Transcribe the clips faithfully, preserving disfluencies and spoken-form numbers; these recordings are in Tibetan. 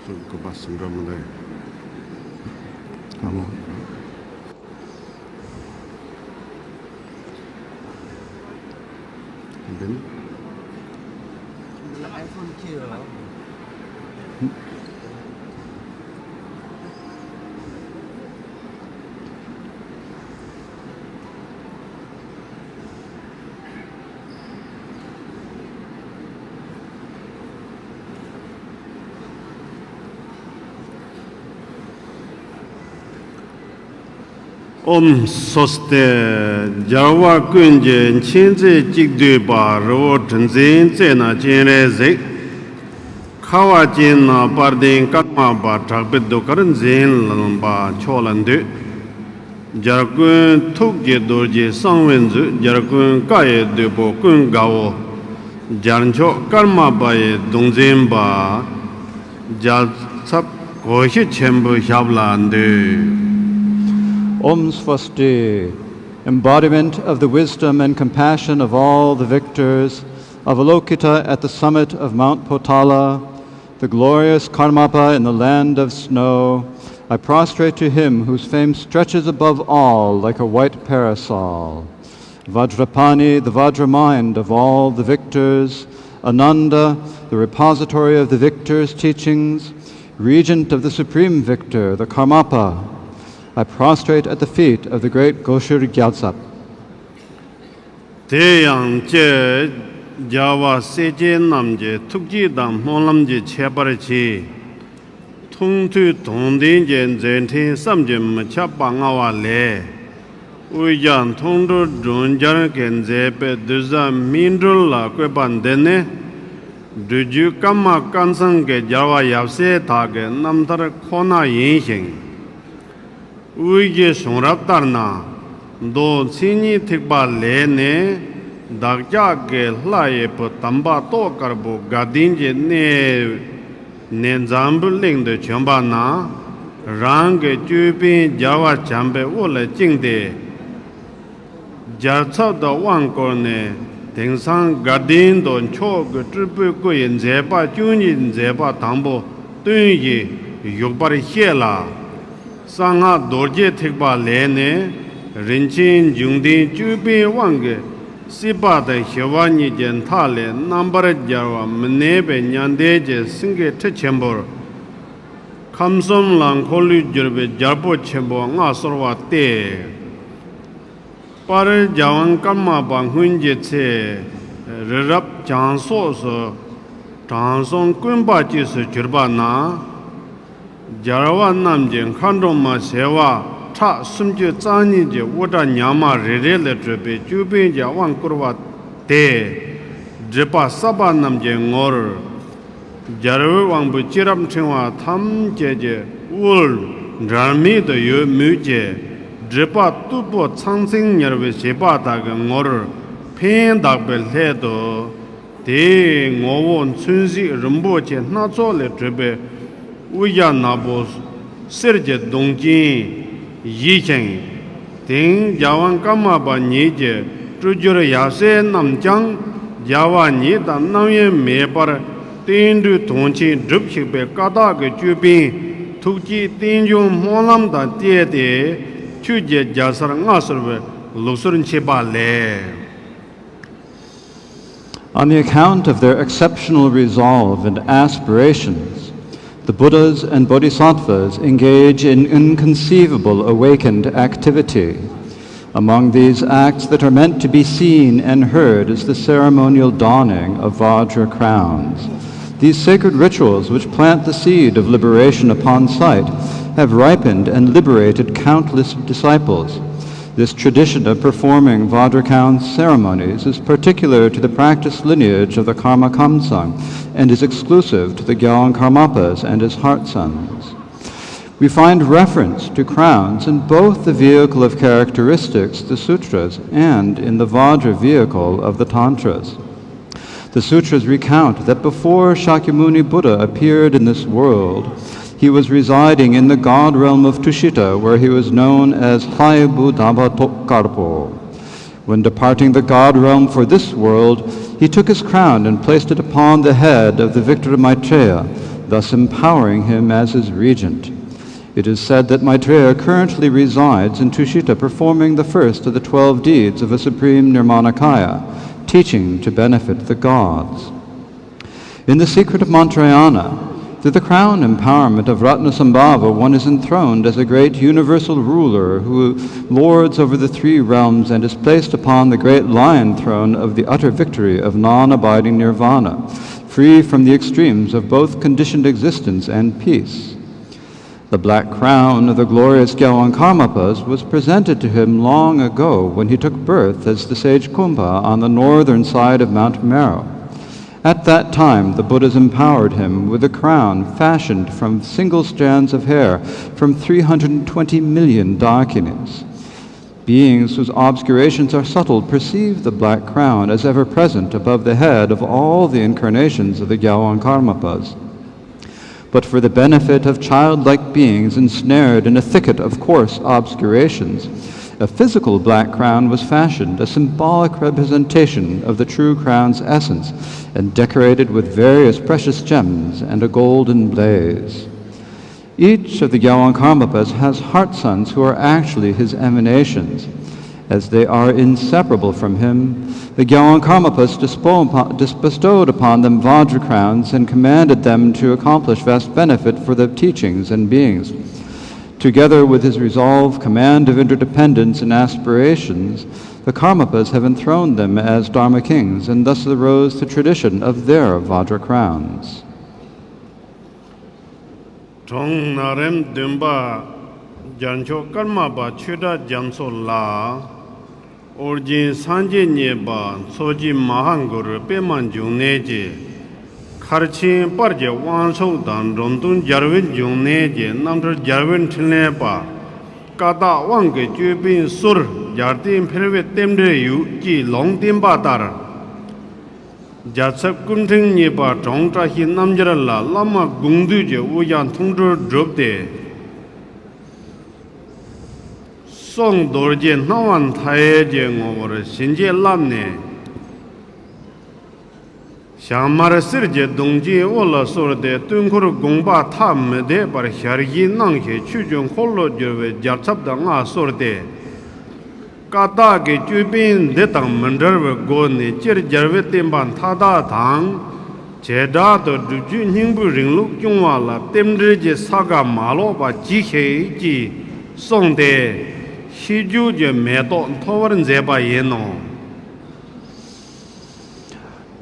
དགོན་པ་ཟིན་འགྲོ་མི་འདུག་ཨ་མོ། འདི་ནི། འདི་ལ་ཨའི་ཕོན་ཁྱེར་ཡོད། ཨོཾ་སྭ་སྟི། རྒྱལ་བ་ཀུན་གྱི་མཁྱེན་བརྩེ་གཅིག་བསྡུས་པ། རི་བོ་གྲུ་འཛིན་རྩེ་ན་སྤྱན་རས་གཟིགས། ཁ་བ་ཅན་ན་དཔལ་ལྡན་ཀརྨ་པ། དྲག་པོའི་གདུགས་དཀར་འཛིན་ལ་ལུམ་པ། མཆོག་ལ་འདུད། རྒྱལ་ཀུན་ཐུགས་ཀྱི་རྡོ་རྗེ་གསང་བའི་མཛོད། རྒྱལ་ཀུན་བཀའ་ཡི་བདུད་པོ་ཀུན་དགའ་བོ། རྒྱལ་མཆོག་ཀརྨ་པ་ཡི་གདུང་འཛིན་པ། རྒྱལ་ཚབ་གོ་ཤྲི་ཆེན་པོའི་ཞབས་ལ་འདུད། Om Swasti, embodiment of the wisdom and compassion of all the victors, Avalokita at the summit of Mount Potala, the glorious Karmapa in the land of snow, I prostrate to him whose fame stretches above all like a white parasol. Vajrapani, the Vajra mind of all the victors, Ananda, the repository of the victor's teachings, regent of the supreme victor, the Karmapa, I prostrate at the feet of the great Goshir Gyaltsap. དེ་ཡང་ཀྱེ། རྒྱལ་བ་སྲས་བཅས་རྣམས་ཀྱི་ཐུགས་བསྐྱེད་དང་སྨོན་ལམ་གྱི་ཁྱད་པར་གྱིས། མཐོང་ཐོས་དྲང་བདེན་གྱི་མཛད་འཕྲིན་བསམ་གྱིས་མི་ཁྱབ་པ་མངའ་བ་ལས། དབུས་རྒྱ་མཐོང་གྲོལ་སྒྲོལ་རྒྱལ་གྱིས་མཛད་པའི་གདུལ་བྱ་སྨིན་གྲོལ་ལ་བཀོད་པ་འདི་ནི། སྒྲུབ་བརྒྱུད་ཀརྨ་སྐལ་བཟང་གི་རྒྱལ་བ་ཡབ་སྲས་དག་གི་རྣམ་ཐར་ཁོ་ན་ཡིན་ཞིང་། དབུས་ཀྱི་བྱུང་རབས་ལྟར་ན། མདོ་མཚན་ཉིད་ཐེག་པ་ལས་ནི། བདག་ཅག་གི་ལྷ་ཡི་བུ་དམ་པ་ཏོག་དཀར་པོ་དགའ་ལྡན་གྱི་གནས་ནས་འཛམ་བུའི་གླིང་དུ་བྱོན་པ་ན། རང་གི་ཅོད་པན་རྒྱལ་བ་བྱམས་པའི་དབུ་ལ་བཅིངས་ཏེ། རྒྱལ་ཚབ་ཏུ་དབང་བསྐུར་ནས། དེང་སང་དགའ་ལྡན་དུ་མཆོག་གི་སྤྲུལ་པའི་སྐུ་ཡི་མཛད་པ་བཅུ་གཉིས་མཛད་པ་དང་པོ་སྟོན་བཞིན་བཞུགས་པར་བཤད་ལ། གསང་སྔགས་རྡོ་རྗེ་ཐེག་པ་ལས་ནི། རིན་ཆེན་འབྱུང་ལྡན་ཅོད་པན་དབང་གི་སྲིད་པ་དང་ཞི་བ་གཉིས་ཀྱི་མཐའ་ལས་རྣམ་པར་རྒྱལ་བ་མི་གནས་པའི་མྱང་འདས་ཀྱི་སེང་གེའི་ཁྲི་ཆེན་པོར། ཁམས་གསུམ་ལ་འཁོར་ལོས་སྒྱུར་བའི་རྒྱལ་པོ་ཆེན་པོ་མངའ་གསོལ་བ་སྟེ། དཔལ་རྒྱལ་དབང་ཀརྨ་པ་སྔོན་གྱི་ཚེ། རི་རབ་བྱང་ཕྱོགས་སུ་དྲང་སྲོང་དཀོན་པ་སྐྱེས་སུ་གྱུར་པ་ན། རྒྱལ་བ་རྣམས་ཀྱི་མཁའ་འགྲོ་མ་བྱེ་བ་ཕྲག་སུམ་ཅུ་རྩ་གཉིས་ཀྱི་དབུ་སྐྲ་ཉག་མ་རེ་རེ་ལས་གྲུབ་པའི་ཅོད་པན་གྱི་དབང་བསྐུར་བ་དེ། སྒྲུབ་པ་གསར་པ་རྣམས་ཀྱི་ངོར། རྒྱལ་བའི་དབང་པོའི་སྐྱེས་རབས་ཕྲེང་བ་ཐམས་ཅད་ཀྱི་དབུར་འབྲལ་མེད་དུ་ཡོད་མོད་ཀྱི། སྒྲུབ་པ་རྟུལ་པོ་ཚང་ཚིང་ཉར་བའི་བྱེད་པ་དག་གི་ངོར་ཕན་གདགས་པའི་སླད་དུ། དེའི་ངོ་བོ་མཚོན་བྱེད་རིན་པོ་ཆེ་སྣ་ཚོགས་ལས་གྲུབ་པའི་དབུ་ཞྭ་ནག་པོ་གསེར་གྱི་མདོག་ཅན་བཞེས་ཤིང་། དེང་རྒྱལ་དབང་ཀརྨ་པ་ཉིད་ཀྱི་སྤྲུལ་བསྒྱུར་ཡབ་སྲས་རྣམས་ཀྱང་རྒྱལ་བ་ཉིད་དང་རྣམ་གཡེང་མེད་པར་བསྟན་འགྲོའི་དོན་ཆེན་སྒྲུབ་ཤེས་པའི་བཀའ་རྟགས་ཀྱི་ཅོད་པན་ཐུགས་བསྐྱེད་རྟེན་འབྱུང་སྨོན་ལམ་དང་བཅས་ཏེ། ཆོས་ཀྱི་རྒྱལ་སར་མངའ་གསོལ་བའི་ལུགས་སྲོལ་མཆིས་པ་ལས། On the account of their exceptional resolve and aspirations, the Buddhas and Bodhisattvas engage in inconceivable awakened activity. Among these acts that are meant to be seen and heard is the ceremonial donning of Vajra crowns. These sacred rituals, which plant the seed of liberation upon sight, have ripened and liberated countless disciples. This tradition of performing Vajra crown ceremonies is particular to the practice lineage of the Karma Kamsang and is exclusive to the Gyalwang Karmapas and his heart sons. We find reference to crowns in both the vehicle of characteristics, the sutras, and in the Vajra vehicle of the tantras. The sutras recount that before Shakyamuni Buddha appeared in this world, he was residing in the god realm of Tushita, where he was known as Hlaibu Daba Tokkarpo. When departing the god realm for this world, he took his crown and placed it upon the head of the victor Maitreya, thus empowering him as his regent. It is said that Maitreya currently resides in Tushita, performing the first of the twelve deeds of a supreme Nirmanakaya, teaching to benefit the gods. In the secret of Mantrayana, through the crown empowerment of Ratnasambhava, one is enthroned as a great universal ruler who lords over the three realms and is placed upon the great lion throne of the utter victory of non-abiding nirvana, free from the extremes of both conditioned existence and peace. The black crown of the glorious Gyawan Karmapas was presented to him long ago when he took birth as the sage Kumbha on the northern side of Mount Meru. At that time, the Buddhas empowered him with a crown fashioned from single strands of hair from three hundred twenty million dakinis. Beings whose obscurations are subtle perceive the black crown as ever present above the head of all the incarnations of the Gyawan Karmapas. But for the benefit of childlike beings ensnared in a thicket of coarse obscurations, a physical black crown was fashioned, a symbolic representation of the true crown's essence, and decorated with various precious gems and a golden blaze. Each of the Gyawan Karmapas has heart sons who are actually his emanations. As they are inseparable from him, the Gyawan Karmapas dispo-, dis-, bestowed upon them Vajra crowns and commanded them to accomplish vast benefit for the teachings and beings. Together with his resolve, command of interdependence, and aspirations, the Karmapas have enthroned them as Dharma kings, and thus arose the tradition of their Vajra crowns. གྲོང་ནག་རིམ་བདུན་པ། རྒྱལ་མཆོག་ཀརྨ་པ་ཆོས་གྲགས་རྒྱ་མཚོ་ལ། ཨོ་རྒྱན་སངས་རྒྱས་མཉེས་པ་མཚོ་སྐྱེས་མ་ཧཱ་གུ་རུ་པདྨ་འབྱུང་གནས་ཀྱི། མཁར་ཆེན་དཔལ་གྱི་དབང་ཕྱུག་དང་འབྲོམ་སྟོན་རྒྱལ་བའི་འབྱུང་གནས་ཀྱི་རྣམ་ཐར་རྒྱལ་བའི་འཕྲིན་ལས་པ། ཀ་དག་དབང་གི་ཅོད་པན་གསོལ། རྒྱལ་བསྟན་འཕེལ་བའི་རྟེན་འབྲེལ་ཡོད་ཅེས་ལུང་བསྟན་པ་ལྟར། རྒྱལ་ཚབ་སྐུ་ཕྲེང་གཉིས་པ་གྲོང་བཀྲ་ཤིས་རྣམ་རྒྱལ་ལ་བླ་མ་དགོངས་འདུས་ཀྱི་དབུ་ཞྭ་མཐོང་གྲོལ་བསྒྲུབས་ཏེ། གསུང་རྡོ་རྗེ་སྣང་བ་མཐའ་ཡས་ཀྱི་ངོ་བོར་ཞིང་བརྒྱད་བསླབས་ནས། ཞྭ་དམར་གསེར་གྱི་གདུང་ཅན་དབུ་ལ་གསོལ་ཏེ་དུས་འཁོར་དགོངས་པ་ཐ་མི་དད་པར་ཞལ་བཞེས་གནང་ཞིང་ཆོས་ཀྱི་འཁོར་ལོ་བསྒྱུར་བའི་རྒྱལ་ཚབ་ཏུ་མངའ་གསོལ་ཏེ། ཀ་དག་གི་ཅོད་པན་འདི་དང་མི་འབྲལ་བའི་སྒོ་ནས་སྤྱིར་རྒྱལ་བའི་བསྟན་པ་མཐའ་དག་དང་། བྱེ་བྲག་ཏུ་སྒྲུབ་བརྒྱུད་སྙིང་པོའི་རིང་ལུགས་སྐྱོང་བ་ལ་རྟེན་འབྲེལ་གྱི་ས་ག་མ་ལོག་པ་གྱིས་ཤིག་ཅེས་གསུངས་ཏེ། ཤིས་བརྗོད་ཀྱི་མེ་ཏོག་འཐོར་བར་མཛད་པ་ཡིན་ནོ།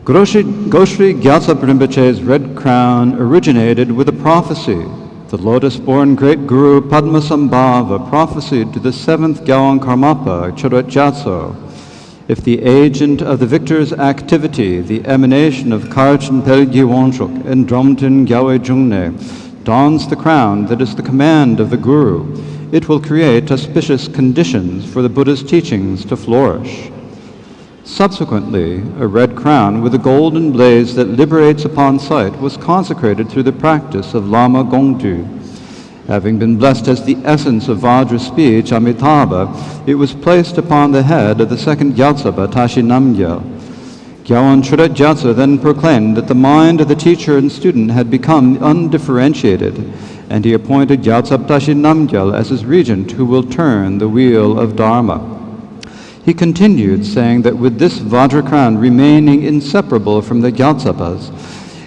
Goshri, Goshri Gyaltsab Rinpoche's red crown originated with a prophecy. The lotus-born great guru Padmasambhava prophesied to the seventh Gyawan Karmapa, Chödröt Gyatso, if the agent of the victor's activity, the emanation of Karchen Pelgi Wangchuk and Dromten Gyalwe Jungne, dons the crown that is the command of the guru, it will create auspicious conditions for the Buddha's teachings to flourish. Subsequently, a red crown with a golden blaze that liberates upon sight was consecrated through the practice of Lama Gongdu. Having been blessed as the essence of Vajra speech, Amitabha, it was placed upon the head of the second Gyaltsaba, Tashi Namgyal. Gyawan Chödröt Gyatso then proclaimed that the mind of the teacher and student had become undifferentiated, and he appointed Gyaltsab Tashi Namgyal as his regent who will turn the wheel of Dharma. He continued, saying that with this Vajra crown remaining inseparable from the Gyaltsabas,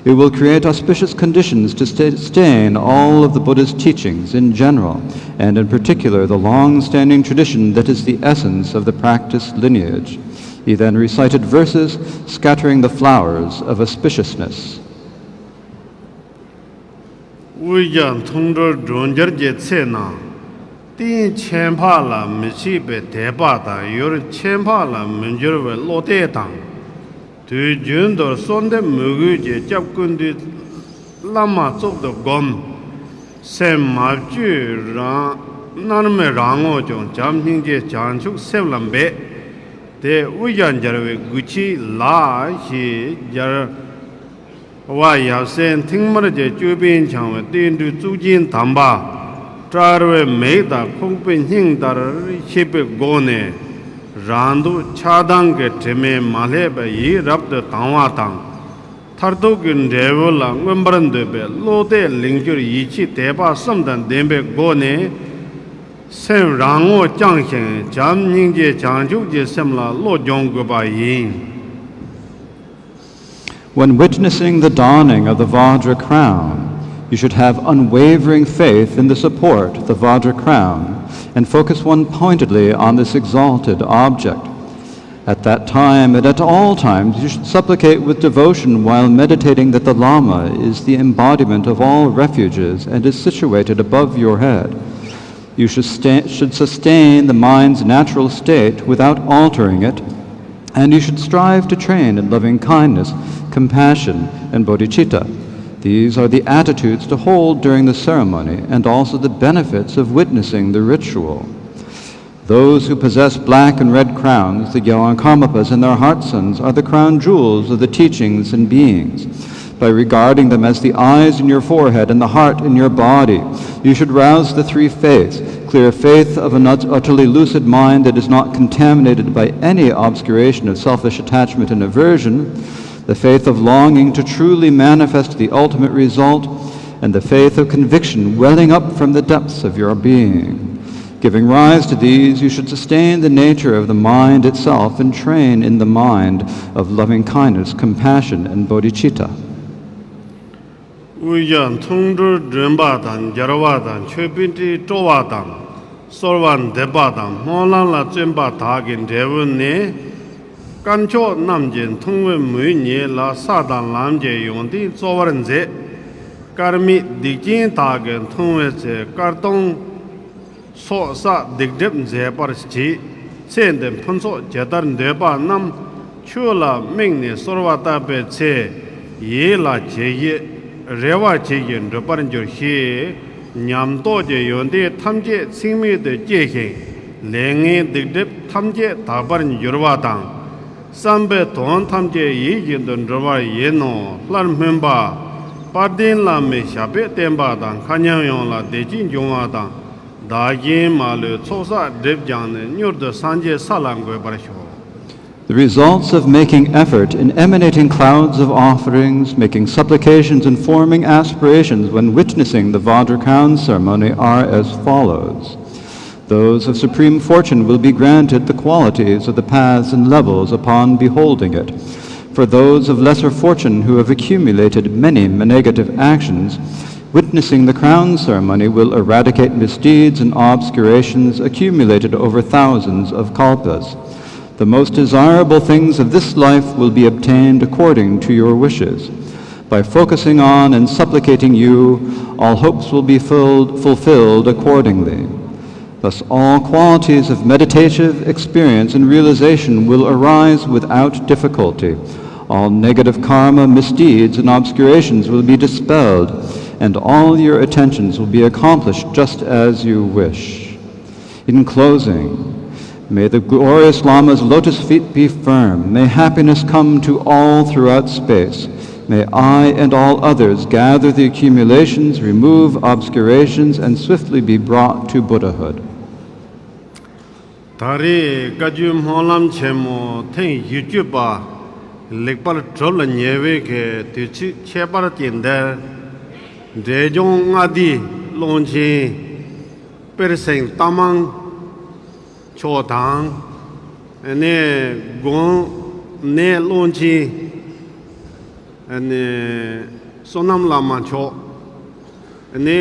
it will create auspicious conditions to sustain all of the Buddha's teachings in general, and in particular the long-standing tradition that is the essence of the practice lineage. He then recited verses scattering the flowers of auspiciousness. དབུ་ཞྭ་མཐོང་གྲོལ་སྒྲོལ་འགྱུར་གྱི་ཚེ་ན། རྟེན་ཁྱད་འཕགས་ལ་མི་ཕྱེད་པའི་དད་པ་དང་ཡུལ་ཁྱད་འཕགས་ལ་མི་འགྱུར་བའི་བློ་གཏད་དང་། དུས་རྒྱུན་དུ་གསོལ་འདེབས་མོས་གུས་ཀྱི་སྐྱབས་ཀུན་འདུས། བླ་མ་གཙུག་ཏུ་བསྒོམ། སེམས་མ་བཅོས་རང་མནར་མེད་རང་ངོ་ཀྱང་བྱམས་སྙིང་རྗེ་བྱང་ཆུབ་སེམས་ལ་འབད། དེ་དབུ་ཞྭ་འབྱར་བའི་དགུ་ཁྱིལ་ལ་ཞེས་སྦྱར་བ་ཡབ་སྲས་མཐིང་དམར་གྱི་ཅོད་པན་འཆང་བའི་བསྟན་འགྲོའི་གཙུག་རྒྱན་དམ་པ། བཀྲ་བའི་མིག་དང་ཁུག་པའི་སྙིང་ལྟར་ཤེས་པའི་སྒོ་ནས། རང་སྡུག་ཆགས་སྡང་གི་དྲི་མས་མ་བསླད་པའི་ཡིད་རབ་ཏུ་དྭངས་པ་དང་། མཐར་ཐུག་གི་འབྲས་བུ་ལ་མངོན་པར་འདོད་པའི་བློ་གཏད་ལིང་སྐྱུར་ཡིད་ཆེས་དད་པ་གསུམ་དང་ལྡན་པའི་སྒོ་ནས། སེམས་རང་ངོ་བསྐྱངས་ཤིང་བྱམས་སྙིང་རྗེ་བྱང་ཆུབ་ཀྱི་སེམས་ལ་བློ་སྦྱོང་དགོས་པ་ཡིན། When witnessing the donning of the Vajra crown, you should have unwavering faith in the support, the Vajra crown, and focus one pointedly on this exalted object. At that time and at all times, you should supplicate with devotion while meditating that the Lama is the embodiment of all refuges and is situated above your head. You should, sta- should sustain the mind's natural state without altering it, and you should strive to train in loving kindness, compassion, and bodhicitta. These are the attitudes to hold during the ceremony and also the benefits of witnessing the ritual. Those who possess black and red crowns, the Gyawan Karmapas and their heart suns, are the crown jewels of the teachings and beings. By regarding them as the eyes in your forehead and the heart in your body, you should rouse the three faiths: clear faith of an ut- utterly lucid mind that is not contaminated by any obscuration of selfish attachment and aversion, the faith of longing to truly manifest the ultimate result, and the faith of conviction welling up from the depths of your being. Giving rise to these, you should sustain the nature of the mind itself and train in the mind of loving kindness, compassion, and bodhicitta. དབུས་ཞྭ་མཐོང་གྲོལ་སྒྲོན་པ་དང་། འབྱར་བ་དང་། ཆོས་པཎྜི་ཏའི་སྤྲོ་བ་དང་། གསོལ་བ་འདེབས་པ་དང་། སྨོན་ལམ་ལ་བརྩོན་པ་དག་གི་འབྲས་བུ་ནི། དཀར་ཕྱོགས་རྣམས་ཀྱིས་མཐོང་བའི་མུན་ཉིད་ལ། ས་དང་ལམ་གྱི་ཡོན་ཏན་སྩོལ་བར་མཛད། དཀར་མིག་སྡིག་ཅན་དག་གིས་མཐོང་བའི་ཚེ། དཀར་སྟོང་སོགས་བསགས་སྡིག་སྒྲིབ་འཛད་པར་བྱེད། ཚེ་འདིར་ཕུན་ཚོགས་ཇི་ལྟར་འདོད་པ་རྣམས། ཆོས་ལ་དམིགས་ནས་གསོལ་བ་བཏབ་པའི་ཚེ། ཡིད་ལ་ཇི་བཞེད་རེ་བ་ཇི་བཞིན་འགྲུབ་པར་འགྱུར་ཞེས། ཉམས་རྟོགས་ཀྱི་ཡོན་ཏན་ཐམས་ཅད་ཚེགས་མེད་དུ་སྐྱེ་ཞིང་། ལས་ངན་སྡིག་སྒྲིབ་ཐམས་ཅད་དག་པར་འགྱུར་བ་དང་། བསམ་པའི་དོན་ཐམས་ཅད་ཡིད་བཞིན་དུ་འགྲུབ་པ་ཡིན་ནོ། སླར་སྨོན་པ། དཔལ་ལྡན་བླ་མའི་ཞབས་པད་བརྟན་པ་དང་། མཁའ་མཉམ་ཡོངས་ལ་བདེ་སྐྱིད་འབྱུང་བ་དང་། བདག་གཞན་མ་ལུས་ཚོགས་བསགས་སྒྲིབ་སྦྱངས་ནས། མྱུར་དུ་སངས་རྒྱས་ས་ལ་འགོད་པར་ཤོག། The results of making effort in emanating clouds of offerings, making supplications, and forming aspirations when witnessing the Vajra crown ceremony are as follows. Those of supreme fortune will be granted the qualities of the paths and levels upon beholding it. For those of lesser fortune who have accumulated many negative actions, witnessing the crown ceremony will eradicate misdeeds and obscurations accumulated over thousands of kalpas. The most desirable things of this life will be obtained according to your wishes. By focusing on and supplicating you, all hopes will be filled, fulfilled accordingly. Thus, all qualities of meditative experience and realization will arise without difficulty. All negative karma, misdeeds, and obscurations will be dispelled, and all your attentions will be accomplished just as you wish. In closing, may the glorious Lama's lotus feet be firm. May happiness come to all throughout space. May I and all others gather the accumulations, remove obscurations, and swiftly be brought to Buddhahood. ད་རེས་བཀའ་བརྒྱུད་སྨོན་ལམ་ཆེན་མོ་ཐེངས་བཞི་བཅུ་པ་ལེགས་པར་གྲུབ་ལ་ཉེ་བའི་གི་དུས་ཚིགས་ཁྱད་པར་ཅན་འདིར། འབྲས་ལྗོངས་མངའ་སྡེའི་ཀློང་ཆེན་པེར་སེང་རྟ་མང་མཆོག་དང་། ཨ་ནི་དགོན་གནས་ཀློང་ཆེན་ཨ་ནི་བསོད་ནམས་བླ་མ་མཆོག་ཨ་ནི་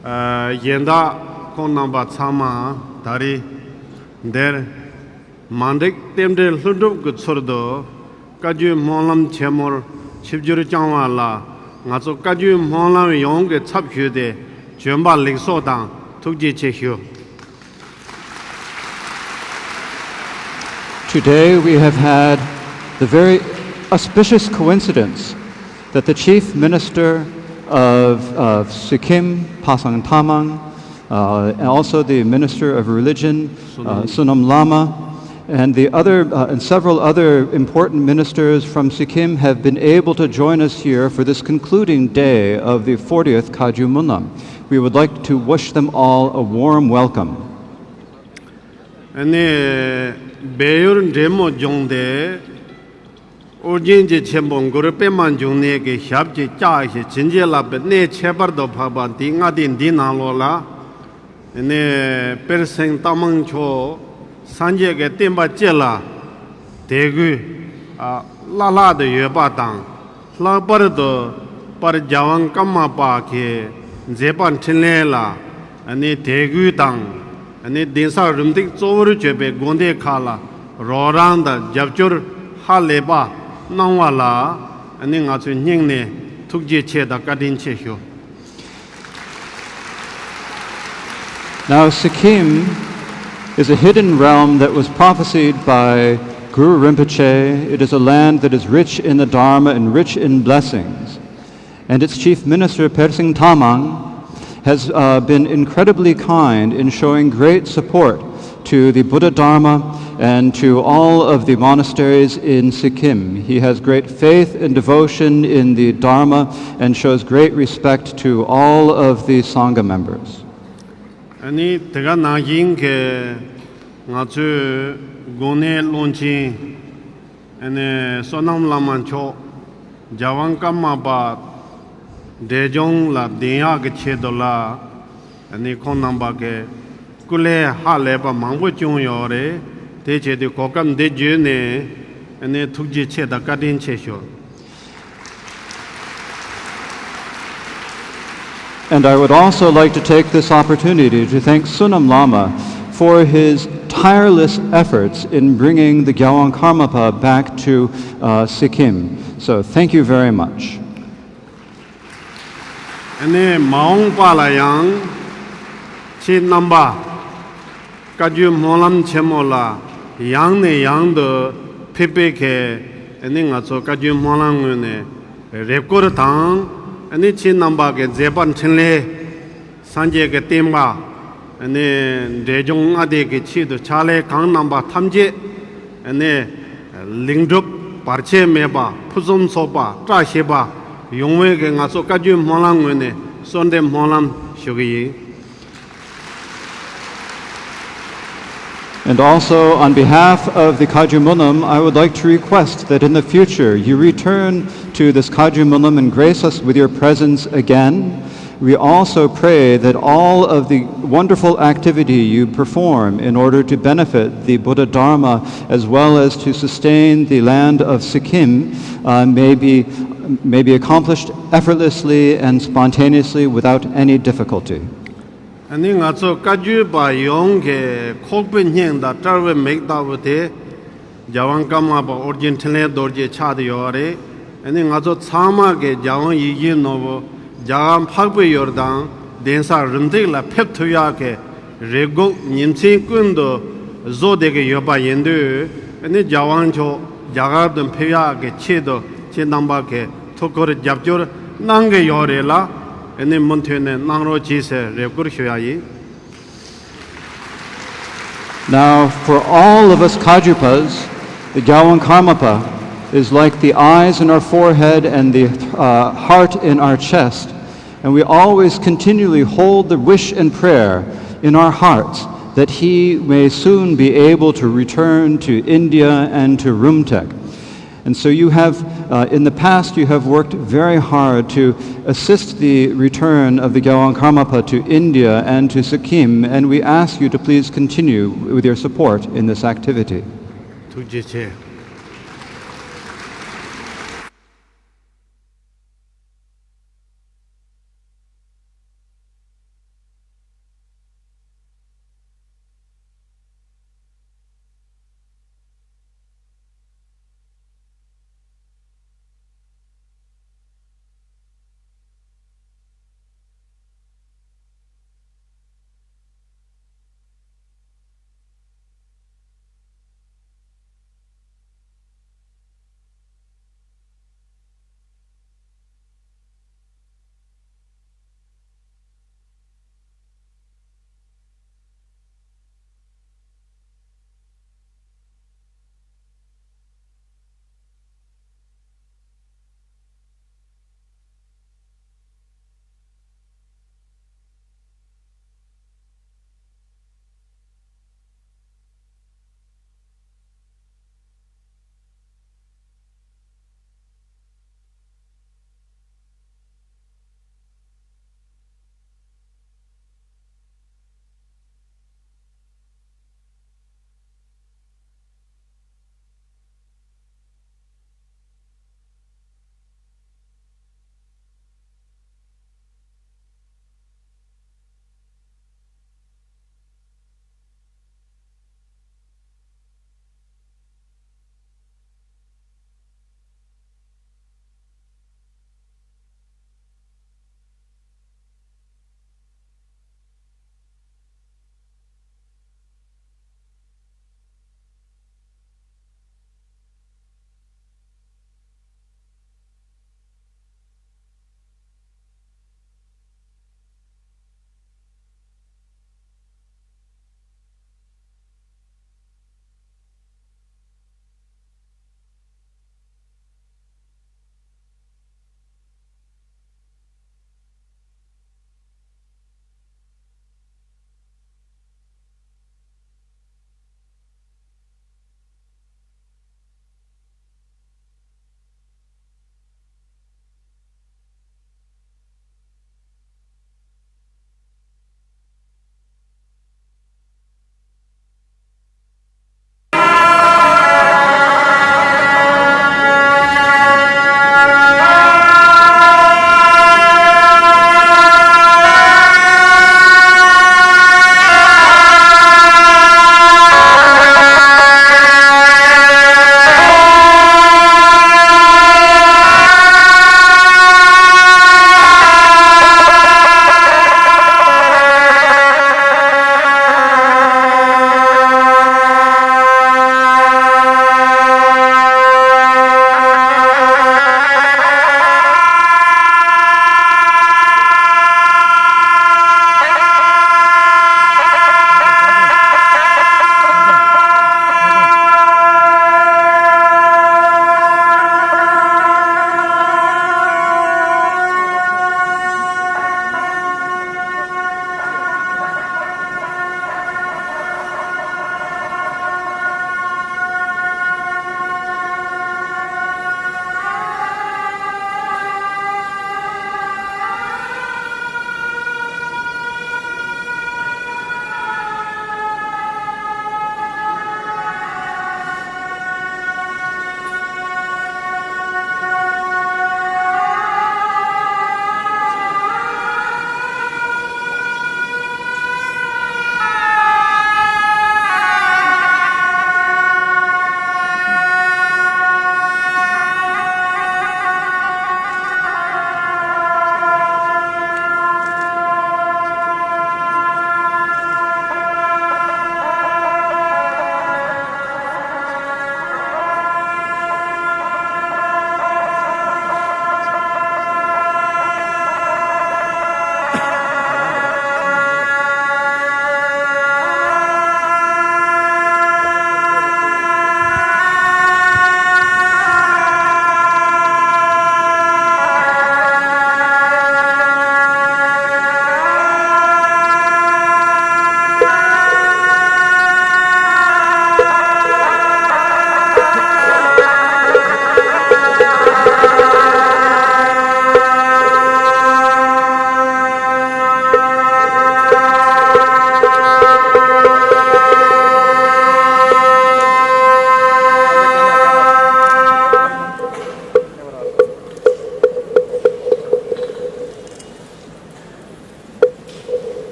ཨ་གཞན་དག་ཁོང་རྣམ་པ་ཚང་མ་ད་རེས་འདིར་མ་འགྲིག་རྟེན་འབྲེལ་ལྷུན་གྲུབ་ཀྱི་ཚུལ་དུ། བཀའ་བརྒྱུད་སྨོན་ལམ་ཆེན་མོར་ཆིབས་བསྒྱུར་བསྐྱངས་པ་ལ། ང་ཚོ་བཀའ་བརྒྱུད་སྨོན་ལམ་ཡོངས་ཀྱི་ཚབ་ཞུས་ཏེ་བྱོན་པ་ལེགས་སོ་དང་ཐུགས་རྗེ་ཆེ་ཞུ། Today we have had the very auspicious coincidence that the Chief Minister of, of Sikkim, Pasang Tamang, uh, and also the Minister of Religion, uh, Sonam Lama, and the other uh, and several other important ministers from Sikkim have been able to join us here for this concluding day of the fortieth Kagyu Munlam. We would like to wish them all a warm welcome. ཨ་ནི་སྦས་ཡུལ་འབྲས་མོ་ལྗོངས་ཏེ། ཨོ་རྒྱན་གྱི་ཆེན་པོ་གུ་རུ་པདྨ་འབྱུང་གནས་ཀྱི་ཞབས་ཀྱིས་བཅགས་ཤིང་བྱིན་གྱིས་བརླབས་པའི་གནས་ཁྱད་པར་དུ་འཕགས་པ་འདི་ལྔ་སྡེ་འདིའི་ནང་ལོགས་ལ། ནས་པེར་སེང་རྟ་མང་མཆོག་སངས་རྒྱས་ཀྱི་བསྟན་པ་སྤྱི་ལ་དད་གུས་ཨ་བླ་ལྷག་ཏུ་ཡོད་པ་དང་། ལྷག་པར་དུ་དཔལ་རྒྱལ་དབང་ཀརྨ་པ་གི་མཛད་པ་འཕྲིན་ལས་ལ་ནི་དད་གུས་དང་། ནི་གདན་ས་རུམ་བཏེག་གཙོ་བོར་གྱུར་པའི་དགོན་སྡེ་ཁག་ལ་རོགས་རམ་དང་རྒྱབ་སྐྱོར་ཧ་ལས་པ་གནང་བ་ལ་ནི་ང་ཚོས་སྙིང་ནས་ཐུགས་རྗེ་ཆེ་དང་བཀའ་དྲིན་ཆེ་ཞུ། Now, Sikkim is a hidden realm that was prophesied by Guru Rinpoche. It is a land that is rich in the Dharma and rich in blessings. And its chief minister, Persing Tamang, has uh, been incredibly kind in showing great support to the Buddha Dharma and to all of the monasteries in Sikkim. He has great faith and devotion in the Dharma and shows great respect to all of the Sangha members. ཨ་ནི་དེ་ག་ནང་བཞིན་གྱི་ང་ཚོའི་དགོན་གནས་བློན་ཆེན་ཨ་ནི་བསོད་ནམས་བླ་མ་མཆོག་རྒྱལ་དབང་ཀརྨ་པ་འབྲས་ལྗོངས་ལ་གདན་ཡག་གི་ཆེད་དུ་ལ། ཨ་ནི་ཁོང་རྣམ་པ་གི་སྐུ་ལས་ཧ་ལས་པ་མང་པོ་བྱུང་ཡོད་རེད། དེ་བྱས་ཏེ་གོ་སྐབས་འདི་བརྒྱུད་ནས་ཨ་ནི་ཐུགས་རྗེ་ཆེ་དང་བཀའ་དྲིན་ཆེ་ཞུ། And I would also like to take this opportunity to thank Sonam Lama for his tireless efforts in bringing the Gyawang Karmapa back to uh, Sikkim. So thank you very much. ཨ་ནི་མ་འོངས་པ་ལ་ཡང་ཁྱེད་རྣམ་པ་བཀའ་བརྒྱུད་སྨོན་ལམ་ཆེན་མོ་ལ་ཡང་ནས་ཡང་དུ་ཕེབས་པའི་ཁེ་ཨ་ནི་ང་ཚོ་བཀའ་བརྒྱུད་སྨོན་ལམ་ངོས་ནས་རེ་སྐུལ་དང་། ཨ་ནི་ཁྱེད་རྣམ་པ་གི་མཛད་པ་འཕྲིན་ལས་སངས་རྒྱས་ཀྱི་བསྟན་པ་ཨ་ནི་འབྲས་ལྗོངས་མངའ་སྡེ་གི་ཆེད་དུ་ཕྱག་ལས་གང་གནང་པ་ཐམས་ཅད་ཨ་ནི་ལེགས་འགྲུབ་བར་ཆད་མེད་པ་ཕུན་སུམ་ཚོགས་པ་བཀྲ་ཤིས་པ་ཡོང་བའི་གི་ང་ཚོ་བཀའ་བརྒྱུད་སྨོན་ལམ་ངོས་ནས་གསོལ་འདེབས་སྨོན་ལམ་ཞུ་གི་ཡིན། And also, on behalf of the Kagyu Munam, I would like to request that in the future you return to this Kagyu Munam and grace us with your presence again. We also pray that all of the wonderful activity you perform in order to benefit the Buddha Dharma as well as to sustain the land of Sikkim uh, may, be, may be accomplished effortlessly and spontaneously without any difficulty. ཨ་ནི་ང་ཚོ་བཀའ་བརྒྱུད་པ་ཡོངས་ཀྱི་ཁོག་པའི་སྙིང་དང་དཔྲལ་བའི་མིག་ལྟ་བུ་དེ་རྒྱལ་དབང་ཀརྨ་པ་ཨོ་རྒྱན་འཕྲིན་ལས་རྡོ་རྗེ་ཆགས་ཏེ་ཡོད་རེད། ཨ་ནི་ང་ཚོ་ཚང་མ་གི་རྒྱལ་དབང་ཡིད་བཞིན་ནོར་བུ་རྒྱ་གར་འཕགས་པའི་ཡུལ་དང་གདན་ས་རུམ་བཏེག་ལ་ཕེབས་ཐུབ་ཡག་གི་རེ་སྒུག་ཉིན་མཚན་ཀུན་ཏུ་བཟོ་བསྡད་ཀྱི་ཡོད་པ་ཡིན་དུས། ཨ་ནི་རྒྱལ་དབང་མཆོག་རྒྱ་གར་དུ་ཕེབས་ཡག་གི་ཆེད་དུ་ཁྱེད་རྣམ་པ་གི་ཐུགས་ཁུར་རྒྱབ་སྐྱོར་གནང་གི་ཡོད་རེད་ལ། ཨ་ནི་མུ་མཐུད་ནས་གནང་རོགས་གྱིས་ཟེར་རེ་སྐུལ་ཞུ་ཡ་ཡིན། Now, for all of us Kagyupas, the Gyalwang Karmapa is like the eyes in our forehead and the uh, heart in our chest. And we always continually hold the wish and prayer in our hearts that he may soon be able to return to India and to Rumtek. And so you have, uh, in the past, you have worked very hard to assist the return of the Gyalwang Karmapa to India and to Sikkim, and we ask you to please continue with your support in this activity. ཐུགས་རྗེ་ཆེ།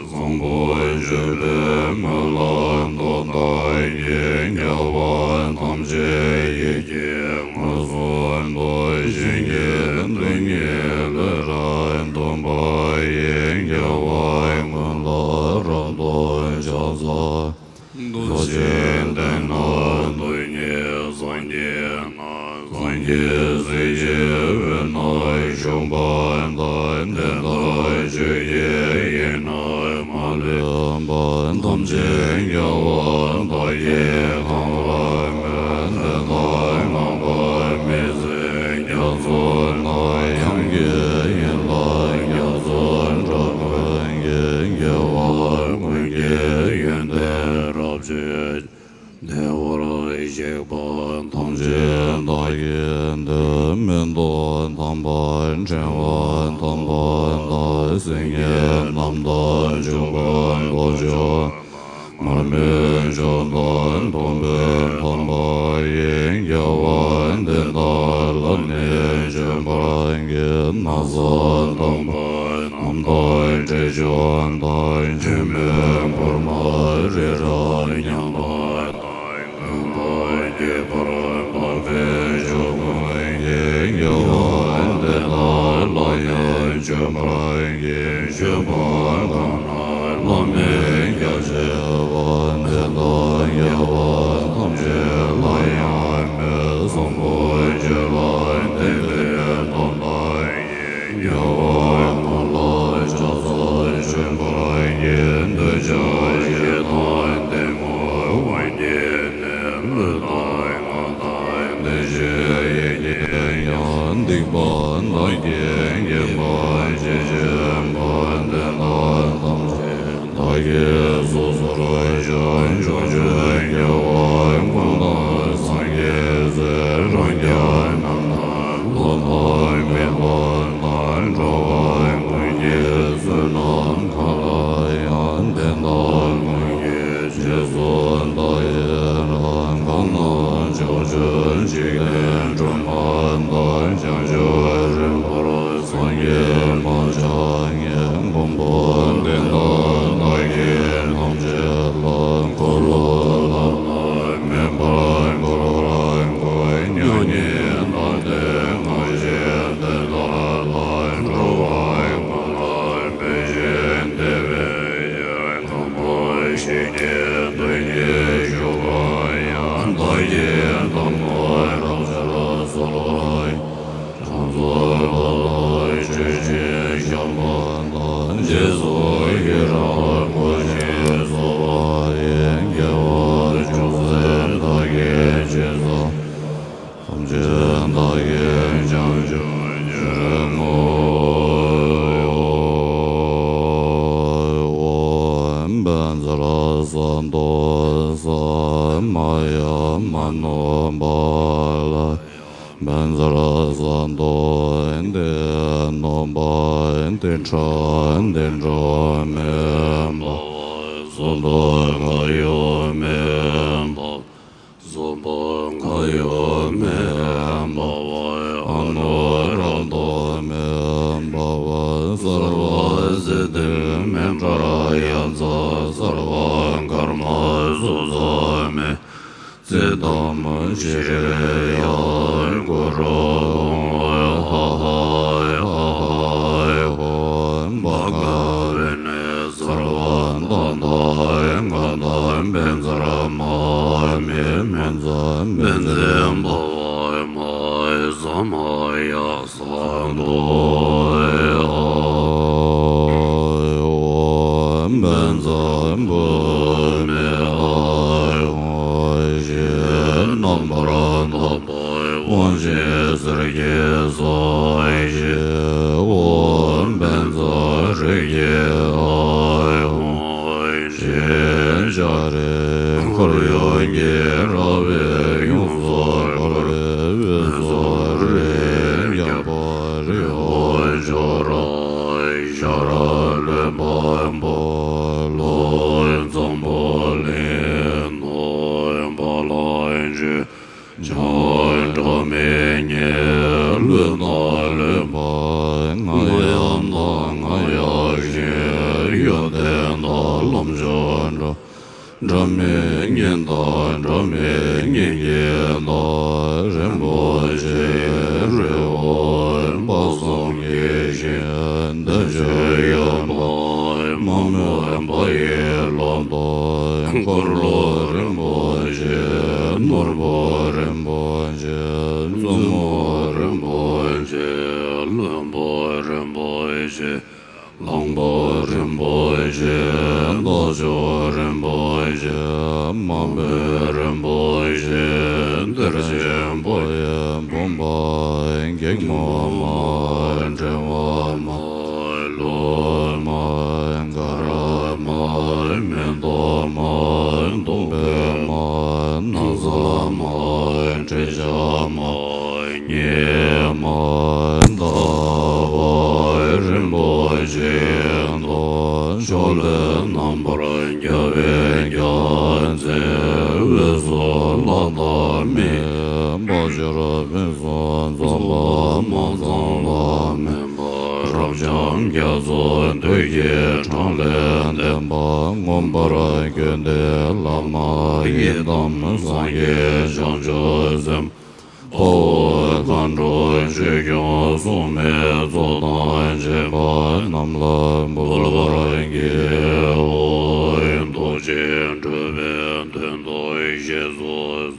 བཟང་པོ་སྤྱོད་པའི་སྨོན་ལམ་མདོར་བསྡུ་ཡི། དགེ་བ་ཐམས་ཅད་ཡིད་ཀྱིས་མངོན་སུམ་དུ། བྱིན་གྱིས་བརླབ་ནས་ལས་རབ་སྟོན་པ་ཡི། དགེ་བ་ཀུན་ལ་རབ་ཏུ་ཕྱག་འཚལ། རྡོ་རྗེ་གདན་ན་སྟོད་ཉིད་སངས་རྒྱས་ན། སངས་རྒྱས་སྲས་ཀྱི་དབུས་ན་བཞུགས་པ་དང་། དེ་ལྟར་ཆོས་ཀྱི་དབྱིངས་རྣམས་མ་ལུས་པ་ཐམས་ཅད་རྒྱལ་བ་དག་གིས་གང་བར་མོས། དེ་དག་ངང་པ་མི་གཟིགས་རྒྱ་མཚོ་ན། དབྱངས་ཀྱི་ ཆོས་བདེ་བར་གཤེགས་པ་ཐམས་ཅད་བདག་གིས་བསྟོད། མེ་ཏོག་དམ་པ་ཕྲེང་བ་དམ་པ་དང་། སེང་གེ་རྣམས་དང་མཆོད་པའི་རྡོ་རྗེ་མར་མེ་མཆོག་དང་། དུང་བས་འཐོམས་པའི་དམ་པ་ཡི། རྒྱལ་བ་དེ་དག་ལ་ནི་མཆོད་པར་བགྱི། ན་བཟའ་དམ་པ་རྣམས་དང་། སྤྲེའུ་ཆུང་དང་། མཆོད་མེ་ཕུར་མ་རི་རབ་མཉམ་པ་དང་། མོན་པ་ཁྱད་པར་འཕགས་པའི་ཆོས་ཀུན་གྱི། རྒྱལ་བ་དེ་དག་ལ་ཡང་མཆོད་པར་བགྱི། མཆོད་པ་གང་རྣམས་བླ་མེད་རྒྱ་ཆེ་བ། དེ་དག་རྒྱལ་བ་ཐམས་ཅད་ལ་ཡང་མོས། བཟང་པོ་སྤྱོད་ལ་དད་པའི་སྟོབས་དང་ཡིན། རྒྱལ་བ་ཀུན་ལ་ཕྱག་འཚལ་མཆོད་པར་བགྱི། འདོད་ཆགས་ཞེ་སྡང་གཏི་མུག་དབང་གིས་ནི། ལུས་དང་ངག་དང་བདེ་གཤེགས་ཡིད་ཀྱིས་ཀྱང་། སྡིག་པ་དག་གིས་བརྒྱན་པ་ཇི་བཞིན་པ། དེ་དག་ཐམས་ཅད་བདག་གིས་སོ་སོར་བཤགས། ཕྱོགས་བཅུའི་རྒྱལ་བ་ཀུན་དང་སངས་རྒྱས་སྲས། རང་རྒྱལ་རྣམས་དང་ལྷ་དང་མི་འཕགས་དང་། འགྲོ་བ་ཀུན་གྱི་བསོད་ནམས་གང་ལ་ཡང་། དེ་དག་ཀུན་གྱི་རྗེས་སུ་བདག་ཡི་རང་། གང་རྣམས་ཕྱོགས་བཅུའི་འཇིག་རྟེན་སྒྲོན་མ་དང་། བྱང་ཆུབ་རིམ་པར་སངས་རྒྱས་མ་ཆགས་ངས། མགོན་པོ་འདི་དག་བདག་གིས་ཐམས་ཅད་ལ། འཁོར་ལོ་ལམ་རྣམས་མེད་པར་བསྐོར་བར་བསྐུལ། མྱ་ངན་ལྟ་སྟེ་སྔར་བཞིན་དེ་ལྟར་ལགས། འགྲོ་བ་ཀུན་ལ་ཕན་ཞིང་བདེ་བའི་ཕྱིར། གང་དག་བཤེས་གཉེན་དོན་གཉིས་ཞུ་བ་ཡང་། བདག་གིས་ཐལ་མོ་སྦྲང་ཆར་སོགས་ལ། སྦྱིན་སོགས་ལ་མཆོད་ཅིང་བཤགས་པ་དང་། རྗེས་སུ་ཡི་རང་བསྐུལ་ཞིང་གསོལ་བ་ཡི། དགེ་བ་ཅུང་ཟད་བདག་གིས་ཅི་བསགས། ཐམས་ཅད་བདག་གིས་བྱང་ཆུབ་ཕྱིར་བསྔོ། ཨོཾ་བཛྲ་སནྟོ་ས་མ་ཡ་མ་ནུ་པཱ་ལ་ཡ། བཛྲ་སནྟོ་ཏེ་ནུ་པཱ་ཏི་ཏྲ་ཏི་ཏྲ་མེ་བྷ་བ། སུ་ཏོ་ག་ཡོ་མེ་བྷ་བ། སུ་པོ་ག་ཡོ་མེ་བྷ་བ། ཨ་ནུ་རཀྟོ་མེ་བྷ་བ། སརྦ་སིདྡྷི་མེ་ཏྲ་ཡ་ཛ། སརྦ་ཀརྨ་སུ་ཛ་མེ། ཙིཏྟཾ་ཤྲི་ཡ་གུ་རུ་ཧཱུྃ་ཧ་ཧ་ཧ་ཧ་ཧོ། བྷ་ག་བྷཱུ་ནི་སརྦ་ཏ་ཐཱ་ག་ཏ་བཛྲ་མ་མེ་བཛྲ་མེ་ཛ་བྷ་བ་མ་ཧེ་ས་མ་ཡ། སྭ་དྷུ། ཨོཾ་བཛྲ་བྷཱུ་མི་ཨཱཿཧཱུྃ་ཞེས། རྣམ་པར་དག་པའི་དབང་ཞིང་གསེར་གྱི་སོ་ཞེས། ཨོཾ་བཛྲ་རིགས་ཀྱི་ཨཱཿཧཱུྃ་ཞེས། ཤཱ་རིའི་འཁོར་ཡུག་གི་ར་བས་ཡོངས་སུ་བསྐོར་བའི་འོད་ཟེར་རིའི་རྒྱལ་པོ་རི་བོ་ཅོག་ར་ཤ་ར་ལོས་འབར་བ་ལྷོ་འཛམ་བུ་གླིང་ནང་བ་ལང་སྤྱོད་འཇམ་སྒྲ་མི་སྙན་ལུས་དང་ལུས་པ་རྔ་ཡབ་དང་རྔ་ཡབ་བཞིན། གཡོ་ལྡན་དང་ལམ་མཆོག་འགྲོ། སྒྲ་མི་སྙན་དང་སྒྲ་མི་སྙན་གྱི་མདོ། རིན་པོ་ཆེའི་རི་བོ་དཔག་བསམ་གྱི་ཞིང་། བདེ་སྤྱོད་ཡོན་ཏན་མ་རྨོས་པ་ཡི་ལོ་ཏོག། འཁོར་ལོ་རིན་པོ་ཆེ། ནོར་བུ་རིན་པོ་ཆེ། བཙུན་མོ་རིན་པོ་ཆེ། བློན་པོ་རིན་པོ་ཆེ། གླང་པོ་རིན་པོ་ཆེ། རྟ་མཆོག་རིན་པོ་ཆེ། དམར་པོ་རིན་པོ་ཆེ། གཏེར་ཆེན་པོ་ཡི་བུམ་པ། སྒེག་མོ་མ། དྲེགས་པ་མ། ལོ་མ། ག་ར་མ། མེ་ཏོག་མ། སྟོང་པའི་མ། ན་ཚ་མ། བྲེད་བྱ་མ། ཉེས་མ། ཟླ་བ་རིན་པོ་ཆེ་དང་། ཕྱོགས་ལས་རྣམ་པར་རྒྱལ་བའི་རྒྱལ་མཚན། འོད་སྲུང་ལྷ་དང་མིའི་དཔལ་གྱུར་ཕུན་སུམ་ཚོགས་པ་མ་ཚང་བ་མེད་པ། རབ་འབྱམས་རྒྱ་མཚོ་འདོད་ཀྱི་གྲངས་ལས་འདས་པ། མངོན་པར་བརྒྱུད་པའི་བླ་མ་ཡི་དམ་སངས་རྒྱས་བྱང་ཆུབ་སེམས། དཔའ་བོ་མཁའ་འགྲོ་ཆོས་སྐྱོང་སྲུང་མའི་ཚོགས་དང་བཅས་པ་རྣམས་ལ་འབུལ་བར་བགྱིའོ། རྡོ་རྗེ་འགྲོ་བའི་དོན་དུ་གཤེགས་སུ།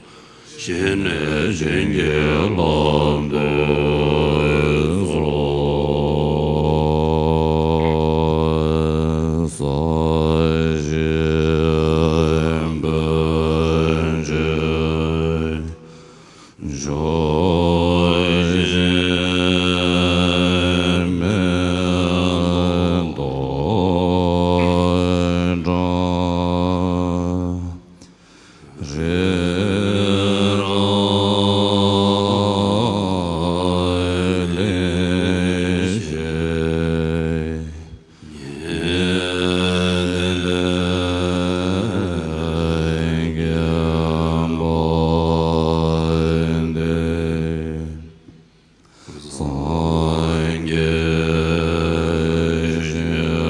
ཞལ་ནས་བྱིན་གྱིས་བརླབ་ཏུ་གསོལ། ས་གཞི་སྤོས་ཆུས་ཕྱོགས་བཞིར་མེ་ཏོག་བཀྲ། རི་རབ་གླིང་བཞི་ཉི་ཟླའི་རྒྱན་པ་འདི། སངས་རྒྱས་ཤིན་ཏུ་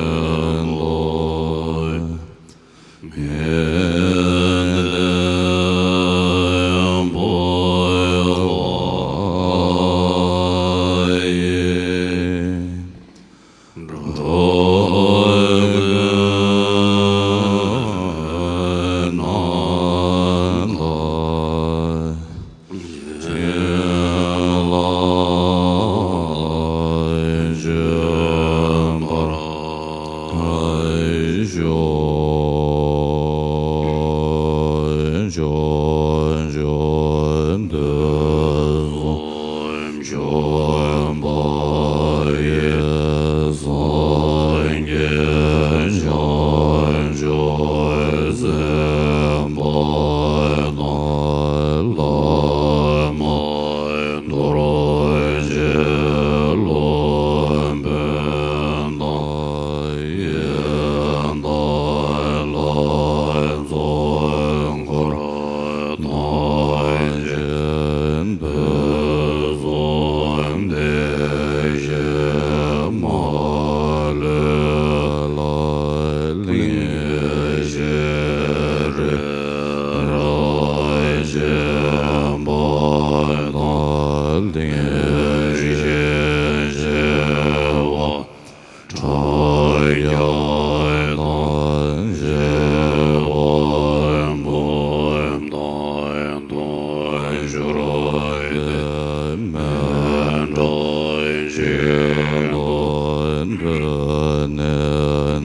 མི་བདེན་པ་ཡི། འགྲོ་ཀུན་སྣང་དག་བྱིན་རླབས་བྱོན་པར་ཤོག། ཕྱོགས་བཅུ་དུས་གསུམ་བྱོན་པ་ཡི། སངས་རྒྱས་བྱང་ཆུབ་སེམས་དཔའ་དང་། བླ་མ་རྡོ་རྗེ་སློབ་དཔོན་དང་། ཡི་དམ་ལྷ་ཚོགས་འཁོར་དང་བཅས་དུས་གསུམ་བདེ་གཤེགས་མ་ལུས་ལ། གླིང་བཞི་རི་རབ་བརྒྱན་པ་དང་། གླིང་བཞི་བྱེ་བ་ཕྲག་བརྒྱ་དང་བཅས་པ་འབུམ་དང་དུང་ཕྱུར་བརྒྱད་མཎྜལ་བཞིན་དུ་འདུས་ནས་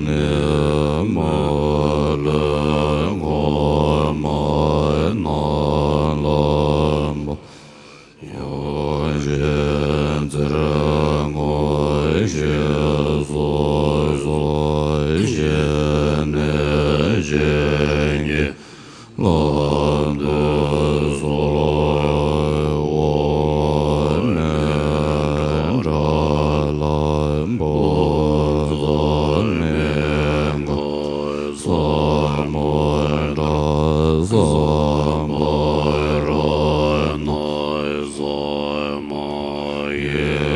ནི། མ་ལུས་གོང་མ་རྣམས་ལ་འབུལ། ཡང་ཅིག་ཚེ་སྔོན་གཤེགས་སུ་གསོལ་ཞིང་གནས་བྱིན་གྱིས་བརླབ་ཏུ་གསོལ། འོག་མིན་དགྲ་ལྷ་བུ་བཙན་མི་མགོན། ས་མུ་དྲ་ཟམ་པ་ར་ཎ་ས་མ་ཡི།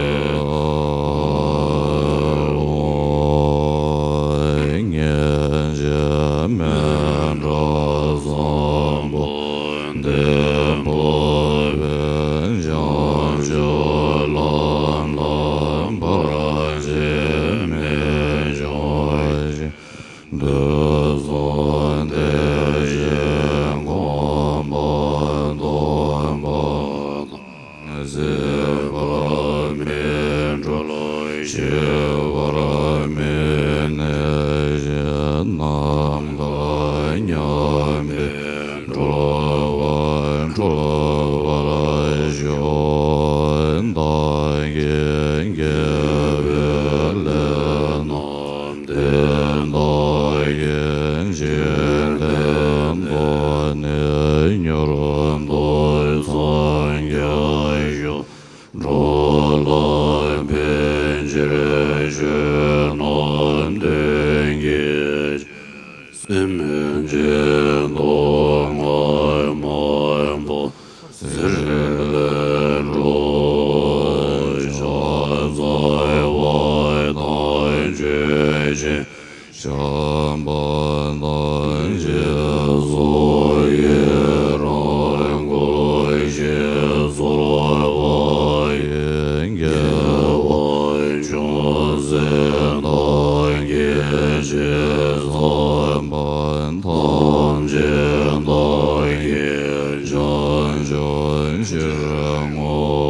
ཨོཾ་མཉེན་ཆབ་མཎྜལ་བཟང་པོ་འདི་འབུལ་བས། བྱང་ཆུབ་ལམ་ལ་བར་ཆད་མི་འབྱུང་ཞིང་། དུས་གསུམ་བདེ་ཞིང་གོང་འཕེལ་སྟོན་པ་དང་། གཟིགས་པ་མི་འཁྲུལ་ཞི་བར་མི་གནས་ཤིང་། ནམ་མཁའ་མཉམ་པའི་འགྲོ་བ་འཁྲུལ་པར་ཤོག། བདག་གིས་དགེ་བའི་ལས་རྣམས་བསྟན་བདག་གིས་འཇིག་རྟེན་དུ་ གཞན་དག་གིས་བྱང་ཆུབ་ཕྱིར་བསྔོའོ།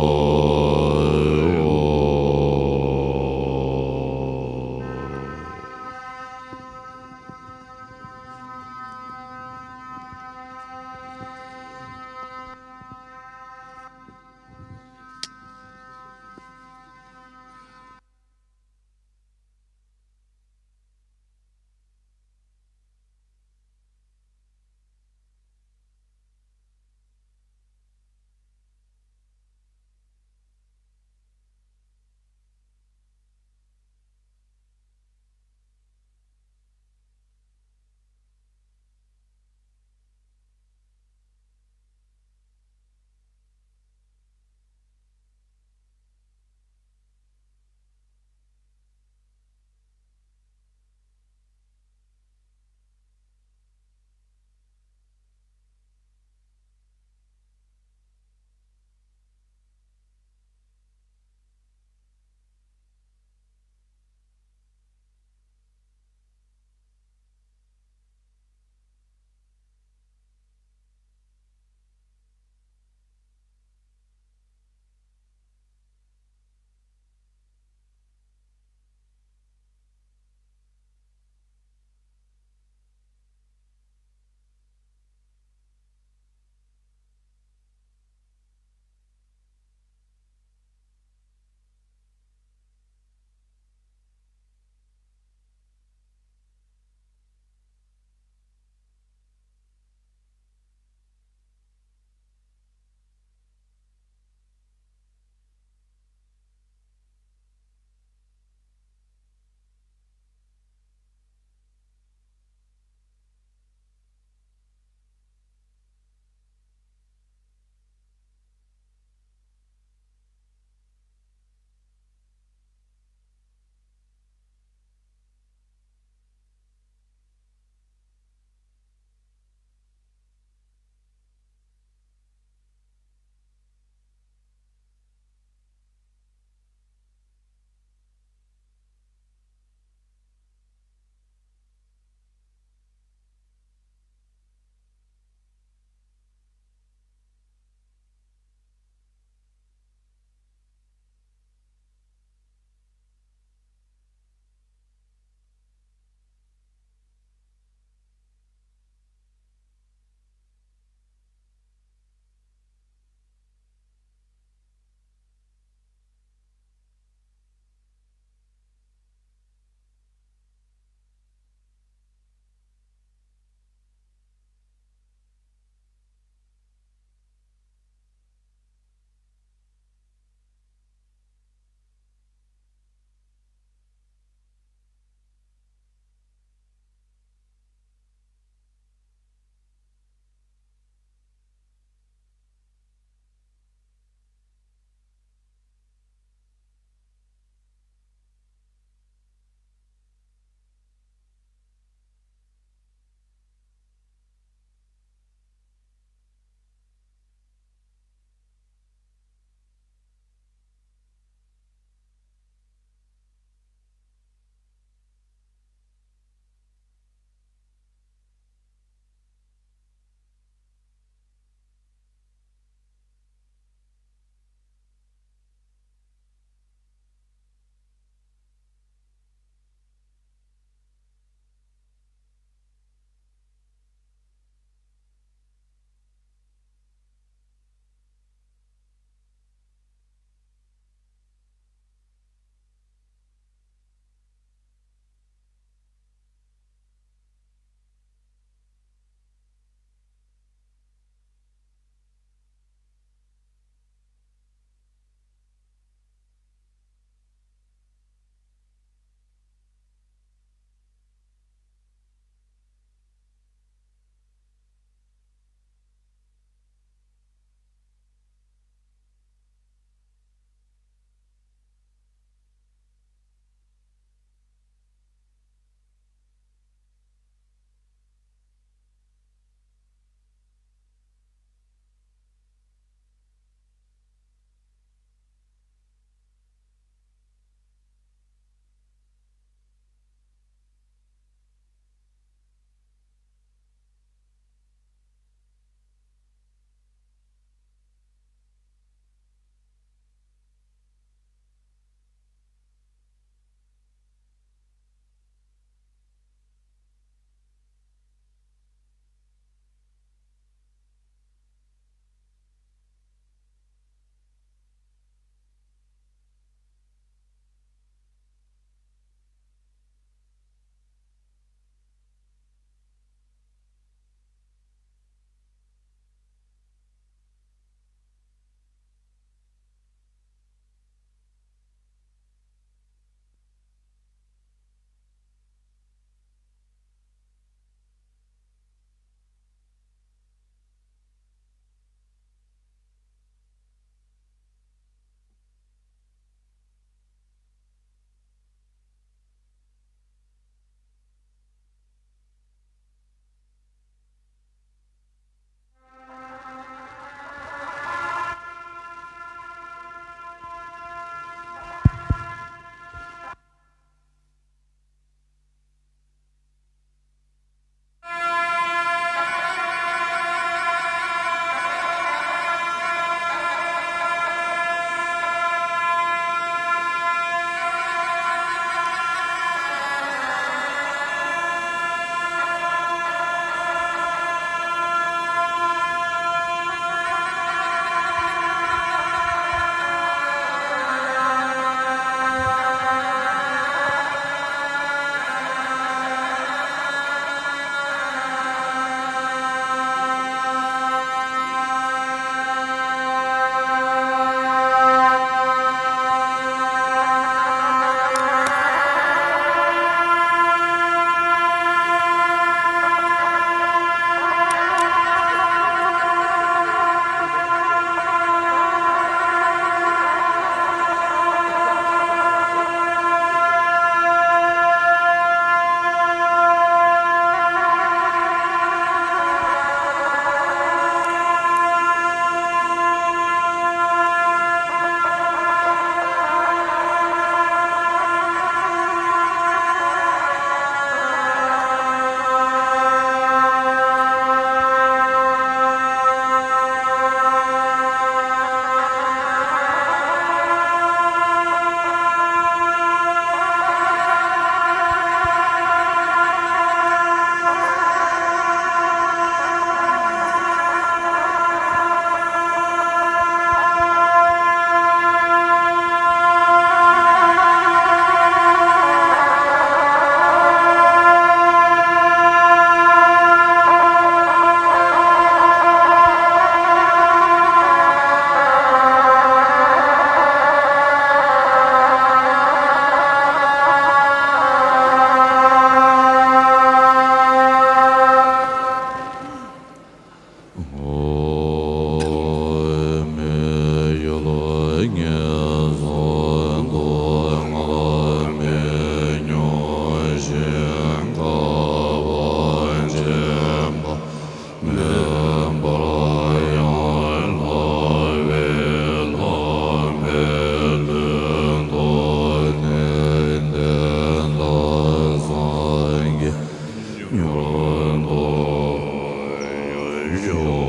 རྡོ་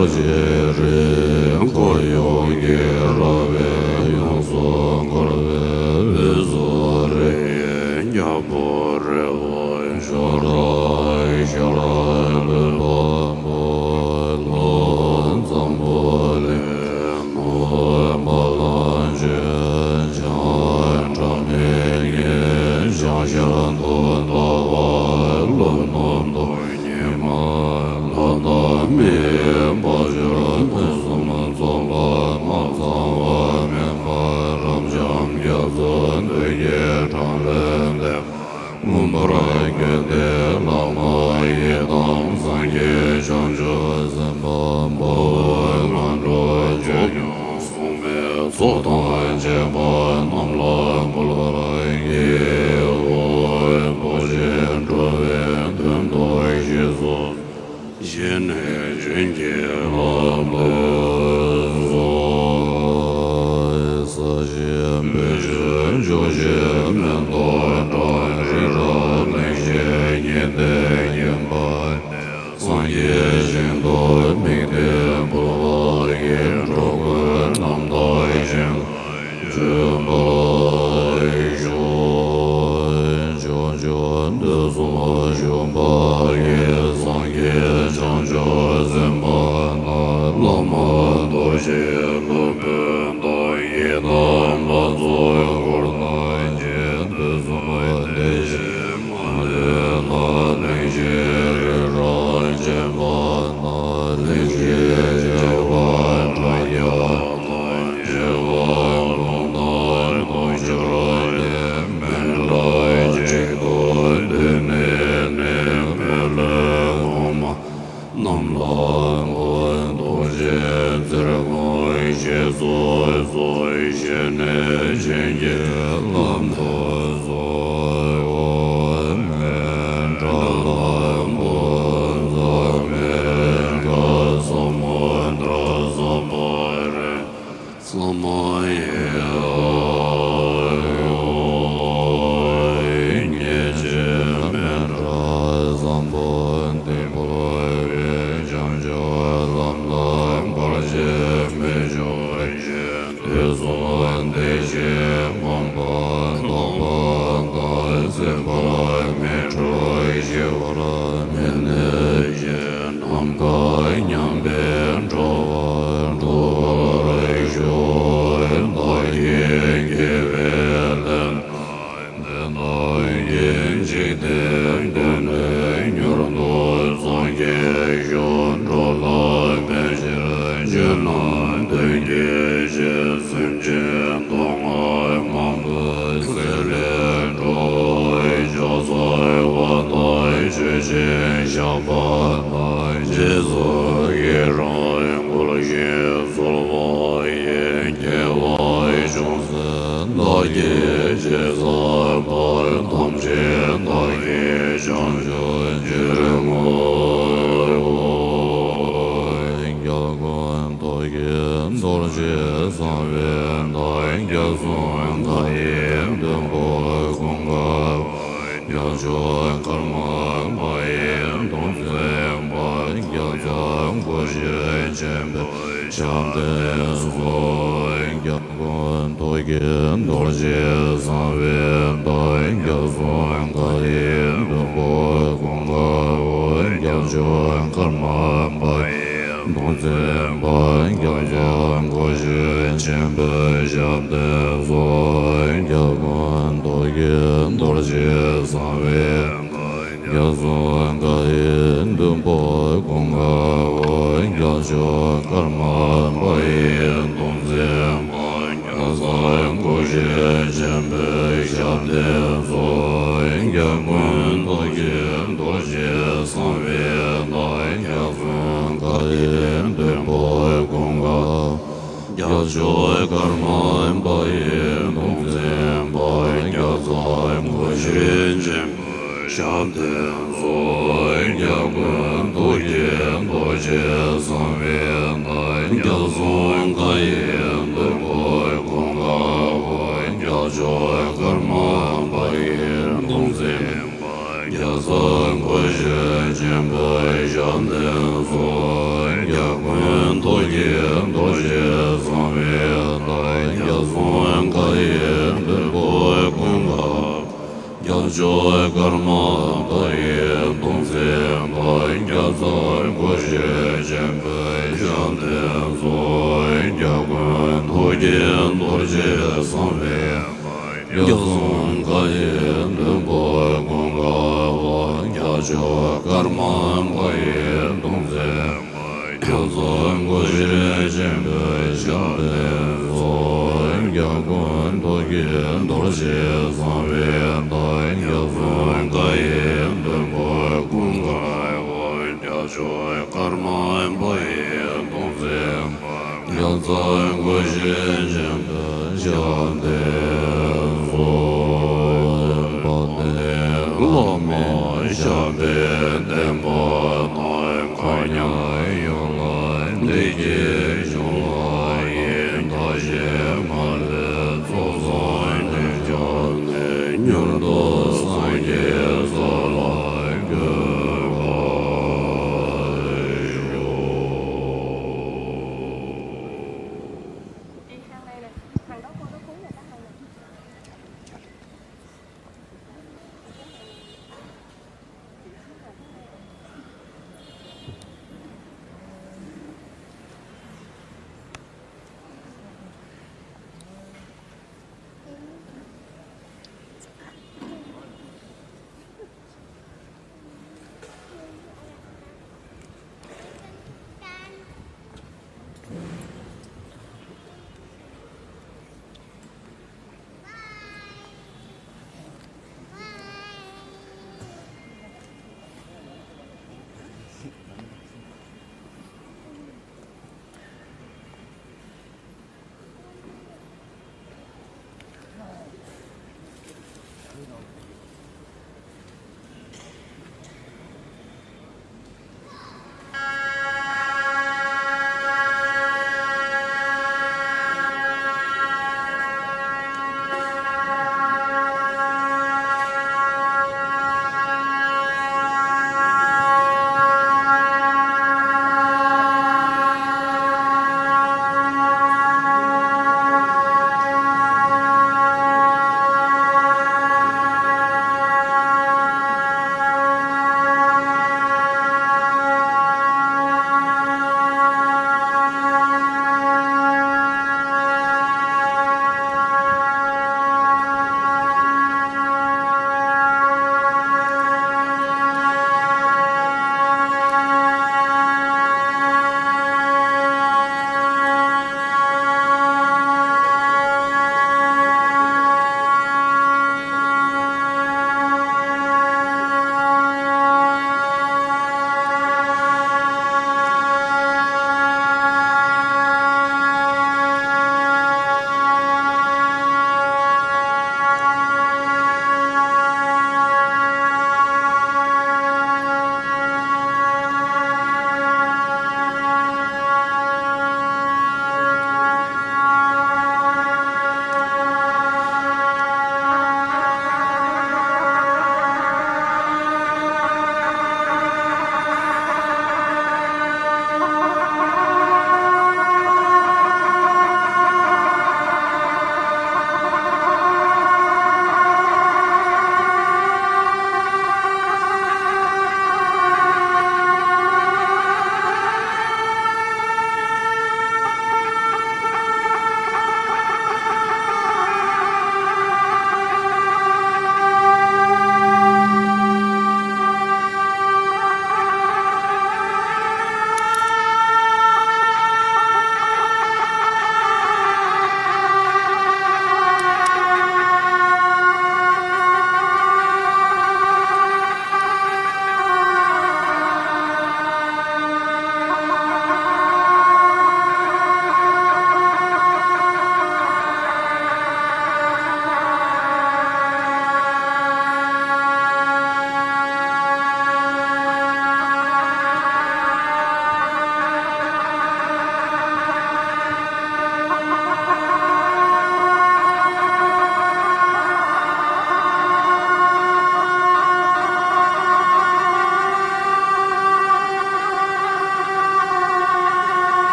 རྗེ་རིགས་འཁོར་ཡུམ་གྱི་རོལ་པས་ཡོངས་སུ་བསྐོར་བའི་དབུས་སུ་རིགས་ཀྱི་རྒྱལ་པོ་རི་བོ་ཤོ་ར་ཤ་ར་ལུས་འཕགས་པོ་ཀླུ་འཛམ་བུ་གླིང་ནུབ་བ་ལང་སྤྱོད་བྱང་སྒྲ་མི་སྙན་བྱང་ཤར་དུ་ལྟ་བ་ཀླུ་རྣམས་དང་ཉི་མ་ལྷ་དང་མིའི་དཔལ་འབྱོར་ཕུན་སུམ་ཚོགས་པ་མ་ཚང་བ་མེད་པ་རབ་འབྱམས་རྒྱ་མཚོ་འདོད་ཀྱི་གྲངས་ལས་འདས་པ་མངོན་པར་བསྐྱོད་དེ་བླ་མ་ཡི་དམ་སངས་རྒྱས་བྱང་ཆུབ་སེམས་དཔའ་འབའ་ཝ་ལྔ་འགྲོ་ཆོས་སྐྱོང་སྲུང་མའི་ཚོགས་དང་བཅས་པ་རྣམས་ལ་འབུལ་བར་བགྱིའོ། རྡོ་རྗེ་འགྲོ་བའི་དོན་དུ་གཤེགས་སོ། ཞེས་ནས་བྱིན་གྱིས་བརླབ་ཏུ་གསོལ། ས་གཞི་སྦས་ཕྱོགས་ཕྱོགས་བཞིར་མེ་ཏོག་བཀྲ་རི་རབ་གླིང་བཞི་ཉི་ཟླས་བརྒྱན་པ། སངས་རྒྱས་ཞིང་དུ་དམིགས་ཏེ་འབུལ་བ་ཡི་འགྲོ་ཀུན་རྣམ་དག་ཞིང་ལ་སྤྱོད་པར་ཤོག། ཕྱོགས་བཅུ་དུས་གསུམ་བཞུགས་པ་ཡི་སངས་རྒྱས་བྱང་ཆུབ་སེམས་དཔའ་རྣམས་བླ་མ་རྡོ་རྗེ་སློབ་དཔོན་དང་ཡི་དམ་ལྷ་ཚོགས་འཁོར་དང་བཅས་དུས་གསུམ་བདེ་གཤེགས་མ་ཎི་ལ་གླིང་བཞི་རི་རབ་ཅན་པ་ན་གླིང་བཞི་བྱེ་བ་ཕྲག་བརྒྱ་དང་བྱེ་བ་འབུམ་དང་དུང་ཕྱུར་ལས་མཎྜལ་གཅིག་ཏུ་བསྡུས་ནས་ནི་མཎྜལ་གོང་མ་རྣམས་ལ་མགོན་རྡོ་རྗེ་རྩེར་བསྐུམ་ཞེས་སོགས་སོགས་བཞེས་ནས་བྱིན་གྱིས་བརླབ་ཏུ་གསོལ། ཨོཾ་མཎྜལ་ལྷ་མོ་ཛ་མཎྜལ་ས་མུ་དྲ་ས་པ་རི། ས་མ་ཡ། ཉེ་ཆར་མཎྜལ་བཟང་པོ་འདི་འབུལ་བས་བྱང་ཆུབ་ལམ་དང་བར་ཆད་མི་འབྱུང་ཞིང་དུས་གསུམ་བདེ་གཤེགས་དགོངས་པ་རྟོགས་པ་དང་སེམས་པ་མི་འཁྲུལ་ཞི་བ་མི་གནས་ཞིང་ནམ་མཁའ་མཉམ་པའི་འགྲོ་བ་འགྲུབ་པར་ཤོག། བདག་གི་དགེ་བའི་ལས་དེ་དག་གིས་འཇིག་རྟེན་ཀུན་ནས་མྱུར་དུ་སངས་རྒྱས་ཤོག། འགྲོ་ལ་ཕན་ཕྱིར་བྱོན་ནམ་དོན་གྱི་ཆེད། སེམས་ཅན་སྡུག་བསྔལ་མང་པོའི་ཚེ་ལས་སྒྲོལ་བར་ཕྱག་འཚལ་བ་དང་མཆོད་ཅིང་བཤགས་པ་དང་། རྗེས་སུ་ཡི་རང་བསྐུལ་ཞིང་གསོལ་བ་ཡི། དགེ་བ་ཅུང་ཟད་བདག་གིས་ཅི་བསགས་པ། ཐམས་ཅད་བདག་གིས་བྱང་ཆུབ་ཕྱིར་བསྔོ། རྒྱལ་ཀུན་ཐུགས་ཀྱི་རྡོ་རྗེ་གསང་བའི་བདག། རྒྱལ་གསུང་བཀའ་ཡི་བདུད་པོ་ཀུན་དགའ་བོ། རྒྱལ་མཆོག་ཀརྨ་པ་ཡི་གདུང་འཛིན་པ། རྒྱལ་ཚབ་སྒོ་བཞིར་མཁྱེན་པའི་ཞབས་བརྟན་སོགས། རྒྱལ་ཀུན་ཐུགས་ཀྱི་རྡོ་རྗེ་གསང་བའི་བདག། རྒྱལ་གསུང་བཀའ་ཡི་བདུད་པོ་ཀུན་དགའ་བོ། རྒྱལ་མཆོག་ཀརྨ་པ་ཡི་གདུང་འཛིན་པ། རྒྱལ་ཚབ་སྒོ་བཞིར་མཁྱེན་པའི་ཞབས་བརྟན་སོགས། རྒྱལ་ཀུན་ཐུགས་ཀྱི་རྡོ་རྗེ་གསང་བའི་བདག། རྒྱལ་གསུང་བཀའ་ཡི་བདུད་པོ་ཀུན་དགའ་བོ། རྒྱལ་མཆོག་ཀརྨ་པ་ཡི་གདུང་འཛིན་པ། རྒྱལ་ཚབ་སྒོ་བཞིར་མཁྱེན་པའི་ཞབས་བརྟན་སོགས། རྒྱལ་ཀུན་ཐུགས་ཀྱི་རྡོ་རྗེ་གསང་བའི་བདག། རྒྱལ་གསུང་བཀའ་ཡི་བདུད་པོ་ཀུན་དགའ། རྒྱལ་མཆོག་ཀརྨ་པ་ཡི་གདུང་འཛིན་པ། རྒྱལ་ དང་སྒོ་འབྱེད་ཆེན་པོའི་ཞབས་བརྟན་སོགས། རྒྱལ་ཀུན་ཐུགས་ཀྱི་རྡོ་རྗེ་གསང་བའི་བདག། རྒྱ་མཚོ་མཁའ་ཡི་མདུན་པོར་ཀུན་དགའ་བོ། རྒྱལ་མཆོག་ཀརྨ་པ་ཡི་གདུང་འཛིན་པ། རྒྱལ་ཚབ་སྒོ་འབྱེད་ཆེན་པོའི་ཞབས་བརྟན་སོགས། རྒྱལ་ཀུན་ཐུགས་ཀྱི་རྡོ་རྗེ་གསང་བའི་བདག། རྒྱ་མཚོ་མཁའ་ཡི་མདུན་པོར་ཀུན་དགའ། རྒྱལ་མཆོག་ཀརྨ་པ་ཡི་གདུང་འཛིན་པ། རྒྱལ་ཚབ་སྒོ་འབྱེད་ཆེན་པོའི་ཞབས་བརྟན་སོགས། རྒྱལ་ཀུན་ཐུགས་ཀྱི་རྡོ་རྗེ་གསང་བའི་རྒྱ་མཚོ་མཁའ་ཡི་མདུན་པོར་ཀུན་དགའ་བོ། རྒྱལ་མཆོག་ཀརྨ་པ་ཡི་གདུང་འཛིན་པ། རྒྱལ་ཚབ་སྒོ་འབྱེད་ཆེན་པོའི་ཞབས་བརྟན་སོགས། རྒྱལ་ཀུན་ཐུགས་ཀྱི་རྡོ་རྗེ་གསང་བའི་བདག། རྒྱ་མཚོ་མཁའ་ཡི་མདུན་པོར་ཀུན་དགའ་བོ། རྒྱལ་མཆོག་ཀརྨ་པ་ཡི་གདུང་འཛིན་པ། རྒྱལ་ཚབ་སྒོ་འབྱེད་ཆེན་པོའི་ཞབས་བརྟན་སོགས། བླ་མའི་ཞབས་པད་བརྟན་པོ་དང་། མཁའ་མཉམ་ཡུལ་ལ་བདེ་སྐྱིད་འབྱུང་བ་ཡི། བདག་གཞན་མ་ལུས་ཚོགས་བསགས་ནས་ཀྱང་ནི། མྱུར་དུ་སངས་རྒྱས་ས་ལ་འགོད་པར་ཤོག།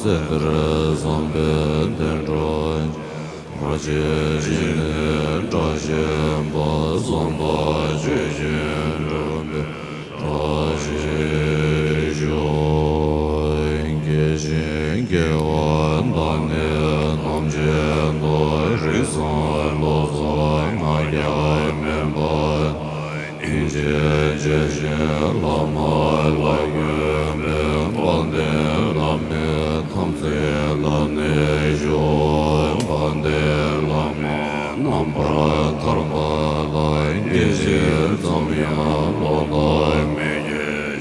དེ་ལྟར་བསམ་པས་བདེ་འགྲོ། བར་ཆད་ཞི་ནས་བཀྲ་ཤིས་པ། བསམ་པ་ཆོས་བཞིན་འགྲུབ་པའི་བཀྲ་ཤིས་ཤོག། དགེ་ཞིང་དགེ་བ་དང་ནི་ཐམས་ཅད་དུ། རིགས་བཟང་བློ་བཟང་ང་རྒྱལ་མེད་པ། སྙིང་རྗེ་ཆེ་ཞིང་བླ་མ་ལ་གུས་པའི། དཔལ་ལྡན་བླ་མའི་དམ་ཚིག་ལ་གནས་ཤོག། དཔལ་ལྡན་བླ་མའི་རྣམ་པར་ཐར་པ་ལ། དགེ་བཤེས་ཙམ་ཡང་ལོག་ལྟ་མི་བགྱིད།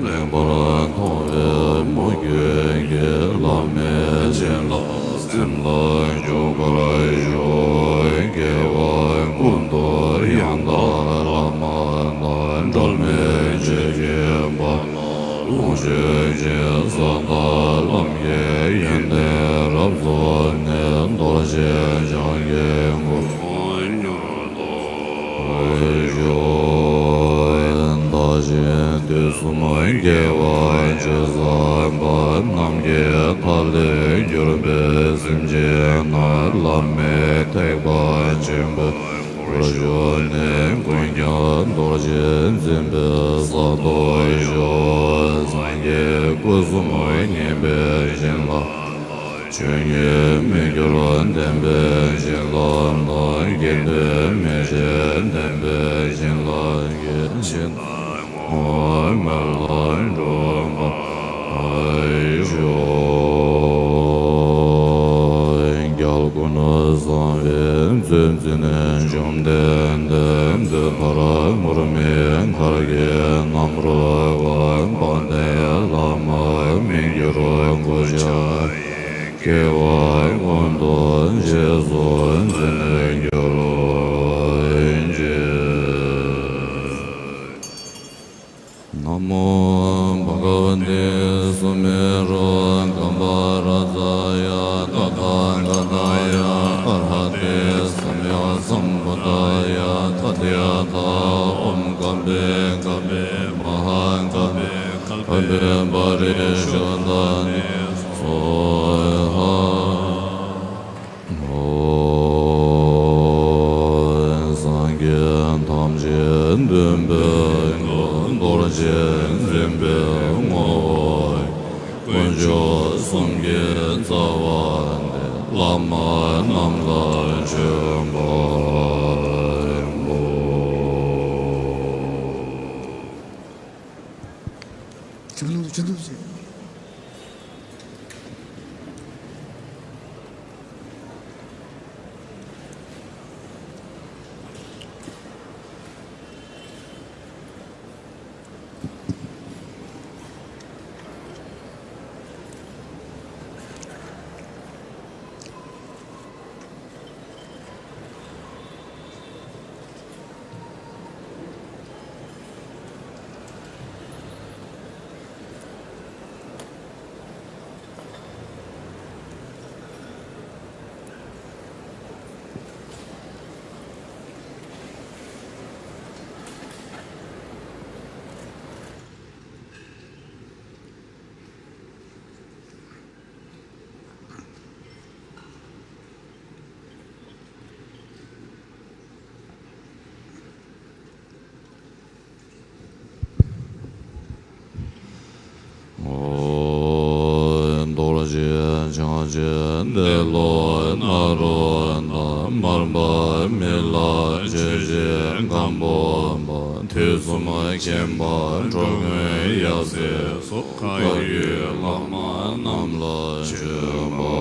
ལེགས་པར་མཐོང་བའི་མོས་གུས་ཀྱིས། བླ་མའི་བྱིན་རླབས་སེམས་ལ་འཇུག་པར་ཤོག། དགེ་བ་ཀུན་ཏུ་ཡང་དག་བླ་མ་དང་། འབྲལ་མེད་ཆོས་ཀྱི་དཔལ་ལ་ལོངས་སྤྱོད་ཅིང་། ས་དང་ལམ་གྱི་ཡོན་ཏན་རབ་རྫོགས་ནས། རྡོ་རྗེ་འཆང་གི་གོ་འཕང་མྱུར་ཐོབ་ཤོག། བདག་གཞན་དུས་གསུམ་དགེ་བ་ཇི་བསགས་པ། ནམ་མཁའི་མཐའ་ལས་གྱུར་པའི་སེམས་ཅན་རྣམས། བླ་མའི་ཐེག་པ་ཆེན་པོའི་སྒོར་ཞུགས་ནས། ཀུན་ཀྱང་རྡོ་རྗེ་འཛིན་པའི་ས་ཐོབ་ཤོག། སངས་རྒྱས་སྐུ་གསུམ་མཉེས་པའི་བྱིན་རླབས། ཆོས་ཉིད་མི་འགྱུར་བདེན་པའི་བྱིན་རླབས་དང་། དགེ་འདུན་མི་ཕྱེད་བདེན་པའི་བྱིན་རླབས་ཀྱིས། ཇི་ལྟར་བསྔོ་བ་སྨོན་ལམ་འགྲུབ་པར་ཤོག། རྒྱལ་ཀུན་བཟང་བའི་མཛོད་འཛིན་བཅོམ་ལྡན་འདས། འདུས་པར་ངུར་སྨྲིག་མཁར་གྱི་གནམ་རུ་ཁ། དཔལ་ལྡན་བླ་མ་མི་འགྱུར་གོ་ཆ། སྐྱེ་བ་ཀུན་ཏུ་རྗེས་སུ་འཛིན་གྱུར་ཅིག། ན་མོ་བྷ་ག་བ་ཏེ་སུ་མེ་རུ་ཀམ་པ་རཱ་ཛཱ་ཡ། ཏ་ཐཱ་ག་ཏཱ་ཡ་ཨར་ཧ་ཏེ་སམ་ཡག་སམ་བུད་དཱ་ཡ། ཏ་དྷྱཱ་ཐཱ། ཨོཾ་ཀམ་པེ་ཀམ་པེ་མ་ཧཱ་ཀམ་པེ་ཀམ་པེ་པ་རི་ཤུདྡྷཱ་ཏེ་སྭཱ་ཧཱ། སངས་རྒྱས་ཐམས་ཅད་འདུན་པའི་སྐུ། རྡོ་རྗེ་འཛིན་པའི་ངོ་བོ། དཀོན་མཆོག་གསུམ་གྱི་རྩ་བ་སྟེ། བླ་མ་རྣམས་ལ་མཆོད་པར་འབུལ། ཆུ་ནང་དུ་ཆུ་འདུག་ཟེར། རྡོ་རྗེ་འཆང་ཆེན་ཏེ་ལོ་ནཱ་རོ་དང་། མར་པ་མི་ལ་ཆོས་རྗེ་སྒམ་པོ་པ། དུས་གསུམ་མཁྱེན་པ་འགྲོ་མགོན་ཡབ་སྲས་སོགས། བཀའ་བརྒྱུད་བླ་མ་རྣམས་ལ་མཆོད་པར་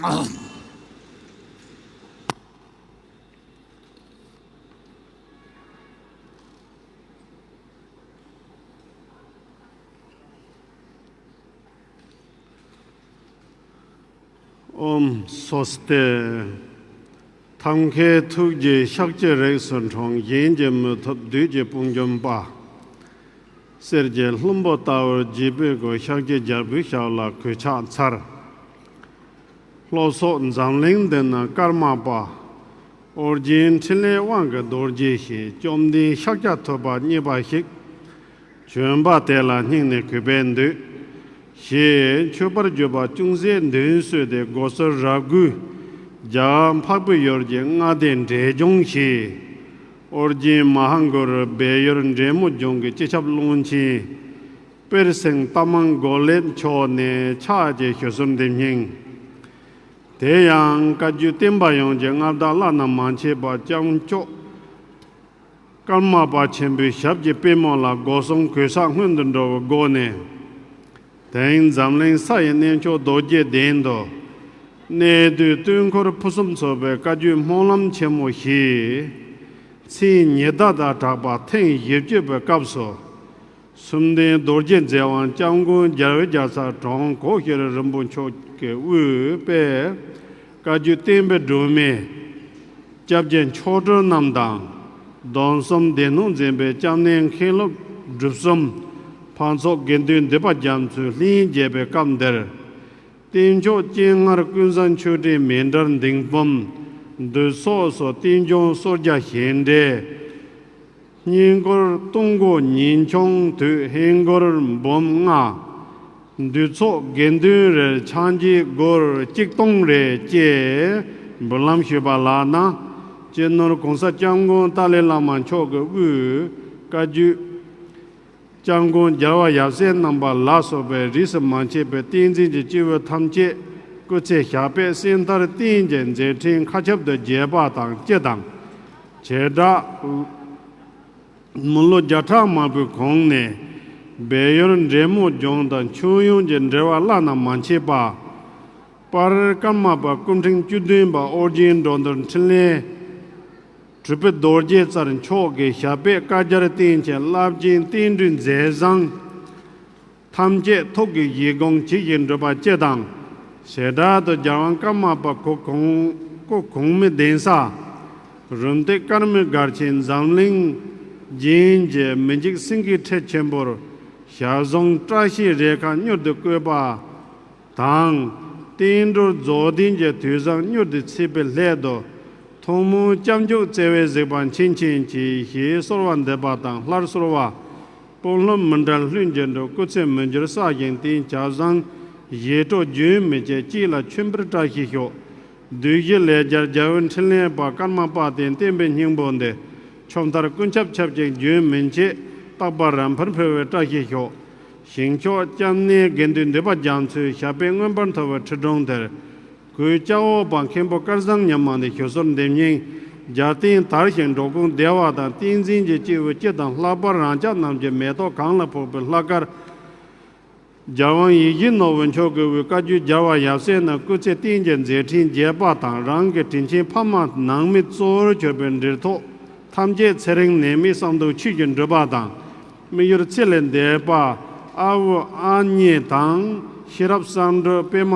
འབུལ། ཨོཾ་སྭ་སྟི། ཐབས་མཁས་ཐུགས་རྗེའི་ཤཱཀྱའི་རིགས་སུ་འཁྲུངས། གཞན་གྱིས་མི་ཐུབ་བདུད་ཀྱི་དཔུང་འཇོམས་པ། གསེར་གྱི་ལྷུན་པོ་ལྟ་བུར་བརྗིད་པའི་སྒོ། ཤཱཀྱའི་རྒྱལ་པོའི་ཞབས་ལ་གུས་ཕྱག་འཚལ། ལྷོ་སོག་འཛམ་གླིང་འདི་ན་ཀརྨ་པ། ཨོ་རྒྱན་འཕྲིན་ལས་དབང་གི་རྡོ་རྗེ་ཞེས། བཅོམ་ལྡན་ཤཱཀྱ་ཐུབ་པ་བརྙེས་པ་ཞིག། བྱོན་པ་དེ་ལ་སྙིང་ནས་གུས་པས་འདུད། ཞེས་མཆོད་པར་བརྗོད་པ་ཅུང་ཟད་འདོན་གསོལ་ཏེ། སྒོ་ཟུར་རྭ་གུར་རྒྱ་གར་འཕགས་པའི་ཡུལ་གྱི་ལྔ་སྡེ་འབྲས་ལྗོངས་ཞེས། ཨོ་རྒྱན་མ་ཧཱ་གུ་རུ་སྦས་ཡུལ་འབྲས་མོ་ལྗོངས་ཀྱི་སྤྱི་ཁྱབ་ཀློང་ཆེན་པིར་སེང་རྟ་མང་མགོ་ལེབ་མཆོག་ནས་ཕྱག་བགྱིས་ཞུ་གསོལ་འདེབས་སྙིང་། དེ་ཡང་བཀའ་བརྒྱུད་བསྟན་པ་ཡོངས་ཀྱི་མངའ་བདག་བླ་ན་མ་མཆིས་པ་སྐྱབས་མཆོག་ཀརྨ་པ་ཆེན་པོའི་ཞབས་ཀྱི་པད་མོ་ལ་སྒོ་གསུམ་གུས་ཕྱག་སྔོན་དུ་འགྲོ་བའི་སྒོ་ནས། དེང་འཛམ་གླིང་ས་ཡི་གནས་མཆོག་རྡོ་རྗེ་གདན་དུ། གནས་བསྡུས་སྟོན་འཁོར་ཕུན་སུམ་ཚོགས་པའི་བཀའ་བརྒྱུད་སྨོན་ལམ་ཆེན་མོ་ཞེས། མཚན་ཉི་ཟླ་དང་གྲགས་པ་ཐེངས་བཞི་བརྒྱད་པའི་སྐབས་སུ། གསུམ་ལྡན་རྡོ་རྗེ་མཛད་དབང་སྐྱབས་མགོན་རྒྱལ་བའི་རྒྱལ་ཚབ་དྲུང་གོ་ཤྲི་རིན་པོ་མཆོག་གི་དབུས་པས། བཀའ་བརྒྱུད་བསྟན་པའི་སྒྲོན་མེ། སྐྱབས་རྗེ་མཆོག་སྤྲུལ་རྣམས་དང་། སྡོམ་གསུམ་སྡེ་སྣོད་འཛིན་པའི་སྐྱབས་གནས་མཁན་སློབ་སྒྲུབ་གསུམ། འཕགས་ཚོགས་དགེ་འདུན་སྡེ་པ་རྒྱ་མཚོའི་ལྷན་རྒྱས་པའི་སྐབས་འདིར། བསྟན་མཆོག་སྤྱན་སྔར་ཀུན་བཟང་ཆོས་སྒྲོན་མཎྜལ་ལྡིང་སྤུན། འདུས་ཚོགས་སུ་བསྟན་སྐྱོང་གསོལ་ཇ་ཞལ་འདྲེན། བསྙེན་བཀུར་གཏོང་སྒོ་ཉིན་ཆུང་དུས་ཧིན་སྒོར་འབུམ་ལྔ། འདུས་ཚོགས་དགེ་འདུན་རེར་ཕྱག་འགྱེད་སྒོར་གཅིག་སྟོང་རེ་བཅས་འབུལ་ལམ་ཞུས་པ་ལགས་ན། སྤྱི་ནོར་གོང་ས་སྐྱབས་མགོན་ཏཱ་ལའི་བླ་མ་མཆོག་གི་དབུས་བཀའ་བརྒྱུད། སྐྱབས་མགོན་རྒྱལ་བ་ཡབ་སྲས་རྣམ་པ་ལ་སོགས་པའི་རིས་སུ་མ་ཆད་པའི་བསྟན་འཛིན་གྱི་སྐྱེས་བུ་ཐམས་ཅད་སྐུ་ཚེ་ཞབས་པད་སྲིད་མཐར་བརྟན་གྱི་མཛད་འཕྲིན་མཁའ་ཁྱབ་ཏུ་རྒྱས་པ་དང་སྤྱི་དང་། བྱེ་བྲག་མི་ལོ་བརྒྱ་ཕྲག་མང་པོའི་གོང་ནས་སྦས་ཡུལ་འབྲས་མོ་ལྗོངས་དང་ཁྱོན་ཡོངས་ཀྱི་འབྲེལ་བ་བླ་ན་མ་མཆིས་པ། པར་ཀརྨ་པ་སྐུ་ཕྲེང་བཅུ་བདུན་པ་ཨོ་རྒྱན་འགྲོ་འདུལ་འཕྲིན་ལས། གྲུབ་པའི་རྡོ་རྗེ་རྩལ་མཆོག་གི་ཞབས་པད་བསྐལ་བརྒྱར་བརྟན་ཅིང་། རླབས་ཆེན་བསྟན་འགྲོའི་མཛད་བཟང་ཐམས་ཅད་ཐུགས་ཀྱི་བཞེད་དགོངས་ཇི་བཞིན་འགྲུབ་པ་སྤྱི་དང་། བྱེ་བྲག་ཏུ་རྒྱལ་དབང་ཀརྨ་པ་སྐུ་གོང་སྐུ་གོང་མའི་གདན་ས། རུམ་བཏེག་དཀར་མོའི་སྒར་ཆེན་འཛམ་གླིང་རྒྱན་གྱི་མི་འཇིགས་སེང་གེའི་ཁྲི་ཆེན་པོར། ཞལ་གསུང་བཀྲ་ཤིས་རེ་ཁཱ་མྱུར་དུ་བཀོད་པ། དང་། བསྟན་འགྲོར་རྫོགས་ལྡན་གྱི་དུས་བཟང་མྱུར་དུ་ཚེས་པའི་སླད་དུ། ཐུན་མོང་སྐྱབས་འཇུག་བརྩེ་བས་གཟིགས་པ་མཁྱེན་མཁྱེན་གྱིས་ཞེས་གསོལ་བ་འདེབས་པ་དང་སླར་གསོལ་བ། སྤོང་ལམ་མི་འབྲལ་ལྷུན་གྱིས་འགྲུབ། སྐུ་ཚེ་མི་འགྱུར་བསགས་ཤིང་བརྟན། བྱ་བཟང་བཞེས་སྤྲོ་རྒྱུན་མི་ཆད་ཅིག་ལ་མཆོད་འབུལ་བཀྲ་ཤིས་ཤོག། བདུད་བཞི་ལས་རྒྱལ་རྒྱལ་བའི་འཕྲིན་ལས་པ་ཀརྨ་པ་དེ་བསྟན་པའི་སྙིང་པོ་འདི། ཆུ་མཐར་ཀུན་ཁྱབ་ཁྱབ་ཅིང་རྒྱུན་མི་འཆད། རྟག་པར་རབ་འཕེལ་འཕེལ་བའི་བཀྲ་ཤིས་ཤོག། ཞིང་མཆོག་སྐྱབས་གནས་དགེ་འདུན་འདུས་པ་རྒྱ་མཚོའི་ཞབས་པད་མངོན་པར་མཐོ་བའི་ཁྲི་དྲུང་དེར། གུས་སྐྱབས་འོག་པ་མཁན་པོ་སྐལ་བཟང་ཉི་མ་ནས་ཞུ་གསོལ་འདེབས་སྙིང་། རྒྱལ་བསྟན་དར་ཞིང་འགྲོ་ཀུན་བདེ་བ་དང་། བསྟན་འཛིན་གྱི་སྐྱེས་བུ་སྤྱི་དང་ལྷག་པར་རང་ཅག་རྣམས་ཀྱི་མེ་ཏོག་གང་ལ་ཕོག་པའི་ལྷག་དཀར། རྒྱལ་དབང་ཡིད་བཞིན་ནོར་བུ་མཆོག་གི་དབུས་བཀའ་བརྒྱུད་རྒྱལ་བ་ཡབ་སྲས་རྣམས་སྐུ་ཚེ་བརྟན་གྱི་མཛད་འཕྲིན་རྒྱས་པ་དང་། རང་གི་དྲིན་ཆེན་ཕ་མ་ནང་མི་གཙོ་བོར་གྱུར་པའི་འབྲེལ་ཐོགས་ཐམས་ཅད་ཚེ་རིང་ནད་མེད་བསམ་དོན་ཆོས་ཀྱི་འགྲུབ་པ་དང་། དམིགས་ཡུལ་ཚེ་ལས་འདས་པ། ཨ་བུ་ཨ་མྱེས་དང་ཤེས་རབ་བསམ་གྲུབ་པད་མ་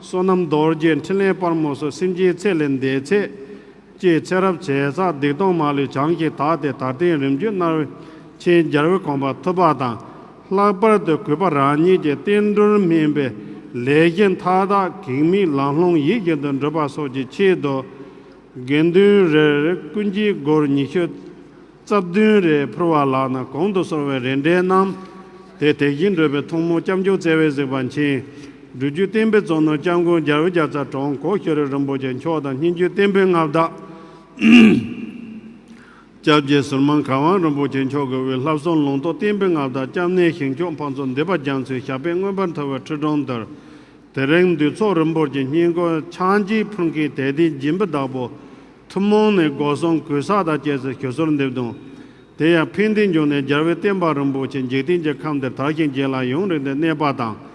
བསོད་ནམས་རྡོ་རྗེ་འཕྲིན་ལས་དཔལ་མོ་སོགས་སེམས་ཅན་ཚེ་ལས་འདས་ཚེ། ཀྱེ་ཚེ་རབས་བྱེ་བྲག་སྡིག་ལྟུང་མ་ལུས་བྱང་ཞིང་དག་སྟེ་དལ་རྟེན་རིམ་བརྒྱུད་གནང་བའི་ཆེན་རྒྱལ་བའི་གོ་འཕང་ཐོབ་པ་དང་། ལྷག་པར་དུ་གུས་པ་རང་ཉིད་ཀྱི་བསྟན་འགྲོར་སྨིན་པའི་ལས་གཞི་མཐའ་དག་གེགས་མེད་ལམ་ལྷོང་ཡིད་བཞིན་དུ་འགྲུབ་པ་སོགས་ཀྱི་ཆེད་དུ། དགེ་འདུན་རེར་ཀུན་གྱིས་སྒོར་ཉི་ཤུ་རྩ་བདུན་རེ་ཕུལ་བ་ལགས་ན། གོང་དུ་གསོལ་བའི་རེ་འབྲས་རྣམས་དེ་དེ་བཞིན་འགྲུབ་པའི་ཐུན་མོང་སྐྱབས་འཇུག་བརྩེ་བས་གཟིགས་པ་མཁྱེན། སྒྲུབ་བརྒྱུད་བསྟན་པའི་གཙོ་ནོར་སྐྱབས་མགོན་རྒྱལ་བའི་རྒྱལ་ཚབ་དྲུང་གོ་ཤྲི་རིན་པོ་ཆེ་མཆོག་དང་། སྙན་བརྒྱུད་བསྟན་པའི་མངའ་བདག་སྐྱབས་རྗེ་ཟུར་དམངས་གར་དབང་རིན་པོ་ཆེ་མཆོག་གི་དབུས་ལྷ་བཟང་ལུང་རྟོགས་བསྟན་པའི་མངའ་བདག་སྐྱབས་གནས་ཞིང་མཆོག་འཕགས་མཚོ་འདུས་པ་རྒྱ་མཚོའི་ཞབས་པད་མངོན་པར་མཐོ་བའི་ཁྲི་དྲུང་དེར། དེ་རིང་འདུས་ཚོགས་རིམ་པར་གྱི་བསྙེན་བཀུར་ཕྱག་འགྱེད་ཕུལ་མཁན་དད་ལྡན་སྦྱིན་པ་བདག་པོ་ཐུན་མོང་ནས་སྒོ་གསུམ་གུས་ཕྱག་དང་བཅས་སུ་ཞུ་གསོལ་འདེབས་དང་། དེ་ཡང་ཕན་བདེའི་འབྱུང་གནས་རྒྱལ་བའི་བསྟན་པ་རིན་པོ་ཆེ་འཇིག་རྟེན་གྱི་ཁམས་འདིར་དར་ཞིང་རྒྱས་ལ་ཡུན་རིང་དུ་གནས་པ་དང་།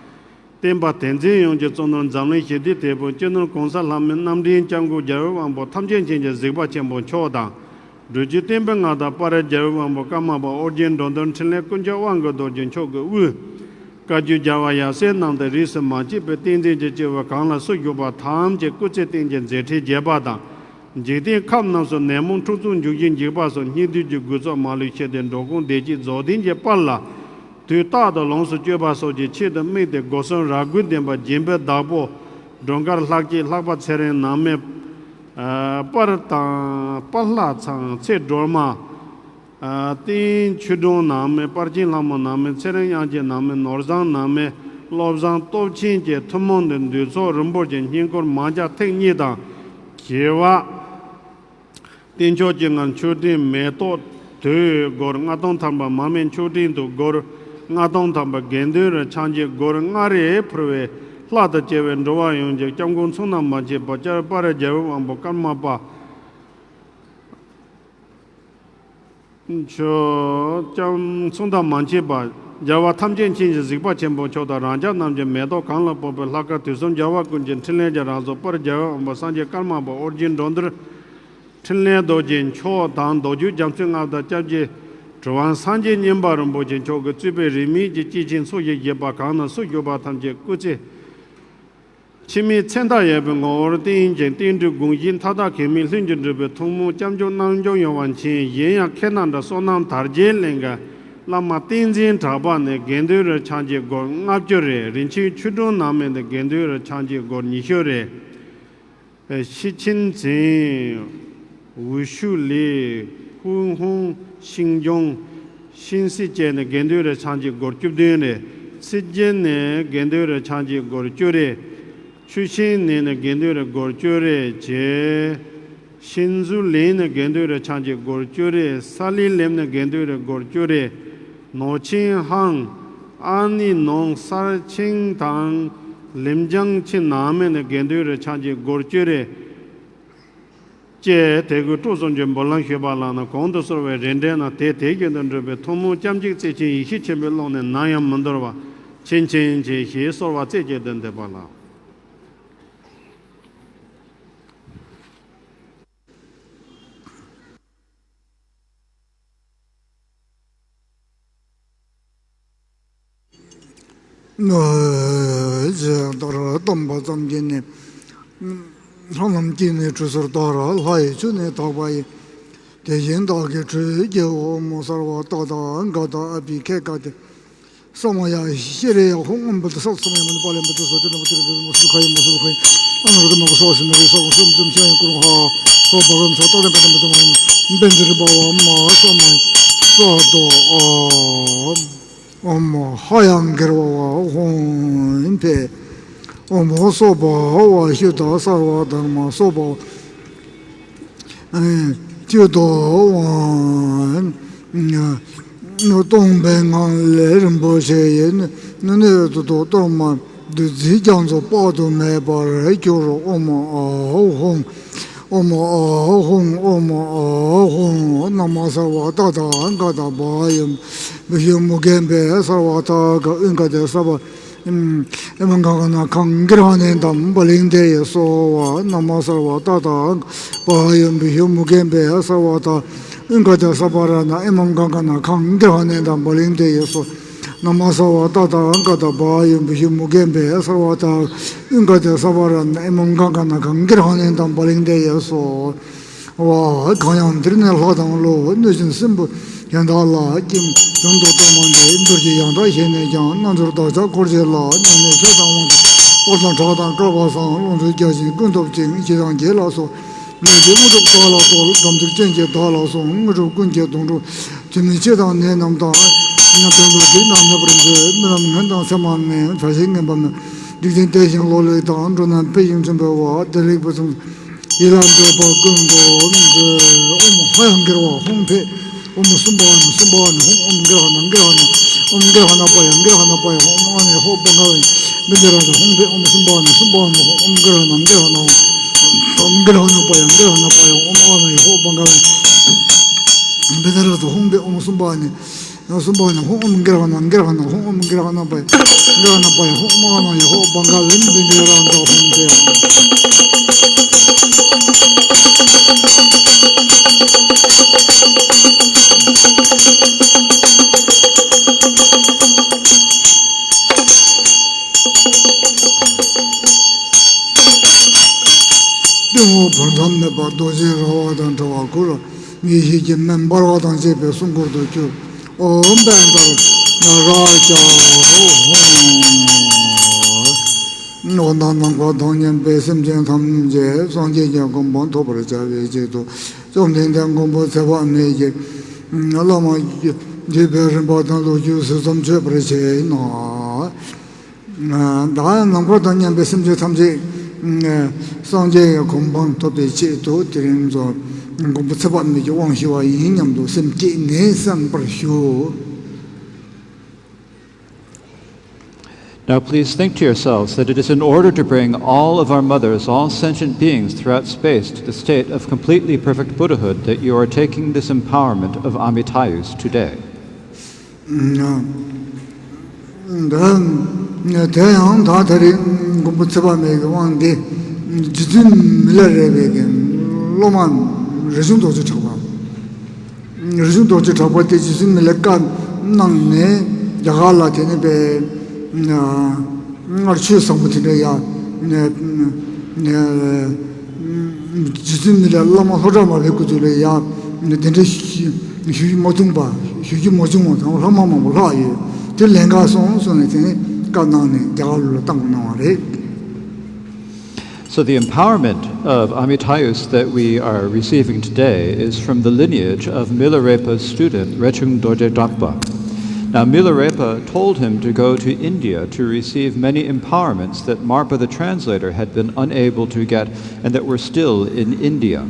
བསྟན་པ་དེ་འཛིན་ཡོངས་ཀྱི་གཙོ་ནོར་འཛམ་གླིང་ཞི་བདེའི་དེད་དཔོན་སྤྱི་ནོར་གོང་ས་ལྷ་མོའི་རྣམ་འདྲེན་སྐྱབས་མགོན་རྒྱལ་བའི་དབང་པོ་ཐམས་ཅད་མཁྱེན་ཅིང་གཟིགས་པ་ཆེན་པོ་མཆོག་དང་། སྒྲུབ་བརྒྱུད་བསྟན་པའི་མངའ་བདག་དཔལ་རི་རྒྱལ་བའི་དབང་པོ་ཀརྨ་པ་ཨོ་རྒྱན་འགྲོ་འདུལ་འཕྲིན་ལས་ཀུན་ཁྱབ་དབང་གི་རྡོ་རྗེ་མཆོག་གི་དབུས། བཀའ་བརྒྱུད་རྒྱལ་བ་ཡབ་སྲས་རྣམས་དང་རིས་སུ་མ་ཆད་པའི་བསྟན་འཛིན་གྱི་སྐྱེས་བུ་གང་ལ་སུ་བཞུགས་པ་ཐམས་ཅད་སྐུ་ཚེ་བརྟན་ཅིང་མཛད་འཕྲིན་རྒྱས་པ་དང་། འཇིག་རྟེན་ཁམས་རྣམས་སུ་ནད་མུག་འཁྲུག་རྩོད་འཇུག་ཞིང་འཇིགས་པ་སོགས་སྙིགས་དུས་ཀྱི་རྒུད་ཚོགས་མ་ལུས་ཞི་སྟེ་འགྲོ་ཀུན་བདེ་སྐྱིད་རྫོགས་ལྡན་གྱི་དཔལ་ལ་དུས་རྟག་ཏུ་ལོངས་སུ་སྤྱོད་པ་སོགས་ཀྱི་ཆེད་དུ་དམིགས་ཏེ་སྒོ་གསུམ་རབ་དགུའི་བདེན་པ་སྦྱིན་པའི་བདག་པོ་སྒྲོལ་དཀར་ལྷ་སྐྱིད་ལྷག་པ་ཚེ་རིང་ནང་མི། ཨ། པར་དང་པར་ལྷ་ཚང་ཚེ་སྒྲོལ་མ། ཨ། བསྟན་ཆོས་སྒྲོན་ནང་མི་པར་ཆེན་ལྷ་མོ་ནང་མི་ཚེ་རིང་དབྱངས་ཅན་ནང་མི་ནོར་བཟང་ནང་མི་བློ་བཟང་སྟོབས་ཆེན་གྱི་ཐུན་མོང་དུ་འདུས་ཚོགས་རིན་པོ་ཆེ་བསྙེན་བཀུར་མང་ཇ་ཐེངས་གཉིས་དང་། ཞི་བ། བསྟན་མཆོག་སྤྱན་སྔར་མཆོད་སྤྲིན་མེ་ཏོག་དུས་སྒོར་ལྔ་སྟོང་ཐམ་པ། མར་མེ་མཆོད་སྤྲིན་དུས་སྒོར་ལྔ་སྟོང་ཐམ་པ། དགེ་འདུན་རུ་ཆག་འཇིག་སྒོར་ལྔ་རེ་ཕུལ་བས་ལྷ་དང་བཅས་པའི་འགྲོ་བ་ཡོངས་ཀྱི་སྐྱབས་མགོན་མཚུངས་རྣམ་མ་མཆིས་པ་ལྕགས་པར་རྒྱལ་བའི་དབང་པོ་ཀརྨ་པ། མཆོག་སྐྱབས་མཚུངས་ཟླ་མ་མཆིས་པ། རྒྱལ་བ་ཐམས་ཅད་མཁྱེན་ཅིང་གཟིགས་པ་ཆེན་པོ་མཆོག་དང་། རང་ཅག་རྣམས་ཀྱི་མེ་ཏོག་གང་ལ་ཕོག་པའི་ལྷ་སྐལ་དུས་གསུམ་རྒྱལ་བ་ཀུན་གྱི་འཕྲིན་ལས་ཀྱི་རང་གཟུགས་དཔལ་རྒྱལ་བའི་དབང་པོ་སངས་རྒྱས་ཀརྨ་པ་ཨོ་རྒྱན་འགྲོ་འདིར་འཕྲིན་ལས་རྡོ་རྗེ་མཆོག་དང་། མདོ་རྒྱུད་རྒྱ་མཚོའི་མངའ་བདག་སྐྱབས་རྗེ་གྲུབ་དབང་སངས་རྒྱས་མཉན་པ་རིན་པོ་ཆེ་མཆོག་གིས་གཙོས་པའི་རིས་མེད་ཀྱི་སྐྱེས་ཆེན་ཚོགས་ཞིང་བཞེས་པ་གང་ན་སུ་བཞུགས་པ་ཐམས་ཅད་སྐུ་ཚེ་ཕྱི་མའི་མཚན་རྟགས་ཡོད་པའི་ངོ་བོར་བསྟན་ཅིང་བསྟན་འགྲོའི་དགོངས་གཞི་མཐའ་དག་གེགས་མེད་ལྷུན་གྱིས་གྲུབ་པའི་ཐུན་མོང་སྐྱབས་མཆོག་རྣལ་འབྱོར་ཡོན་དབང་ཆེན། གཞན་ཡང་མཁས་རྣམས་འདྲ་བསོད་ནམས་དར་རྒྱས་གླིང་གི་བླ་མ་བསྟན་འཛིན་གྲགས་པ་ནས་དགེ་འདུན་རུ་ཆག་འཇིག་སྒོར་ལྔ་བཅུ་རེ། རིན་ཆེན་ཆོས་སྒྲོན་ནང་མི་ནས་དགེ་འདུན་རུ་ཆག་འཇིག་སྒོར་ཉི་ཤུ་རེ། ཤེར་ཕྱིན་ཚན། འུ་ཤུ་ལི། ཧུན་ཧུང་། ཤིང་ལྗོང་། ཤིན་སི་བཅས་ནས་དགེ་འདུན་རུ་ཆག་འཇིག་སྒོར་བཅུ་བདུན་རེ། སི་ཇན་ནས་དགེ་འདུན་རུ་ཆག་འཇིག་སྒོར་བཅུ་རེ། ཆུ་ཤིང་ནས་ནས་དགེ་འདུན་རུ་སྒོར་བཅུ་རེ་བཅས། ཤིན་ཟུ་ལིན་ནས་དགེ་འདུན་རུ་ཆག་འཇིག་སྒོར་བཅུ་རེ། ས་ལི་ལེམ་ནས་དགེ་འདུན་རུ་སྒོར་བཅུ་རེ། ནོ་ཆིན་ཧང་། ཨ་ནི་ནོང་། སར་ཆིང་དང་། ལིམ་ཅང་ཆིན་ནང་མི་ནས་དགེ་འདུན་རུ་ཆག་འཇིག་སྒོར་བཅུ་རེ། ཅེས་དད་གུས་སྤྲོ་གསུམ་གྱི་འབུལ་ལམ་ཞུས་པ་ལགས་ན། གོང་དུ་གསོལ་བའི་རིམ་གྲོ་རྣམས་དེ་དེ་བཞིན་དུ་འགྲུབ་པའི་ཐུན་མོང་སྐྱབས་འཇུག་རྩེ་ཆེན་ཡེ་ཤེས་ཆེན་པོའི་ཀློང་ནས་ནམ་ཡང་མི་འདོར་བར་མཁྱེན་མཁྱེན་བྱེད་ཞེས་གསོལ་བ་རྩེ་གཅིག་ཏུ་འདེབས་པ་ལགས། ནོ། ཞེས་བདག་ར་བསྟན་པ་ཙམ་གྱིས་ནི། ལྷ་རྣམས་ཀྱིས་ནི་ཁྲུས་གསོལ་ལྟར། ལྷ་ཡི་ཆོས་ནི་དག་པ་ཡིན། དེ་བཞིན་བདག་གིས་ཁྲུས་ཀྱི་འོ་མ་གསར་བ་ཏག་ཏག་ག་དང་ཨ་པི་ཁེ་ཀ་ཏེ། ས་མ་ཡ་ཤི་རེ་ཡ་ཧོ་ཨོམ་བུ་ཏི་སག་སུ་མ་ཡ་མ་ནི་པ་ལེ་མ་ཏི་སོ་ཏི་ན་མ་ཏི་རི་ཏི་མ་སུ་ཁ་ཡ་མ་སུ་ཁ་ཡ་ཨ་ན་རི་ཏི་མ་ག་སོ་སི་མ་རི་སོ་སུ་མ་ཙུམ་ཤ་ཡ་ཀུ་རུ་ཧ་ཧོ་བ་གམ་ས་ཏོ་ཏི་མ་ཏི་མ་ཏི་མ་བན་ཏི་རི་བ་བ་མ་ས་མ་ས་དོ་ཨ། ཨོམ་ཧ་ཡང་གེར་བ་བ་ཧོན་ཕེ། ཨོམ་སོ་བ་བ་ཤུ་ད་སར་བ་དར་མ་སོ་བ་ཅུ་དོ་ཝན། སྟོང་པའི་ངང་ལས་རིན་པོ་ཆེ་ཡི་ནུས་ནུས་དུ་དུ་གཏོར་མ་བདུད་རྩིའི་རྒྱ་མཚོ་དཔག་ཏུ་མེད་པར་གྱུར། ཨོམ་ཨ་ཧོམ། ཨོ་མ་ཨ་ཧོང་། ཨོ་མ་ཨ་ཧོང་། ན་མ་སརྦ་ཏ་ཐཱ་ག་ཏ་བ་ཡུམ་བི་ཤུ་མུ་གེ་བེ་སརྦ་ཐཱ་ག་ཨུན་ཀ་ཏེ་སརྦ་ཨེ་མ་ག་ག་ན་ཁང་གི་ར་ནེ་དམ་བ་ལིང་ཏེ་ཡེ་སོ་ཝ། ན་མ་སརྦ་ཏ་ཐཱ་བ་ཡུམ་བི་ཤུ་མུ་གེ་བེ་སརྦ་ཐཱ་ཨུན་ཀ་ཏེ་སརྦ་ར་ན་ཨེ་མ་ག་ག་ན་ཁང་གི་ར་ནེ་དམ་བ་ལིང་ཏེ་ཡེ་སོ། ན་མ་སརྦ་ཏ་ཐཱ་ག་ཏ་བ་ཡུམ་བི་ཤུ་མུ་གེ་བེ་སརྦ་ཐཱ་ཨུན་ཀ་ཏེ་སརྦ་ར་ན་ཨེ་མ་ག་ག་ན་ཁང་གི་ར་ནེ་དམ་བ་ལིང་ཏེ་ཡེ་སོ། ཝ། གང་ཡང་འདིར་ནི་ལྷ་དང་ཀླུ་གནོད་སྦྱིན་སྲིན་པོ་གཞན་དག་ལ་སྐྱེམས་དོན་དུ་གཏོར་མ་འདི་འདིར་གྱིས་ཡང་དག་བཞེས་ནས་ཀྱང་རྣལ་འབྱོར་བདག་ཅག་འཁོར་བཅས་ལ་ཉེ་གནས་ཆོས་དང་དབང་དུ་དཀོར་དང་གྲགས་དང་བསྐལ་པ་བཟང་ལོངས་སྤྱོད་རྒྱ་ཆེན་ཀུན་ཐོབ་ཅིང་། ཞི་དང་རྒྱས་ལ་སོགས་ལུས་ཀྱི་དངོས་གྲུབ་དག་ལ་གསོལ། དམ་ཚིག་ཅན་གྱི་བདག་ལ་སོགས་དངོས་གྲུབ་ཀུན་གྱི་དོན་གྲུབ་ཆོས་མིན་བྱེད་དང་ནད་རྣམས་དང་། དོན་དུ་སྡིག་རྣམས་མེད་པར་མཛོད། རྨི་ལམ་ངན་དང་མཚན་མ་ངན། བྱ་བྱེད་ངན་པ་མེད། འཇིག་རྟེན་བདེ་ཞིང་ལོ་ལེགས་དང་། འགྲོ་རྣམས་ཕན་ཞིང་བརྩོན་པའི་བ། བདེ་ལེགས་ཕུན་སུམ་ཡིད་ལ་འདོད་པ་ཀུན་ཏུ་མཛོད། ཨོམ་ཧ་ཡང་གེར་བ་ཧོང་ཕེ། ཨོམ་སུམ་བ་ན་སུམ་བ་ན་ཧོང་། ཨོམ་གེར་ཧ་ན་གེར་ཧ་ན། ཨོམ་གེར་ཧ་ན་པ་ཡང་གེར་ཧ་ན་པ་ཡང་ཨོམ་ཨ་ན་ཡ་ཧོ་བ་ག་བེ་མི་འདི་ར་ཧོང་ཕེ། ཨོམ་སུམ་བ་ན་སུམ་བ་ན་ཧོང་། ཨོམ་གེར་ཧ་ན་གེར་ཧ་ན་ཧོང་། ཨོམ་གེར་ཧ་ན་པ་ཡང་གེར་ཧ་ན་པ་ཡང་ཨོམ་ཨ་ན་ཡ་ཧོ་བ་ག་བེ་མི་འདི་ར་ཧོང་ཕེ། ཨོམ་སུམ་བ་ན། སུམ་པ་ན་ཧོང་། ཨོམ་གེར་ཧ་ན་གེར་ཧ་ན་ཧོང་། ཨོམ་གེར་ཧ་ན་པ་ཡ་གེར་ཧ་ན་པ་ཡ་ཧོང་། ཨོམ་ཨ་ན་ཡ་ཧོ་བ་ག་བེ་མི་འདི་ར་ཧོང་ཕེ། སྟེང་འོག་བར་མཚམས་མེད་པ་རྡོ་རྗེའི་ར་བ་དང་འདྲ་བར་གུར་ཡེ་ཤེས་ཀྱི་མེ་འབར་བ་དང་བཅས་པའི་གསུང་མགུར་དུ་གྱུར། ཨོཾ་པཎ་ཌཱ་ར་ཏ་ཧོ། འོ་ན་ནམ་མཁའ་དང་མཉམ་པའི་སེམས་ཅན་ཐམས་ཅད་སངས་རྒྱས་ཀྱི་གོ་འཕང་ཐོབ་པར་བྱ་བའི་ཆེད་དུ། བཅོམ་ལྡན་འདས་མགོན་པོ་ཚེ་དཔག་མེད་ཀྱིས་བླ་མ་བརྒྱུད་པའི་རིམ་པ་དང་ལོ་རྒྱུས་ཟུར་ཙམ་བརྗོད་པར་བྱས་ནོ། ད་ནམ་མཁའ་དང་མཉམ་པའི་སེམས་ཅན་ཐམས་ཅད་སངས་རྒྱས་ཀྱི་གོ་འཕང་ཐོབ་པའི་ཆེད་དུ་དེ་རིང་ཚོ་མགོན་པོ་ཚེ་དཔག་མེད་ཀྱི་དབང་ཞུ་བ་ཡིན་སྙམ་དུ་སེམས་བསྐྱེད་ནས་གསན་པར་ཞུ། Now please think to yourselves that it is in order to bring all of our mothers, all sentient beings throughout space, to the state of completely perfect Buddhahood that you are taking this empowerment of Amitāyus today. དེ་ཡང་ད་དེ་རིང་མགོན་པོ་ཚེ་དཔག་མེད་ཀྱི་དབང་འདི་རྗེ་བཙུན་མི་ལ་རས་པའི་གི་སློབ་མ་རས་ཆུང་རྡོ་རྗེ་གྲགས་པ། རས་ཆུང་རྡོ་རྗེ་གྲགས་པ་དེ་རྗེ་བཙུན་མི་ལས་བཀའ་གནང་ནས་རྒྱ་གར་ལ་དེ་ནས་པའི་སྔར་ཆོས་བཟང་པོ་དེ་འདྲ་ཡ་རྗེ་བཙུན་མི་ལས་བླ་མ་ལྷོ་བྲག་མར་པའི་སྐུ་དུས་ལ་ཡ་དེ་འདྲ་ཞུ་ཞུ་རྒྱུ་མ་བྱུང་པ་ཞུ་རྒྱུ་མ་བྱུང་བ་དང་ལྷག་མ་མང་པོ་ལྷག་ཡོད། དེ་ལན་འགག་སོང་སོང་ནས་དེ་ནས་བཀའ་གནང་ནས་རྒྱ་གར་ལ་བཏང་གནང་བ་རེད། So the empowerment of Amitayus that we are receiving today is from the lineage of Milarepa's student Rechung Dorje Drakpa. Now Milarepa told him to go to India to receive many empowerments that Marpa the translator had been unable to get and that were still in India.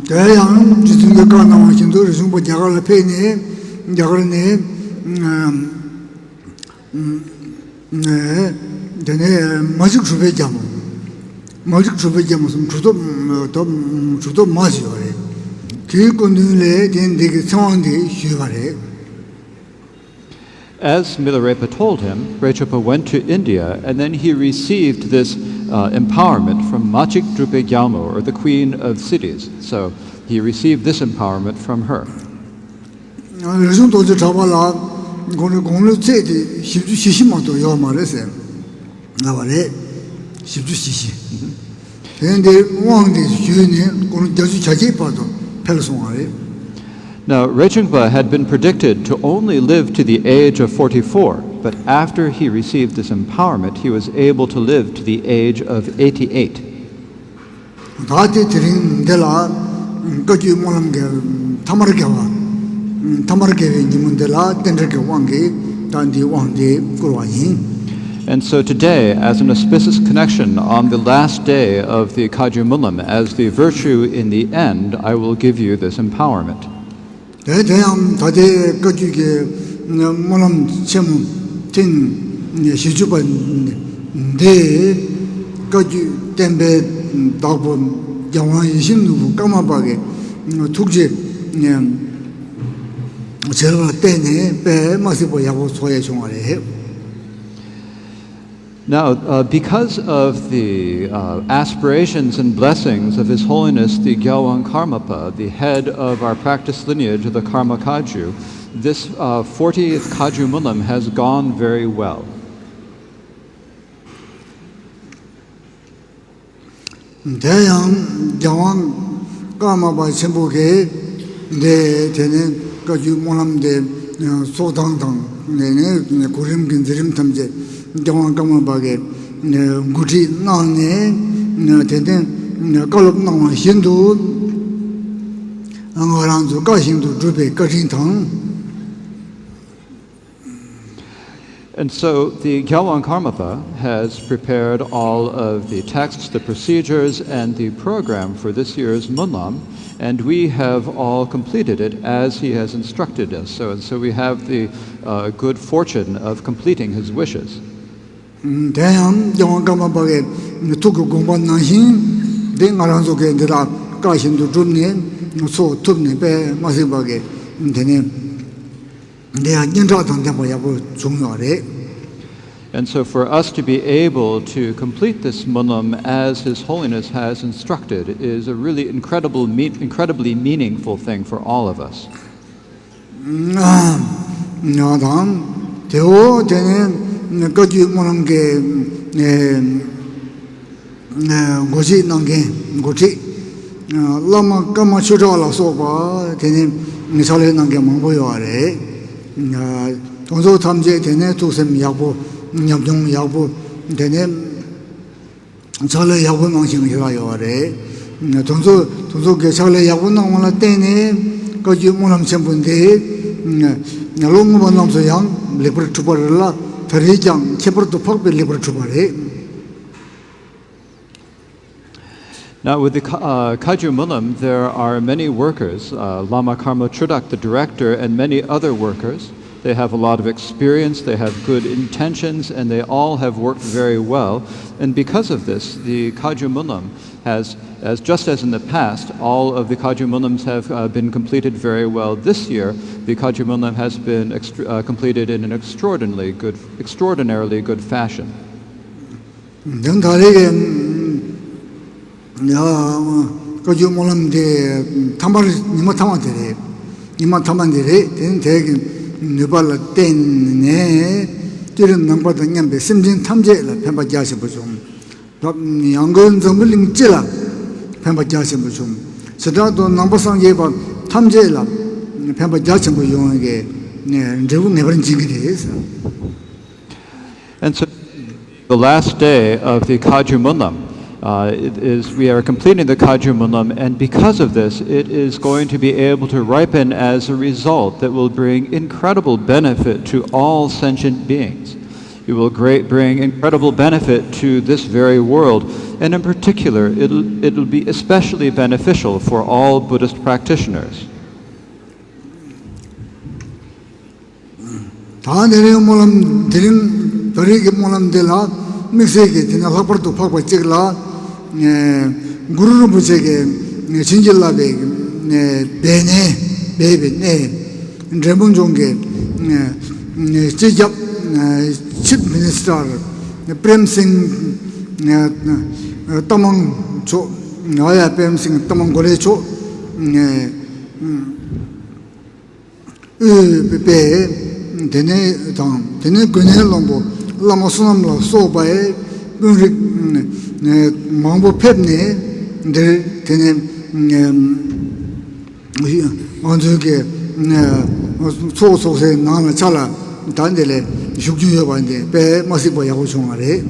དེ་ཡང་རྗེ་བཙུན་གྱིས་བཀའ་གནང་བ་བཞིན་དུ་རས་ཆུང་པ་རྒྱ་གར་ལ་ཕེབས་ནས་རྒྱ་གར་ནས་དེ་ནས་མ་གཅིག་གྲུབ་པའི་རྒྱལ་མོ། མ་གཅིག་གྲུབ་པའི་རྒྱལ་མོ་གསུམ་གྲུབ་ཐོབ་གྲུབ་ཐོབ་མ་ཞུས་པ་རེད། དེའི་སྐུ་མདུན་ལས་དེ་འདི་གི་ཚེ་དབང་འདི་ཞུས་པ་རེད། As Milarepa told him, Rechopa went to India and then he received this uh, empowerment from Machik Drupe Gyalmo, or the Queen of Cities. So he received this empowerment from her. རས་ཆུང་རྡོ་རྗེ་གྲགས་པ་ལ་དགུང་ལོ་དགུང་ལོ་ཚད་དེ་བཞི་བཅུ་ཞེ་བཞི་མ་གཏོགས་ཡོད་མ་རེད་ཟེར། ལབ་པ་རེད། བཞི་བཅུ་ཞེ་བཞི། དེ་འདི་དབང་འདི་ཞུས་ནས་དགུང་ལོ་བརྒྱད་ཅུ་གྱ་གཅིག་བར་དུ་འཕེལ་སོང་བ་རེད། Now, Rechungpa had been predicted to only live to the age of forty-four, but after he received this empowerment, he was able to live to the age of eighty-eight. ད་དེ་དེ་རིང་འདི་ལ་བཀའ་བརྒྱུད་སྨོན་ལམ་གྱི་ཐ་མར་དགེ་བ། ཐ་མར་དགེ་བའི་ཉིན་མོ་འདི་ལ་རྟེན་འབྲེལ་གྱི་དབང་གིས་ད་འདིའི་དབང་འདི་བསྐུར་བ་ཡིན། And so today, as an auspicious connection, on the last day of the Kagyu Mulam, as the virtue in the end, I will give you this empowerment. དེ་དེ་ཡང་ད་ལྟའི་བཀའ་བརྒྱུད་ཀྱི་སྨོན་ལམ་ཆེན་མོ་ཐེངས་བཞི་བཅུ་པ་འདི་བཀའ་བརྒྱུད་བསྟན་པའི་བདག་པོ་རྒྱལ་དབང་ཡིད་བཞིན་ནོར་བུ་ཀརྨ་པ་གི་ཐུགས་རྗེ་བྱས་པར་བརྟེན་ནས་དཔེ་མ་སྲིད་པ་ཡག་པོ་ཚོགས་ཡས་བྱུང་བ་རེད། Now, uh, because of the uh, aspirations and blessings of His Holiness the Gyalwang Karmapa, the head of our practice lineage of the Karma Kagyu, this uh, fortieth Kagyu Mulam has gone very well. དེ་ཡང་རྒྱལ་དབང་ཀརྨ་པ་ཆེན་པོ་གིས་འདི་དེ་ནས་བཀའ་བརྒྱུད་སྨོན་ལམ་འདི་ཚོགས་སྟངས་དང་ནས་ནས་གོ་རིམ་གྱི་མཛད་རིམ་ཐམས་ཅད་རྒྱལ་དབང་ཀརྨ་པ་གིས་འགོ་ཁྲིད་གནང་ནས་དེ་ནས་བཀའ་སློབ་གནང་བ་བཞིན་དུ་ང་རང་ཚོ་བཀའ་བཞིན་དུ་སྒྲུབ་པའི་བཀའ་དྲིན་དང་། And so the Gyalwang Karmapa has prepared all of the texts, the procedures, and the program for this year's Munlam, and we have all completed it as he has instructed us. So, and so we have the uh, good fortune of completing his wishes. དེ་ཡང་རྒྱལ་དབང་ཀརྨ་པ་གི་ཐུགས་ཀྱི་དགོངས་པ་ནང་བཞིན་དེ་ང་རང་ཚོ་གི་འདི་དག་བཀའ་བཞིན་དུ་བསྒྲུབས་ནས་ཚོགས་ཐུབ་ནས་དཔེ་མ་སྲིད་པ་གི་དེ་ནས། འདི་ཡང་སྙན་གྲགས་དང་ལྡན་པ་ཡག་པོ་བྱུང་ཡོད་རེད། And so, for us to be able to complete this Smonam as His Holiness has instructed is a really incredible, me- incredibly meaningful thing for all of us. ཡང་དང་། དེ་འོ་དེ་ནས་བཀའ་བརྒྱུད་སྨོན་ལམ་གྱི་འགོ་ཁྲིད་གནང་མཁན་འགོ་ཁྲིད། བླ་མ་ཀརྨ་ཆོས་གྲགས་ལ་སོགས་པ་དེ་ནས་ཕྱག་ལས་གནང་མཁན་མང་པོ་ཡོད་རེད། དེ་ཚོ་ཐམས་ཅད་དེ་ནས་ཐུགས་སེམས་ཡག་པོ། ཉམས་མྱོང་ཡག་པོ། དེ་ནས་ཕྱག་ལས་ཡག་པོ་གནང་བཞིན་ཞིག་ལ་ཡོད་རེད། དེ་ཚོ་དེ་ཚོ་གི་ཕྱག་ལས་ཡག་པོ་གནང་བ་ལ་བརྟེན་ནས་བཀའ་བརྒྱུད་སྨོན་ལམ་ཆེན་པོ་འདི་ལོ་སྔོན་མ་རྣམས་སུ་ཡང་ལེགས་པར་གྲུབ་པ་རེད་ལ། ད་རེས་ཀྱང་ཁྱད་པར་དུ་འཕགས་པའི་ལེགས་པར་གྲུབ་པ་རེད། Now, with the Ka- uh, Kagyu Mulam, there are many workers, uh, Lama Karma Chodak, the director, and many other workers. They have a lot of experience, they have good intentions, and they all have worked very well. And because of this, the Kagyu Mulam has, as just as in the past, all of the Kagyu Mulams have uh, been completed very well. This year, the Kagyu Mulam has been extr- uh, completed in an extraordinarily good, extraordinarily good fashion. དེང་ད་རེས་ཀྱི་ཡ་བཀའ་བརྒྱུད་སྨོན་ལམ་འདི་ཐ་མར་ཉི་མ་ཐ་མ་དེ་རེད། ཉི་མ་ཐ་མ་འདི་རེད། དེ་ནི་དེ་གི་ནུས་པ་ལ་བརྟེན་ནས་བསྐྱེད་རིམ་ནང་པ་དང་མཉམ་པའི་སེམས་ཅན་ཐམས་ཅད་ལ་ཕན་པ་རྒྱ་ཆེན་པོ་བྱུང་། ཡང་སྒོས་འཛམ་བུ་གླིང་སྤྱི་ལ་ཕན་པ་རྒྱ་ཆེན་པོ་བྱུང་། བྱེ་བྲག་ཏུ་ནང་པ་སངས་རྒྱས་པ་ཐམས་ཅད་ལ་ཕན་པ་རྒྱ་ཆེན་པོ་ཡོང་བའི་འབྲས་བུ་ངེས་པར་འབྱིན་གྱི་རེད། And so, the last day of the Kagyu Mulam, uh, it is, we are completing the Kagyu Mulam, and because of this, it is going to be able to ripen as a result that will bring incredible benefit to all sentient beings. It will great, bring incredible benefit to this very world, and in particular, it'll, it'll be especially beneficial for all Buddhist practitioners. ད་དེ་རིང་སྨོན་ལམ་དེ་རིང་ད་རེས་ཀྱི་སྨོན་ལམ་འདི་ལ་དམིགས་བསལ་གྱི་དེ་ནས་ལྷག་པར་དུ་འཕགས་པ་གཅིག་ལ། གུ་རུ་རིན་པོ་ཆེ་གིས་བྱིན་གྱིས་བརླབས་པའི་སྦས་གནས་སྦས་པའི་གནས། འབྲས་སྤུངས་ལྗོངས་ཀྱི་སྤྱི་ཁྱབ་ཆིབ་མི་ནི་སི་ཊར་པྲེམ་སིང་ཏ་མང་མཆོག་ཨ་ཡ་པྲེམ་སིང་ཏ་མང་གོ་ལེ་མཆོག་དབུས་པའི་དེ་ནས་དང་དེ་ནས་དགོན་གནས་བློན་པོ་བླ་མ་བསོད་ནམས་ལ་སོགས་པའི་དཔོན་རིགས་མང་པོ་ཕེབས་ནས་འདིར་དེ་ནས་ང་ཚོའི་གི་ཚོགས་ཚོགས་སའི་ནང་ལ་ཆ་ལ་ད་འདི་ལས་བཞུགས་རྒྱུ་ཡོད་པ་འདི་དཔེ་མ་སྲིད་པ་ཡག་པོ་བྱུང་བ་རེད།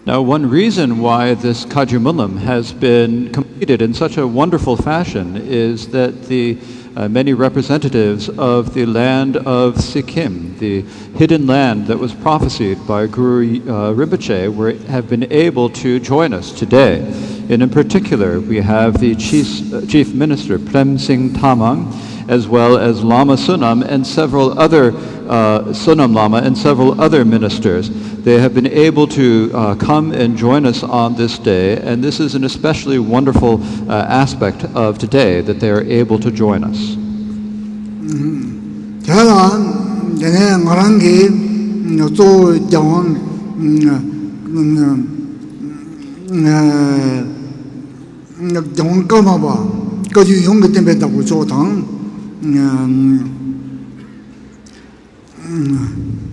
Now, one reason why this Kagyu Mulam has been completed in such a wonderful fashion is that the uh, many representatives of the land of Sikkim, the hidden land that was prophesied by Guru uh, Rinpoche, were, have been able to join us today. And in particular, we have the Chief, uh, Chief Minister Prem Singh Tamang, as well as Lama Sonam and several other uh, Sonam Lama and several other ministers. They have been able to uh, come and join us on this day, and this is an especially wonderful uh, aspect of today that they are able to join us. དེ་ལ་དེ་ནས་ང་རང་གིས་གཙོ་བོ་རྒྱལ་དབང་རྒྱལ་དབང་ཀརྨ་པ་བཀའ་བརྒྱུད་ཡོངས་ཀྱི་བསྟན་པའི་བདག་པོ་མཆོག་དང་།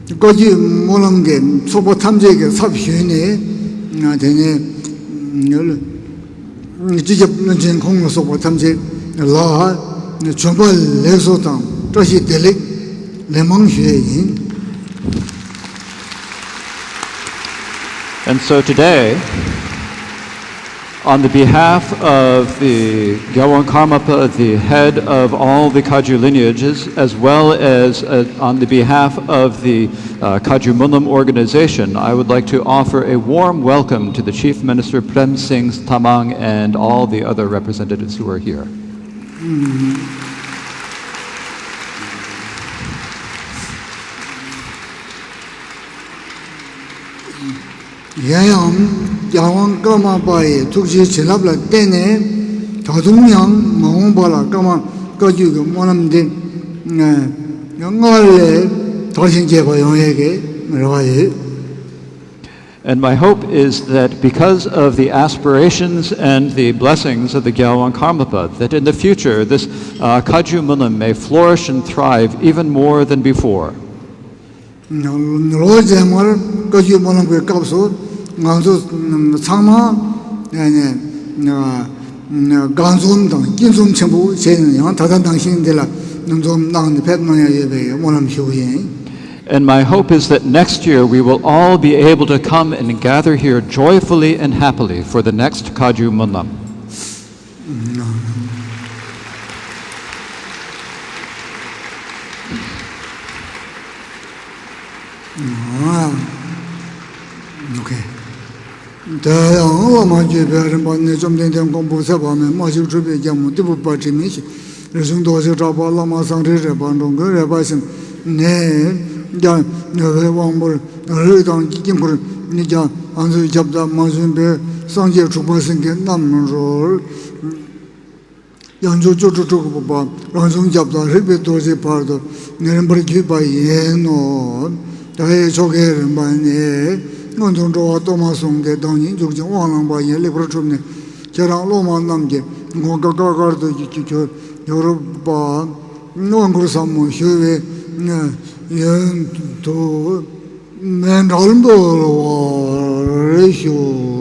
བཀའ་བརྒྱུད་སྨོན་ལམ་གྱི་ཚོགས་པ་ཐམས་ཅད་ཀྱི་ཚབ་ཞུས་ནས་དེ་ནས་སྤྱི་ཁྱབ་བློན་ཆེན་ཁོང་ལ་སོགས་པ་ཐམས་ཅད་ལ་བྱོན་པ་ལེགས་སོ་དང་བཀྲ་ཤིས་བདེ་ལེགས་ལན་མང་ཞུ་ཡས་ཡིན། And so today, on the behalf of the Gyalwang Karmapa, the head of all the Kagyu lineages, as well as uh, on the behalf of the uh, Kagyu Munam organization, I would like to offer a warm welcome to the Chief Minister Prem Singh Tamang and all the other representatives who are here. གཞན་ཡང་རྒྱལ་དབང་ཀརྨ་པ་ཡི་ཐུགས་རྗེའི་བྱིན་རླབས་ལ་བརྟེན་ནས་ད་དུང་ཡང་མ་འོངས་པ་ལ་ཀརྨ་བཀའ་བརྒྱུད་ཀྱི་སྨོན་ལམ་འདི་སྔར་ལས་ དར་ཞིང་རྒྱས་པ་ཡོང་ཡས་ཀྱི་རེ་བ་ཡོད། And my hope is that because of the aspirations and the blessings of the Gyalwang Karmapa, that in the future this uh, Kagyu Munlam may flourish and thrive even more than before. ལོ་རྗེས་མར་བཀའ་བརྒྱུད་སྨོན་ལམ་གྱི་སྐབས་སུ་ང་ཚོ་ཚང་མ་དགའ་འཛོམས་དང་སྐྱིད་འཛོམས་ཆེན་པོ་བྱས་ནས་ཡང་ད་ལྟ་ནང་བཞིན་འདི་ལ་འཛོམས་གནང་ནས་ཕེབས་གནང་ཡ་ཡོད་པའི་སྨོན་ལམ་ཞུ་གི་ཡིན། And my hope is that next year we will all be able to come and gather here joyfully and happily for the next Kagyu Munlam. Okay. དེ་ཡང་བླ་མ་བརྒྱུད་པའི་རིམ་པ་ནས་བཅོམ་ལྡན་འདས་མགོན་པོ་ཚེ་དཔག་མེད་མ་གཅིག་གྲུབ་པའི་རྒྱལ་མོ་ཏི་ཕུ་པ་དྲི་མེད་ཞིག་རིགས་གསུམ་རྡོ་རྗེ་གྲགས་པ་བླ་མ་སངས་རྒྱས་རས་པ་འགྲོ་མགོན་རས་པ་ཆེན་ནས་ཀྱང་ཉེ་བའི་དབང་པོར་རིགས་དང་དཀྱིལ་འཁོར་ནས་ཀྱང་ང་ཚོའི་ཁྱབ་བདག་མ་བྱོན་པའི་སངས་རྒྱས་དྲུག་པ་སེང་གེ་རྣམ་རོལ། ཡང་ཆོས་བཅུ་དྲུག་དྲུག་པོ་པ་རང་བྱུང་ཁྱབ་བདག་རིག་པའི་རྡོ་རྗེའི་བར་དུ་རིམ་པར་བརྒྱུད་པ་ཡིན་ནོ། ད་ཡའི་ཆོ་གའི་རིམ་པ་ནི་སྔོན་དུ་འགྲོ་བ་གཏོར་མ་གསུམ་གྱི་བདག་ཉིད་འཇུག་ཅིང་དབང་བླངས་པ་ཡིན། ལེགས་པར་གྲུབ་ནས་ཁྱེད་རང་སློབ་མ་རྣམས་ཀྱི་གོ་འཕང་དཀའ་དཀའ་ཐུབ་ཀྱི་གྱུར་པ་དབང་བསྐུར་ཟབ་མོ་ཞུ་བའི་ཡོན་དུ་མཎྜལ་འབུལ་བར་ཞུ།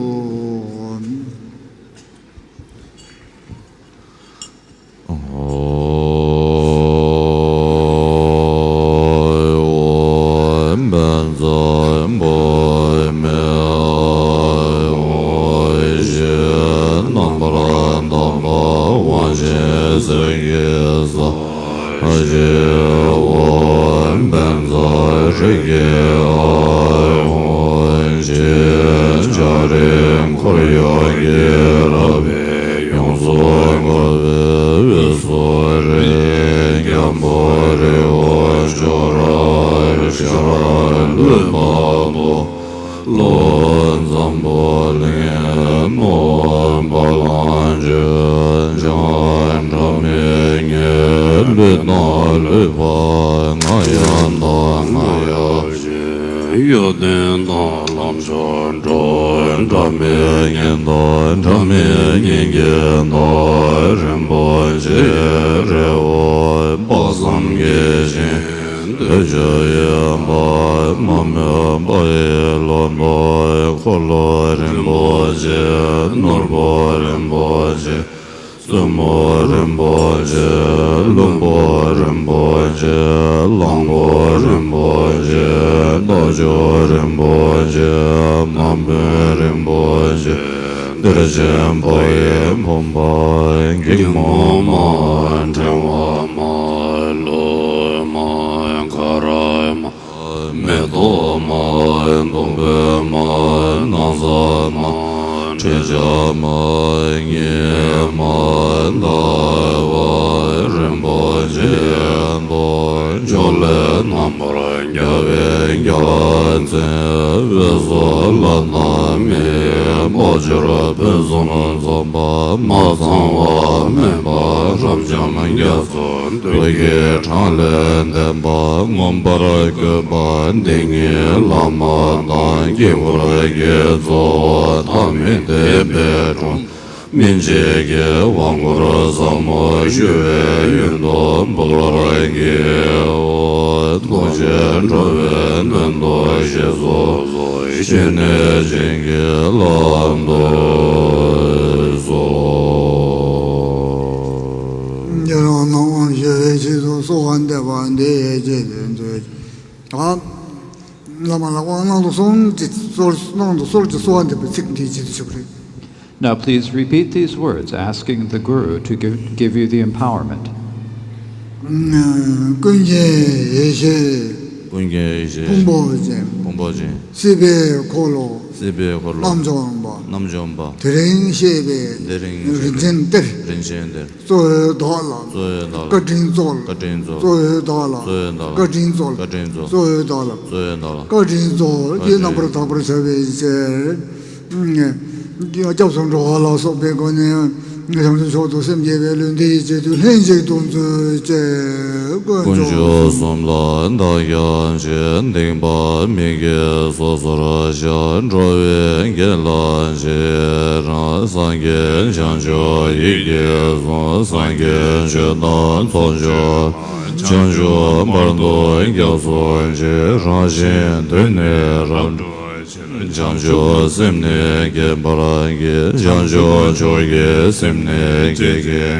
ཡོངས་སུ་བསྔོ་བའི་འོད་ཟེར་རེ། སྐྱབས་འགྲོ་རེ་བ་ཤར་ལྷོའི་ཕ་རོལ་ལོ་འཛམ་བུ་གླིང་ནོར་བུ་ལ་སྤྱོད་ཅིང་། སྒྲ་མི་སྙན་ལུས་དང་ལུས་པ་ང་ཡི་མདོག་ང་ཡི་ཡོན་ཏན་དང་ལམ་མཆོག་འགྲོ། སྒྲ་མི་སྙན་དང་སྒྲ་མི་སྙན་གྱི་མདོག་རིན་པོ་ཆེའི་རི་བོ་དཔག་བསམ་གྱི་ཞིང་དུ་བཞུགས་པ། མ་རྨོས་པ་ཡི་ལོ་ཏོག་འཁོར་ལོ་རིན་པོ་ཆེ། ནོར་བུ་རིན་པོ་ཆེ། བཙུན་མོ་རིན་པོ་ཆེ། ལྷུན་པོ་རིན་པོ་ཆེ། གླང་པོ་རིན་པོ་ཆེ། རྟ་མཆོག་རིན་པོ་ཆེ། དམ་དཔོན་རིན་པོ་ཆེ། གཏེར་ཆེན་པོ་ཡི་བུམ་པ་སྒེག་མོ་མ། ཕྲེང་བ་མ། ལྷུ་མ། ཀ་ར་མ། མེ་ཏོག་མ། བདུག་སྤོས་མ། ན་བཟའ་མ། ཁྲི་ཆ་མ། ཉི་མ། ཟླ་བ། རིན་པོ་ཆེ་དང་ཕྱོགས་ལས་རྣམ་པར་རྒྱལ་བའི་རྒྱལ་མཚན། འོད་ཟེར་ལ་སོགས་པའི་སྤོས་ཆུས་ཕུན་སུམ་ཚོགས་པ། མ་ཚང་བ་མེད་པར་རབ་འབྱམས་རྒྱ་མཚོ། བདུད་ཀྱི་གྲངས་ལས་འདས་པ་མངོན་པར་བཀོད་པ། འདི་ཉིད་བླ་མ་དང་དཀྱིལ་འཁོར་གྱི་གཙོ་བོ་ཐ་མི་དད་པའི་སྒྲོན་མེ་ཉིད་ཀྱི་དབང་བསྐུར་ཟབ་མོ་ཞུ་བའི་ཡོན་དུ་འབུལ་བར་བགྱིའོ། ཐུགས་རྗེས་འགྲོ་བའི་དོན་དུ་ཞེས་སོགས་སོ། ཞི་གནས་བྱིན་གྱིས་བརླབ་ཏུ་གསོལ། ཁྱེད་རང་རྣམས་དབང་ཞུ་བའི་ཆེད་དུ་གསོལ་བ་འདེབས་པ་འདི་ཡི་རྗེས་ཟློས་མཛོད། ད་བླ་མ་ལ་དབང་གནང་དུ་སོང་ཅིག་གསོལ། གནང་དུ་གསོལ་གྱི་གསོལ་བ་འདེབས་པའི་ཚིག་འདིའི་རྗེས་ཟློས་ཞུ་གི་རེད། Now please repeat these words, asking the Guru to give, give you the empowerment. ཀུན་མཁྱེན་ཡེ་ཤེས། ཀུན་མཁྱེན་ཡེ་ཤེས། ཕུང་པོ་ཅན། ཕུང་པོ་ཅན། སྲིད་པའི་འཁོར་ལོ། སྲིད་པའི་འཁོར་ལོ། རྣམ་འཇོམས་པ། རྣམ་འཇོམས་པ། དེ་རིང་གཤེགས་པའི། དེ་རིང་གཤེགས་པའི། རིན་ཆེན་གཏེར། རིན་ཆེན་གཏེར། གཙོ་བོའི་བདག་ལ། གཙོ་བོའི་བདག་ལ། བཀའ་དྲིན་སྩོལ། བཀའ་དྲིན་སྩོལ། གཙོ་བོའི་བདག་ལ། གཙོ་བོའི་བདག་ལ། བཀའ་དྲིན་སྩོལ། བཀའ་དྲིན་སྩོལ། གཙོ་བོའི་བདག་ལ། གཙོ་བོའི་བདག་ལ། བཀའ་དྲིན་སྩོལ། བཀའ་དྲིན་སྩོལ། ཀྱེ་རྣམ་པར་དག་པར་བྱ་བའི་ཕྱིར། སྐྱབས་སུ་འགྲོ་བ་ལ་སོགས་པའི་སྒོ་ནས། བྱང་ཆུབ་མཆོག་ཏུ་སེམས་བསྐྱེད་པའི་ལུས་འདི་ཡི་བྱེད་དུས་ལྷན་ཅིག་ཏུ་མཛོད་ཅིག་དཀོན་མཆོག་གསུམ་ལ་བདག་སྐྱབས་མཆི། སྡིག་པ་མི་དགེ་སོ་སོར་བཤགས། འགྲོ་བའི་དགེ་ལ་རྗེས་རང་། སངས་རྒྱས་བྱང་ཆུབ་ཡིད་ཀྱིས་བཟུང་། སངས་རྒྱས་ཆོས་དང་ཚོགས་མཆོག་བྱང་ཆུབ་བར་དུ་སྐྱབས་སུ་མཆི། རང་གཞན་དོན་ནི་རབ་བྱང་ཆུབ་སེམས་ནི་བསྐྱེད་པར་བགྱི། བྱང་ཆུབ་མཆོག་གི་སེམས་ནི་བསྐྱེད་བགྱི།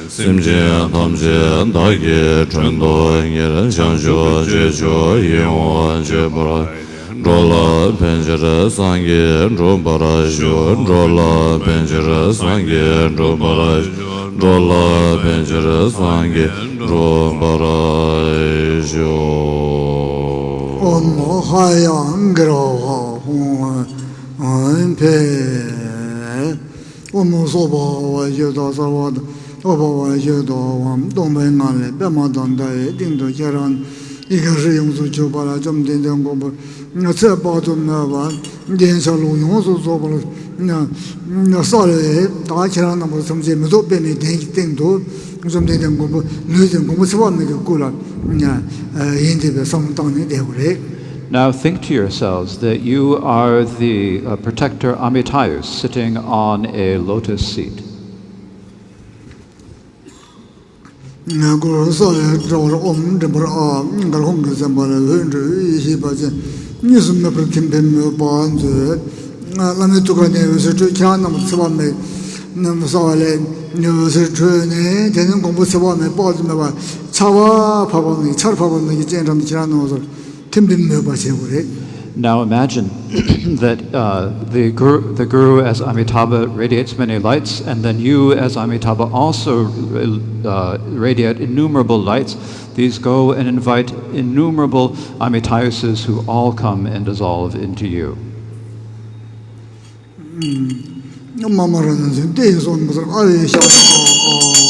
སེམས་ཅན་ཐམས་ཅད་བདག་གིས་མགྲོན་དུ་གཉེར། བྱང་ཆུབ་རྗེས་ཆོག་ཡིད་འོང་བྱེད་པར། འགྲོ་ལ་ཕན་ཕྱིར་སངས་རྒྱས་འགྲུབ་པར་ཤོག་འགྲོ་ལ་ཕན་ཕྱིར་སངས་རྒྱས་འགྲུབ་པར་ཤོག་འགྲོ་ལ་ཕན་ཕྱིར་སངས་རྒྱས་འགྲུབ་པར་ཤོག་ཨོཾ་ཧ་ཡ་གུ་རུ་ཧཱུྃ་ཕཊ། ཨོཾ་སྭ་བྷཱ་ཝ་ཤུདྡྷ་སརྦ་ཏ་ཨོ་བྷ་ཝ་ཤུདྡྷོ་ཧཱུྃ། སྟོང་པའི་ངང་ལས་པདྨ་དང་ཟླ་བའི་སྟེང་དུ་ཁྱེད་རང་ཡི་གེ་ཧྲཱིཿ་ཡོངས་སུ་གྱུར་པ་ལ་བཅོམ་ལྡན་འདས་མགོན་པོ་ཚེ་དཔག་ཏུ་མེད་པ་གདན་ཆ་ལུགས་ཡོངས་སུ་རྫོགས་པར་གསལ་བའི། ད་ཁྱེད་རང་རྣམ་པ་ཐམས་ཅད་མེ་ཏོག་པདྨའི་གདན་གྱི་སྟེང་དུ་བཅོམ་ལྡན་འདས་མགོན་པོ་ལུས་ཀྱི་མགོན་པོ་ཚེ་དཔག་མེད་ཀྱི་སྐུ་ལ་ཡིད་འདི་བསམ་བློ་བཏང་ནས་བསྡད་དགོས་རེད། Now think to yourselves that you are the uh, protector Amitabha sitting on a lotus seat. ངས་གུ་རུ་གསལ་བའི་དྲ་བར་ཨོཾ་མགྲིན་པར་ཨ། མགར་ཧོམ་གྱིས་མཚན་པ་ལ་འོད་འཕྲོས་ཡེ་ཤེས་པ་ཅན། གཉིས་སུ་མེད་པར་ཐིམ་པས་མོས་པ་མཛོད། བླ་མའི་ཐུགས་ཀ་ནས་འོད་ཟེར་འཕྲོས། ཁྱེད་རྣམས་ཚེ་དཔག་མེད་རྣམས་གསལ་བ་ལས་འོད་ཟེར་འཕྲོས་ནས་དེ་ནས་མགོན་པོ་ཚེ་དཔག་མེད་དཔག་ཏུ་མེད་པ་ཆར་པ་ཕབ་པ་ནང་ཆར་ཕབ་པ་ནང་གི་སྤྱན་འདྲ་མི་ཁྱེད་རང་རྣམས་སོར། Now imagine that uh, the, guru, the Guru as Amitabha radiates many lights, and then you as Amitabha also uh, radiate innumerable lights. These go and invite innumerable Amitabhas who all come and dissolve into you. མ་མ་ར་ན་ཟིན་ཏེ་ཡིན་སོང་མི་ཟེར་ཨ་ཡེ་ཤ་ཨ། ང་ཡང་། དེ་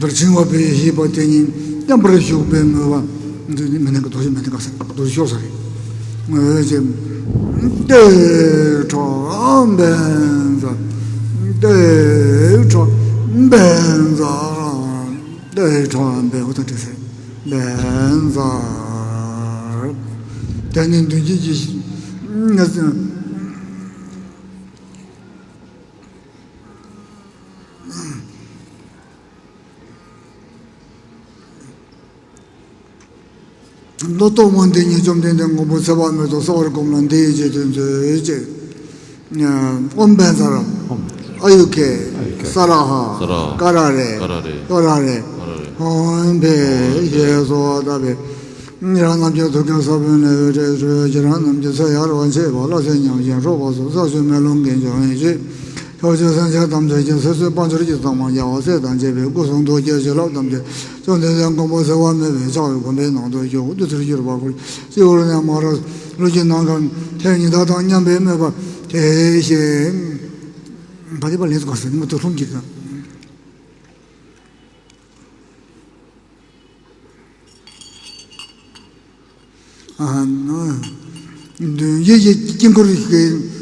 ལྟར་བྱིང་བ་པའི་ཤེས་པ་དེ་ཉིད་མཉམ་པར་ཞུགས་པའི་མོས་པ། འདི་ནི་མི་ནན་གྱི་རྡོ་རྗེ་མི་ནན་ག་ས་རྡོ་རྗེ་ཤོར་ས་རེད། ངོས་ཀྱི་ཏེ་ཁྲོ་བན་ཛ། ཏེ་ཁྲོ་བན་ཛ། ཏེ་ཁྲོ་བན་ཧུ་ཐ་ཏེ་སེ་བན་ཛ། དེ་ནི་མདུན་བསྐྱེད་ཀྱི་ངས། ལོ་ཏོག་མ་འདི་ཉིད་བཅོམ་ལྡན་འདས་མགོན་པོ་ཚེ་དཔག་མེད་དུ་གསོལ་བར་བསྒོམ་ལ་འདི་ཡི་རྗེས་ཟློས་མཛོད་ཅིག་ཨོཾ་བན་ཛ་ར། ཨ་ཡུ་ཀེ། ས་ར་ཧ། ཀ་ར་རེ། ཀ་ར་རེ། ཧོ་ར་རེ། ཧོཾ་ཕཊ་ཞེས་སོགས་བཏབ་པས། ཁྱེད་རང་རྣམས་ཀྱི་ཐུགས་ཀའི་ས་བོན་ལས་འོད་འཕྲོས་ཏེ། ཁྱེད་རང་རྣམས་ཀྱི་ཚེ་ཡར་བ་མཆེད་པ་ལྷ་སྲིན་ཉམས་ཤིང་སྲོག་འབར་སོགས་ས་བཅུད་མེ་རླུང་གིས་འཇོམས་ཤིང་། ཕྱོགས་བཅུའི་སེམས་ཅན་ཐམས་ཅད་ཀྱི་ཚེ་བསོད་དཔལ་འབྱོར་གྱི་གཙང་མ་རྒྱལ་བ་སྲས་དང་བཅས་པའི་སྐུ་གསུང་ཐུགས་ཀྱི་བྱིན་རླབས་ཐམས་ཅད་བཅོམ་ལྡན་འདས་མགོན་པོ་ཚེ་དཔག་མེད་པའི་ཕྱག་གི་གོམ་པའི་ནང་དུ་ཞུགས། བདུད་རྩིར་གྱུར་པ་ཀུན་སྤྱི་བོར་གནས་མ་རབས་ལུས་ཀྱི་ནང་ཁམས་ཐལ་ཉི་ཟླ་དང་མཉམ་པའི་མོས་པ་དེ་བཞིན། ད་དེ་པ་ལས་སུ་ག་ཟེར་ནི་མ་ཐུགས་ལྷུང་གྱིས། ཡིད་ཀྱི་དཀྱིལ་འཁོར་གྱི་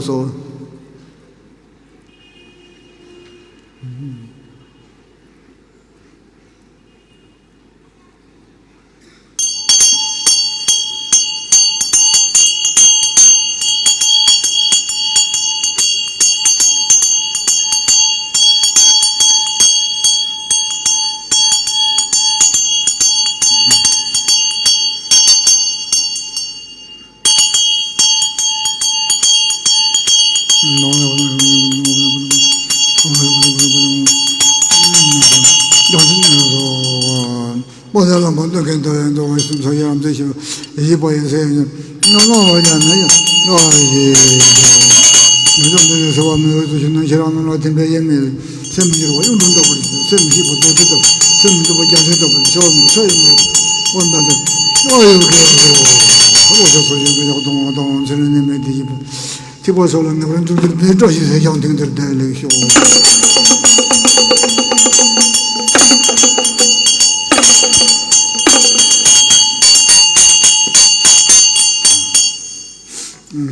ལེགས་སོ། པོ་ཏའི་ལམ་པོ་སྟོན་མཁན་དང་ཡང་འདུག་པའི་སེམས་སོ་ཡང་མཛེས་ཤིང་ཡིད་པ་ཡི་སེམས་ཉམས་སྣང་བ་ཡང་ན་ཡང་ལ་ཡི་མི་འདུག་འདི་ནི་སེམས་པ་མི་འོས་སུ་ཞིག་ན་ཁྱེད་རང་རྣམས་ལ་ཐིམ་པའི་ཡེ་མེད་སེམས་མི་འགྱུར་བ་གཡུང་དྲུང་ལྟ་བུར་སེམས་ཞིག་པ་རྡོ་རྗེ་ལྟ་བུ་སེམས་མི་འདུག་པ་རྒྱ་མཚོ་ལྟ་བུ་ཤོར་མི་ས་ཡི་མི་འོ་ན་ཏེ་ལ་ཡི་གེ་ལོ་ལོ་ཤ་སོ་ཡོད་པའི་ཡག་དང་བ་དང་ཚེ་ལས་ནི་མེད་དེ་ཡིན་པ། ཐིགས་པ་སོགས་ལ་ངེས་པར་འཇུག་གྱུར་པའི་བཀྲ་ཤིས་ཟས་ཀྱང་དེང་འདིར་བདེ་ལེགས་ཤོག།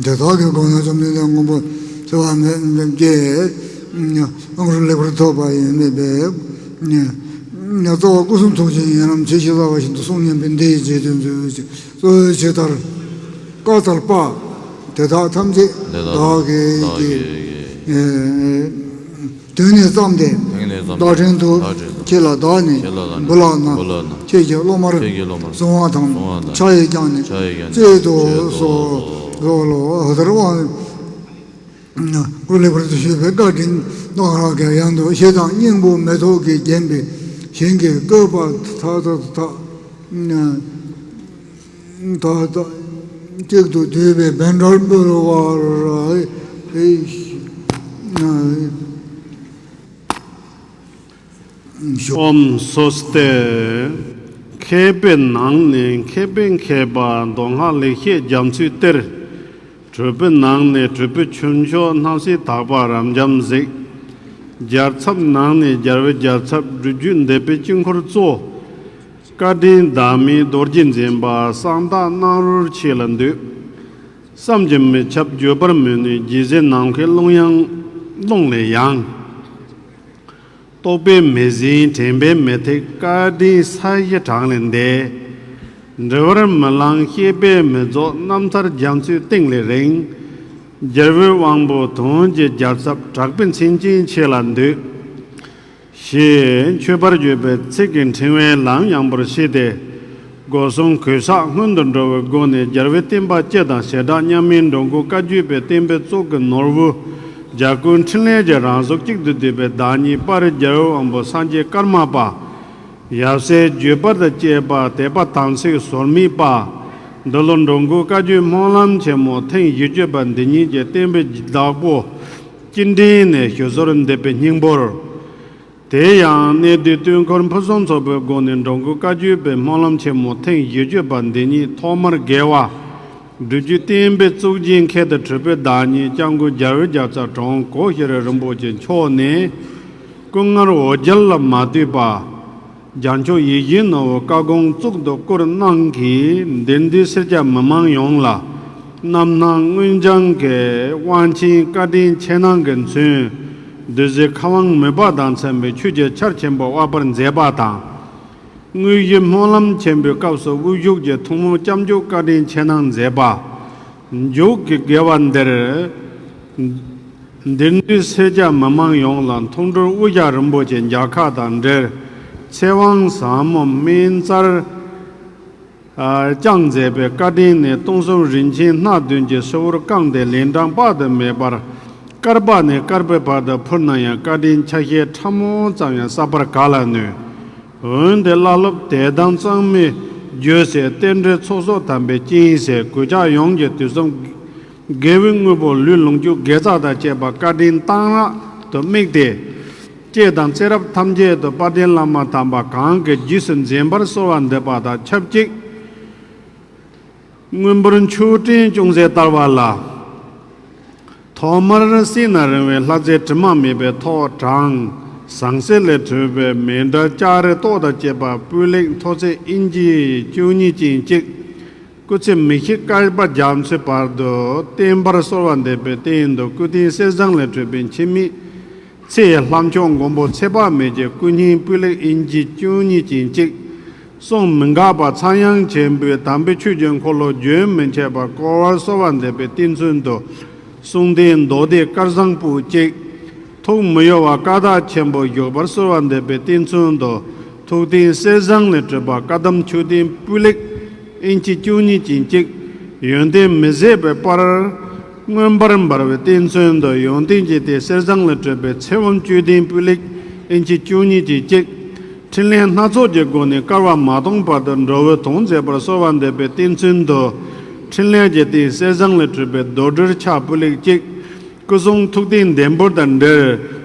དེ་དག་གི་སྒོ་ནས་བཅོམ་ལྡན་འདས་མངོན་པར་གསལ་བ་མེད་པའི་སྐད། ཨང་རུ་ལེགས་པར་ཐོབ་པ་ཡིན་མེད་པས། རྩ་བ་སྐུ་གསུང་ཐུགས་ཀྱི་ཡན་ལམ་ཇི་ཞིག་བསླབ་པ་བཞིན་དུ་གསུང་སྙམ་པའི་འདི་ཡི་རྗེས་ཟློས་མཛོད་ཅིག། གཙོ་བོའི་ཇི་ལྟར། བཀའ་སྩལ་པ། དེ་དག་ཐམས་ཅད་དེ་དག་བདག་གིས་བདག་ཀྱིས་ཀྱིས། ཨེ། དུས་ནས་བརྩམས་ཏེ། དུས་ནས་བརྩམས་ཏེ། བདག་བྲན་དུ། བདག་བྲན་དུ། ཁྱེད་ལ་བདག་ནི། ཁྱེད་ལ་བདག་ནི། འབུལ་ལགས་ན། འབུལ་ལགས་ན། ཁྱེད་ཀྱི་སློབ་མར། ཁྱེད་ཀྱི་སློབ་མར། གཟུང་བ་དང་། གཟུང་བ་དང་། ཕྱག་ཡིས་བསྐྱངས་ནས། ཕྱག་ཡིས་བསྐྱངས་ནས། སྩལ་དུ་སྩལ་དུ་གསོལ། གསོལ་ལོ། ཧ་དར་དབང་། སྐུ་ལེགས་པར་དུ་ཞུས་པའི་བཀའ་དྲིན་རྣམ་གྲངས་ཀྱི་ཡང་དུ་ཞེ་སྡང་སྙིང་པོ་མེ་ཏོག་གིས་བརྒྱན་པའི་ཞིང་གི་བཀོད་པ་མཐའ་དག་མཐའ་དག་གཅིག་ཏུ་བསྡུས་པའི་བཻ་ཌཱུརྱ་འབུལ་བར་ཞུ། ཨོཾ་སྭ་སྟི། མཁས་པའི་ནང་ནས་མཁས་པའི་མཁས་པ་མདོ་སྔགས་ལེགས་བཤད་རྒྱ་མཚོའི་གཏེར། གྲུབ་པའི་ནང་ནས་གྲུབ་པའི་ཁྱུ་མཆོག་སྣང་སྲིད་དག་པ་རབ་འབྱམས་གཟིགས། རྒྱལ་ཚབ་ནང་ནས་རྒྱལ་བའི་རྒྱལ་ཚབ་སྒྲུབ་བརྒྱུད་འདས་པའི་དཀྱིལ་འཁོར་གཙོ། བཀའ་དྲིན་བདག་མེད་རྡོ་རྗེ་འཛིན་པ་གསང་བདག་རྣམ་རོལ་ཁྱེད་ལ་འདུད། བསམ་གྱིས་མི་ཁྱབ་བརྗོད་པར་མི་ནུས། རྒྱལ་སྲས་ནམ་མཁའི་ཀློང་ཡངས་ཀློང་ལས་ཡངས། རྟོག་པས་མི་ཟིན་དྲན་པས་མི་ཐེག་བཀའ་དྲིན་ས་གཞི་གྲངས་ལས་འདས། འདྲི་བར་མི་ལང་བཤད་པས་མི་རྫོགས་རྣམ་ཐར་རྒྱ་མཚོའི་གཏིང་ལས་རིང་། རྒྱལ་བའི་དབང་པོ་དོན་གྱི་རྒྱལ་ཚབ་གྲགས་པའི་མཚན་ཅན་ཁྱེད་ལ་འདུད། ཞེས་མཆོད་པར་བརྗོད་པའི་ཚིག་གི་ཕྲེང་བའི་ལམ་ཡངས་པོར་ཕྱེ་སྟེ། སྒོ་གསུམ་གུས་ཕྱག་སྔོན་དུ་འགྲོ་བའི་སྒོ་ནས་རྒྱལ་བའི་བསྟན་པ་སྤྱི་དང་བྱེ་བྲག་མཉམ་མེད་འགྲོ་མགོན་བཀའ་བརྒྱུད་པའི་བསྟན་པའི་གཙུག་གི་ནོར་བུ། རྒྱལ་ཀུན་འཕྲིན་ལས་ཀྱི་རང་གཟུགས་གཅིག་ཏུ་བསྡུས་པའི་བདག་ཉིད་དཔལ་རི་རྒྱལ་བའི་དབང་པོ་སངས་རྒྱས་ཀརྨ་པ། ཡབ་སྲས་བརྒྱུད་པ་དང་བཅས་པ་དད་པ་དམ་ཚིག་ཟོལ་མེད་པ། འདི་ལོ་འགྲོ་མགོན་བཀའ་བརྒྱུད་སྨོན་ལམ་ཆེན་མོ་ཐེངས་བཞི་བཅུ་པ་འདི་ཉིད་ཀྱི་བསྟན་པའི་བདག་པོ། སྐྱེ་ཕྲེང་ནས་ཞུ་སོར་འདེབས་པའི་སྙིང་པོར། དེ་ཡང་གནས་བསྡུས་དུས་འཁོར་ཕུན་སུམ་ཚོགས་པའི་སྒོ་ནས་འགྲོ་མགོན་བཀའ་བརྒྱུད་པའི་སྨོན་ལམ་ཆེན་མོ་ཐེངས་བཞི་བཅུ་པ་འདི་ཉིད་ཐོག་མར་དགེ་བ། སྒྲུབ་བརྒྱུད་བསྟན་པའི་གཙུག་རྒྱན་མཁན་དང་གྲུབ་པའི་བདག་ཉིད་སྐྱབས་མགོན་རྒྱལ་བའི་རྒྱལ་ཚབ་དྲུང་གོ་ཤྲི་རིན་པོ་ཆེ་མཆོག་ནས། སྐུ་ལྔ་འོ་བརྒྱལ་ལ་མ་ལྟོས་པ། རྒྱལ་མཆོག་ཡིད་བཞིན་ནོར་བུ་བཀའ་དགོངས་གཙུག་ཏུ་བཀུར་གནང་གིས་འདིར་འདུས་སེར་སྐྱ་མི་མང་ཡོངས་ལ། རྣམ་སྣང་མངོན་བྱང་གི་དབང་ཆེན་བཀའ་དྲིན་ཆེ་གནང་གིས་མཚོན། བདུད་རྩི་ཁ་དབང་མོས་པ་དང་འཚམས་པའི་ཆོས་ཀྱི་ཆར་ཆེན་པོ་དབབ་པར་མཛད་པ་དང་། དངོས་གཞི་སྨོན་ལམ་ཆེན་པོའི་སྐབས་སུ་དབུ་བཞུགས་ཀྱི་ཐུན་མོང་སྐྱབས་འཇུག་བཀའ་དྲིན་ཆེ་གནང་མཛད་པ། མཇུག་གི་དགེ་བ་འདིར། འདིར་འདུས་སེར་སྐྱ་མི་མང་ཡོངས་ལ་མཐོང་གྲོལ་དབུ་ཞྭ་རིན་པོ་ཆེ་མཇལ་ཁ་དང་འབྲེལ། ཚེ་དབང་ཟབ་མོ་སྨན་རྩིས་བསྐྱངས་མཛད་པའི་བཀའ་དྲིན་ནི་སྟོང་གསུམ་རིན་ཆེན་སྣ་བདུན་གྱི་ཧྲིལ་བོར་བཀང་སྟེ་ལན་གྲངས་དཔག་ཏུ་མེད་པར། བསྐལ་པ་ནས་བསྐལ་པའི་བར་དུ་ཕུལ་ན་ཡང་བཀའ་དྲིན་ཆ་ཤས་ཕྲ་མོ་ཙམ་ཡང་བསགས་པར་ག་ལ་ནུས། འོན་ཏེ་བླ་སློབ་དད་དམ་གཙང་མའི་རྒྱུ་ཟེར་རྟེན་འབྲེལ་ཚོགས་གསོག་དམ་པའི་རྐྱེན་ཟེར་གུས་ཕྱག་ཡོངས་ཀྱི་དུས་གསུམ། དགེ་བའི་དངོས་པོ་ལུས་ལོངས་སྤྱོད་དགེ་རྩ་དང་བཅས་པ་བཀའ་དྲིན་གཏང་རག་ཏུ་དམིགས་ཏེ། ལྕེ་དང་ཚེ་རབས་ཐམས་ཅད་དུ་དཔལ་ལྡན་བླ་མ་དམ་པ་གང་གི་རྗེས་སུ་འཛིན་པར་གསོལ་བ་འདེབས་པ་དང་ཆབས་ཅིག། མངོན་པར་མཆོད་སྤྲིན་ཅུང་ཟད་བསྟར་བ་ལ། ཐོག་མར་བསིལ་ན་རིང་བའི་ལྷ་རྫས་དྲི་མ་མེད་པའི་ཐོག་དྲངས། ཟངས་གསེར་ལས་གྲུབ་པའི་མཎྜལ་ལྕགས་རི་ཏོག་དང་བཅས་པ་སྤུས་ལེགས་མཐོ་ཚད་ཨིན་ཅི་བཅུ་གཉིས་ཅན་གཅིག། སྐུ་ཚེ་མི་ཤིགས་བསྐལ་པ་རྒྱ་མཚོའི་བར་དུ་བརྟན་པར་གསོལ་བ་འདེབས་པའི་རྟེན་དུ་སྐུ་རྟེན་གསེར་ཟངས་ལས་གྲུབ་པའི་འཆི་མེད་ཚེ་ཡི་ལྷ་མཆོག་མགོན་པོ་ཚེ་དཔག་མེད་ཀྱི་སྐུ་བརྙན་སྤུས་ལེགས་ཨིན་ཅི་བཅུ་གཉིས་ཅན་གཅིག། གསུང་མི་འགག་པ་ཚངས་དབྱངས་ཆེན་པོའི་དམ་པའི་ཆོས་ཀྱི་འཁོར་ལོ་རྒྱུན་མི་འཆད་པར་བསྐོར་བར་གསོལ་བ་འདེབས་པའི་རྟེན་མཚོན་དུ། གསུང་རྟེན་མདོ་སྡེ་སྐལ་བཟང་པོ་གཅིག། ཐུགས་མི་གཡོ་བ་བཀའ་རྟགས་ཆེན་པོ་བཞུགས་པར་གསོལ་བ་འདེབས་པའི་རྟེན་མཚོན་དུ། ཐུགས་རྟེན་གསེར་ཟངས་ལས་གྲུབ་པ་བཀའ་གདམས་མཆོད་རྟེན་སྤུས་ལེགས་ཨིན་ཅི་བཅུ་གཉིས་ཅན་གཅིག། ཡོན་ཏན་མི་ཟད་པའི་དཔལ་མངོན་པར་འབར་བའི་རྟེན་མཚོན་དུ། ཡོན་ཏན་གྱི་རྟེན་གསེར་ཟངས་ལས་གྲུབ་པའི་ཚེ་དབང་བཅུད་ལྡན་སྤུས་ལེགས་ཨིན་ཅི་བཅུ་གཉིས་ཅན་གཅིག། ཕྲིན་ལས་སྣ་ཚོགས་ཀྱི་སྒོ་ནས་བསྐལ་པ་མ་སྟོངས་བར་དུ་འགྲོ་བའི་དོན་མཛད་པར་གསོལ་བ་འདེབས་པའི་རྟེན་མཚོན་དུ། ཕྲིན་ལས་ཀྱི་རྟེན་གསེར་ཟངས་ལས་གྲུབ་པའི་རྡོར་དྲིལ་ཕྱག་སྤུས་ལེགས་གཅིག། སྐུ་གསུང་ཐུགས་རྟེན་ལྡེམ་པོ་དང་འབྲེལ།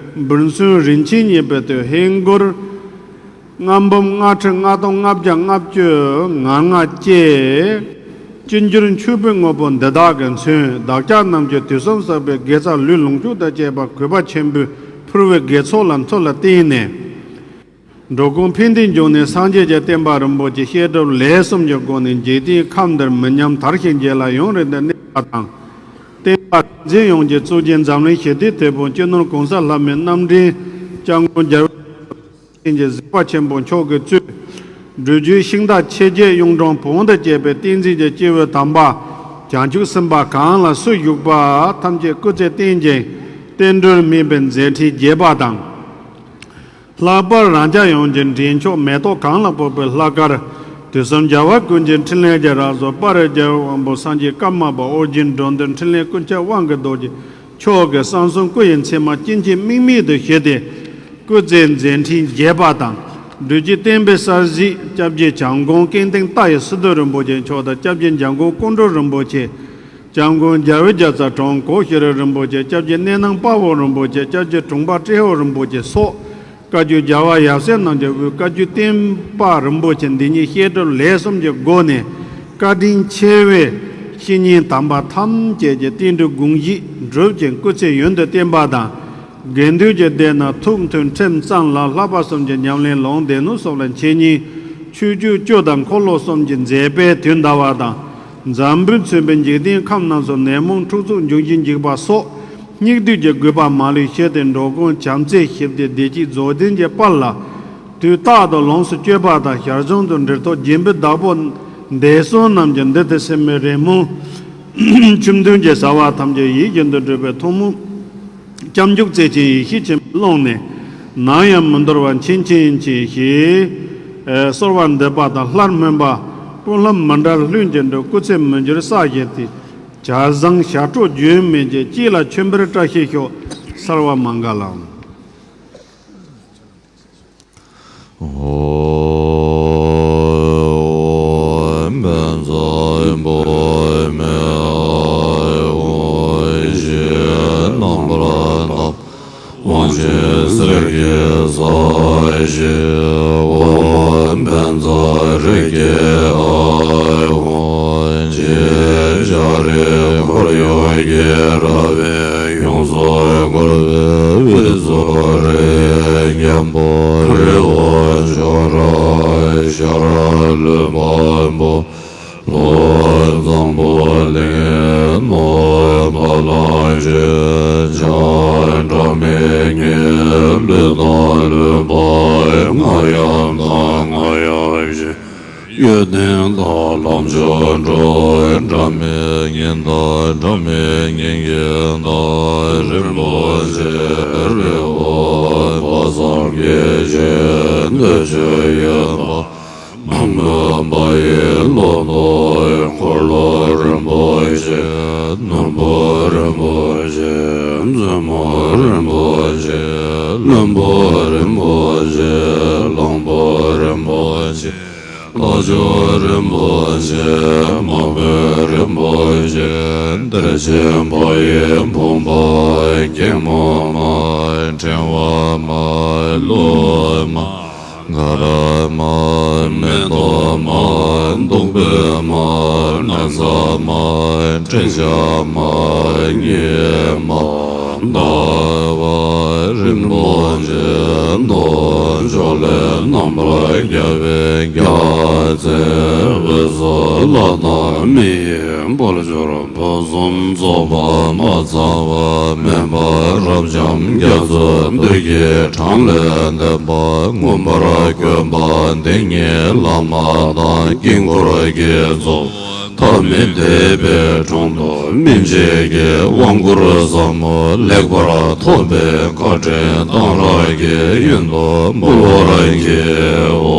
འབུར་སོན་རིན་ཆེན་རྙེད་པའི་དུས་ཧིན་སྒོར། ལྔ་འབུམ་ལྔ་ཁྲི་ལྔ་སྟོང་ལྔ་བརྒྱ་ལྔ་བཅུ་ང་ལྔ་བཅས། ཅི་འགྱུར་མཆོད་པའི་དངོས་པོ་འདི་དག་གིས་མཚོན། བདག་ཅག་རྣམས་ཀྱི་དུས་གསུམ་བསགས་པའི་དགེ་རྩ་ལུས་ལོངས་སྤྱོད་དང་བཅས་པ་གུས་པ་ཆེན་པོས་ཕུལ་བའི་དགེ་ཚོགས་ལ་མཐུ་ལ་བརྟེན་ནས། འགྲོ་ཀུན་ཕན་བདེའི་འབྱུང་གནས་སངས་རྒྱས་ཀྱི་བསྟན་པ་རིན་པོ་ཆེ་བཤད་སྒྲུབ་ལས་གསུམ་གྱི་སྒོ་ནས་འཇིག་རྟེན་ཁམས་འདིར་མི་ཉམས་དར་ཞིང་རྒྱས་ལ་ཡུན་རིང་དུ་གནས་པ་དང་། བསྟན་པ་རིག་འཛིན་ཡོངས་ཀྱི་གཙུག་རྒྱན་འཛམ་གླིང་ཞི་བདེའི་དེད་དཔོན་སྤྱི་ནོར་གོང་ས་ལྷ་མིའི་རྣམ་འདྲེན་སྐྱབས་མགོན་རྒྱལ་བའི་གཟིགས་པ་ཆེན་པོ་མཆོག་གིས་གཙོས། འབྲུག་རྒྱལ་ཤིང་རྟ་ཆེ་བརྒྱད་གཡུང་དྲུང་བོན་དང་བཅས་པའི་བསྟན་འཛིན་གྱི་སྐྱེས་བུ་དམ་པ་བྱང་ཆུབ་སེམས་དཔའ་གང་ལ་སུ་བཞུགས་པ་ཐམས་ཅད་སྐུ་ཚེ་བརྟན་ཅིང་བསྟན་འགྲོར་སྨིན་པའི་མཛད་འཕྲིན་རྒྱས་པ་དང་། ལྷག་པར་རང་ཅག་ཡོངས་ཀྱི་འདྲེན་མཆོག་མེ་ཏོག་གང་ལ་ཕོག་པའི་ལྷ་དཀར། དུས་གསུམ་རྒྱལ་བ་ཀུན་གྱི་འཕྲིན་ལས་ཀྱི་རབ་གསལ་དཔལ་རི་རྒྱལ་བའི་དབང་པོ་སངས་རྒྱས་ཀརྨ་པ་ཨོ་རྒྱན་འགྲོ་འདུལ་འཕྲིན་ལས་ཀུན་ཁྱབ་དབང་གི་རྡོ་རྗེ་མཆོག་གི་གསང་གསུམ་སྐུ་ཡི་མཚན་མ་སྐྱེ་མཆེད་དམིགས་མེད་དུ་བཞུགས་ཏེ། སྐུ་ཚེ་མཛད་འཕྲིན་རྒྱས་པ་དང་། འབྲུག་རྒྱལ་བསྟན་པའི་གསར་བཞེངས་སྐྱབས་རྗེ་བྱམས་མགོན་ཀུན་ལྡན་ལྟ་བའི་སི་ཏུ་རིན་པོ་ཆེ་མཆོག་དང་སྐྱབས་རྗེ་འཇམ་མགོན་ཀཽཎ་གྲུབ་རིན་པོ་ཆེ། སྐྱབས་མགོན་རྒྱལ་བའི་རྒྱལ་ཚབ་དྲུང་འཁོར་ཤེས་རབ་རིན་པོ་ཆེ། སྐྱབས་རྗེ་གནས་ནང་དཔའ་བོ་རིན་པོ་ཆེ། སྐྱབས་རྗེ་དྲུང་པ་ཏྲེ་ཧོར་རིན་པོ་ཆེ་སོགས། བཀའ་བརྒྱུད་རྒྱལ་བ་ཡབ་སྲས་རྣམས་ཀྱི་དབུས་བཀའ་བརྒྱུད་བསྟན་པ་རིན་པོ་ཆེ་འདི་ཉིད་བཤད་སྒྲུབ་ལས་གསུམ་གྱི་སྒོ་ནས་བཀའ་དྲིན་ཆེ་བའི་བཤེས་གཉེན་དམ་པ་ཐམས་ཅད་ཀྱི་བསྟན་འགྲོའི་དགོངས་གཞི་འགྲུབ་ཅིང་སྐུ་ཚེ་ཡུན་དུ་བརྟན་པ་དང་། དགེ་འདུན་གྱི་སྡེ་ནང་ཐུགས་མཐུན་ཁྲིམས་གཙང་ལ་བསླབ་པ་གསུམ་གྱི་ཉམས་ལེན་ལུང་སྡེ་སྣོད་གསུམ་ལ་འཆད་ཉན་ཆོས་སྤྱོད་བཅུ་དང་འཁོར་ལོ་གསུམ་གྱི་མཛད་པས་དུས་འདའ་བ་དང་། འཛམ་བུ་མཚོན་པའི་འཇིག་རྟེན་ཁམས་རྣམས་སུ་ནད་མུག་འཁྲུག་རྩོད་འབྱུང་བཞིའི་འཇིགས་པ་སོགས་སྙིགས་དུས་ཀྱི་རྒུད་པ་མ་ལུས་ཞི་སྟེ་འགྲོ་ཀུན་བྱམས་བརྩེ་ཞི་བདེ་བདེ་སྐྱིད་རྫོགས་ལྡན་གྱི་དཔལ་ལ་དུས་རྟག་ཏུ་ལོངས་སུ་སྤྱོད་པ་དང་། ཞར་བྱུང་དུ་འབྲེལ་ཐོགས་སྦྱིན་པའི་བདག་པོ་འདས་གསོན་རྣམས་ཀྱི་འདི་ལྟའི་སེམས་མའི་རེ་སྨོན་ཁྱིམ་དོན་གྱི་བྱ་བ་ཐམས་ཅད་ཡིད་བཞིན་དུ་འགྲུབ་པའི་ཐུགས་སྨོན། སྐྱབས་འཇུག་བརྩེ་ཆེན་ཡེ་ཤེས་ཆེན་པོའི་ཀློང་ནས་ནམ་ཡང་མི་འདོར་བར་མཁྱེན་ཅིང་མཁྱེན་ཞེས། གསོལ་བ་འདེབས་པ་དང་སླར་སྨོན་པ། ཀུན་སློང་མི་འདྲ་ལྷུན་གྱིས་འགྲུབ། སྐུ་ཚེ་མི་འགྱུར་བསགས་བཞིན་ཏེ། བྱ་བཟང་ཞབས་ཁྲ་རྒྱུན་མེད་ཀྱི་སྐྱེས་ལ་མཆོད་པར་བཀྲ་ཤིས་ཤོག། སརྦ་མངྒ་ལཾ། ཨོཾ་བཛྲ་ཨིཾ་པུ་མེ་ཧཱུྃ་ཞེས་རྣམ་པར་དག་པ་དབང་ཆེན་གསེར་གྱི་ས་གཞི། ཨོཾ་བཛྲ་རེ་ཀེ་ཨཱཿཧཱུྃ་ཞེས་ཤར་རི་ཁོར་ཡུག་གི་ར་བས་ཡོངས་སུ་བསྐོར་བའི་དབུས་སུ་རི་རྒན་པོ་རི་བོ་ཅོག་ར་ཤར་ལུས་འཕགས་པོ་ལྷོ་འཛམ་བུ་གླིང་ནུབ་ཕ་ལ་ཆེན་བྱ་སྒྲ་མི་སྙན་ལུས་དང་ལུས་པ་རྔ་ཡབ་དང་རྔ་ཡབ་བཞིན། ཡོན་ཏན་དང་ལམ་མཆོག་འགྲོ། སྒྲ་མི་སྙན་དང་སྒྲ་མི་སྙན་གྱི་བདག་རིན་པོ་ཆེ་རི་བོ་བ་ཚང་གི་ཆེ་འདོད་ཆོས་ཡོད་པ། མ་མོས་པ་ཡི་ལོ་ཏོག་འཁོར་ལོ་རིན་པོ་ཆེ། ནོར་བུ་རིན་པོ་ཆེ། མཛོད་མོ་རིན་པོ་ཆེ། བློན་པོ་རིན་པོ་ཆེ། གླང་པོ་རིན་པོ་ཆེ། རྟ་མཆོག་རིན་པོ་ཆེ། དམག་དཔོན་རིན་པོ་ཆེ། གཏེར་ཆེན་པ་ཡི་བུམ་པ། སྐྱེད་མོས་མ། ཕྲེང་བ་མ། གླུ་མ། གར་མ། མེ་ཏོག་མ། བདུག་སྤོས་མ། ན་བཟའ་མ། སྤྲིན་ཆང་མ། གཉེར་མ། ཟླ་བ་རིན་པོ་ཆེ། འདོད་འཇོ་ལས་རྣམ་པར་རྒྱལ་བའི་རྒྱལ་མཚན་དབུས་སུ་ལྷ་དང་མི་ཡི་དཔལ་འབྱོར། ཕུན་སུམ་ཚོགས་པ་མ་ཚང་བ་མེད་པ་རབ་འབྱམས་རྒྱ་མཚོའི་འདོད་ཀྱི་གྲངས་ལས་འདས་པ་མངོན་པར་བཀོད་པ་འདི་ཉིད་བླ་མ་དང་དཀྱིལ་འཁོར་གྱི་གཙོ་བོ་ཐ་མི་དད་པའི་དྲུང་དུ་སྨིན་བྱེད་ཀྱི་དབང་བསྐུར་ཟབ་མོ་ལེགས་པར་ཐོབ་པའི་བཀའ་དྲིན་གཏང་རག་གི་ཡོན་དུ་འབུལ་བར་བགྱིའོ།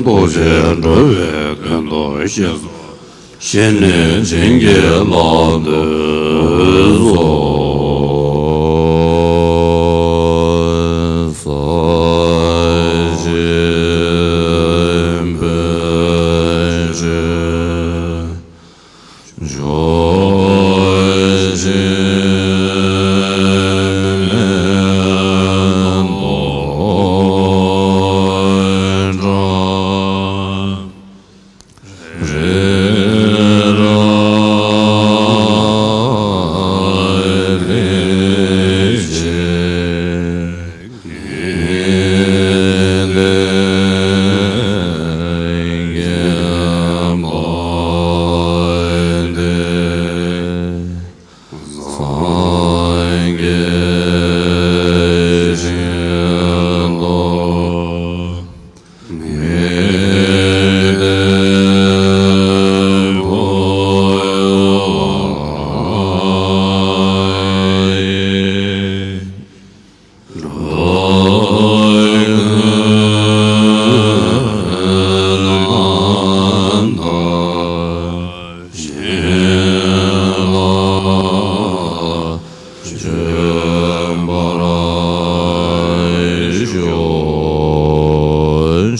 ཐུགས་རྗེས་འགྲོ་བའི་དོན་དུ་གཤེགས་སོ། ཞེས་ནས་བྱིན་གྱིས་བརླབ་ཏུ་གསོལ། ས་གཞི་སྤོས་ཆུས་བྱུགས་ཤིང་མེ་ཏོག་བཀྲ། རི་རབ་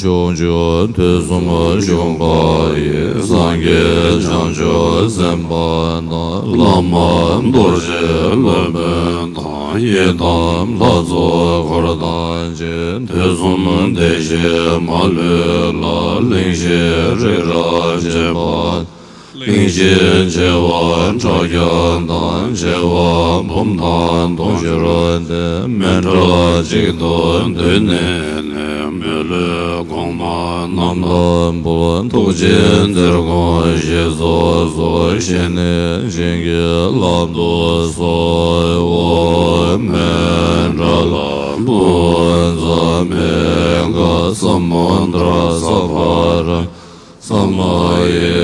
ཕྱོགས་བཅུ་དུས་གསུམ་བཞུགས་པ་ཡི། སངས་རྒྱས་བྱང་ཆུབ་སེམས་དཔའ་དང་། བླ་མ་རྡོ་རྗེ་སློབ་དཔོན་དང་། ཡི་དམ་ལྷ་ཚོགས་འཁོར་དང་བཅས། དུས་གསུམ་བདེ་གཤེགས་མ་ལུས་ལ། གླིང་བཞི་རི་རབ་བཅས་པ། གླིང་བཞི་བྱེ་བ་ཕྲག་བརྒྱ་དང་། བྱེ་བ་འབུམ་དང་དུང་ཕྱུར་བདེ། མི་འབྲལ་གཅིག་ཏུ་འདུས་ནས་ནི། མི་ལུས་གོང་མ་རྣམས་དང་པོ། ཐུགས་རྗེའི་རྩེར་དགོངས་ཞེས་སོགས་སུ། བཞེས་ནས་བྱིན་གྱིས་བརླབ་ཏུ་གསོལ། ཨོཾ་མཎྜལ་པུཥྚ་མེ་གྷ་ས་མུདྲ་ས་ཕ་ར་ས་མ་ཡེ།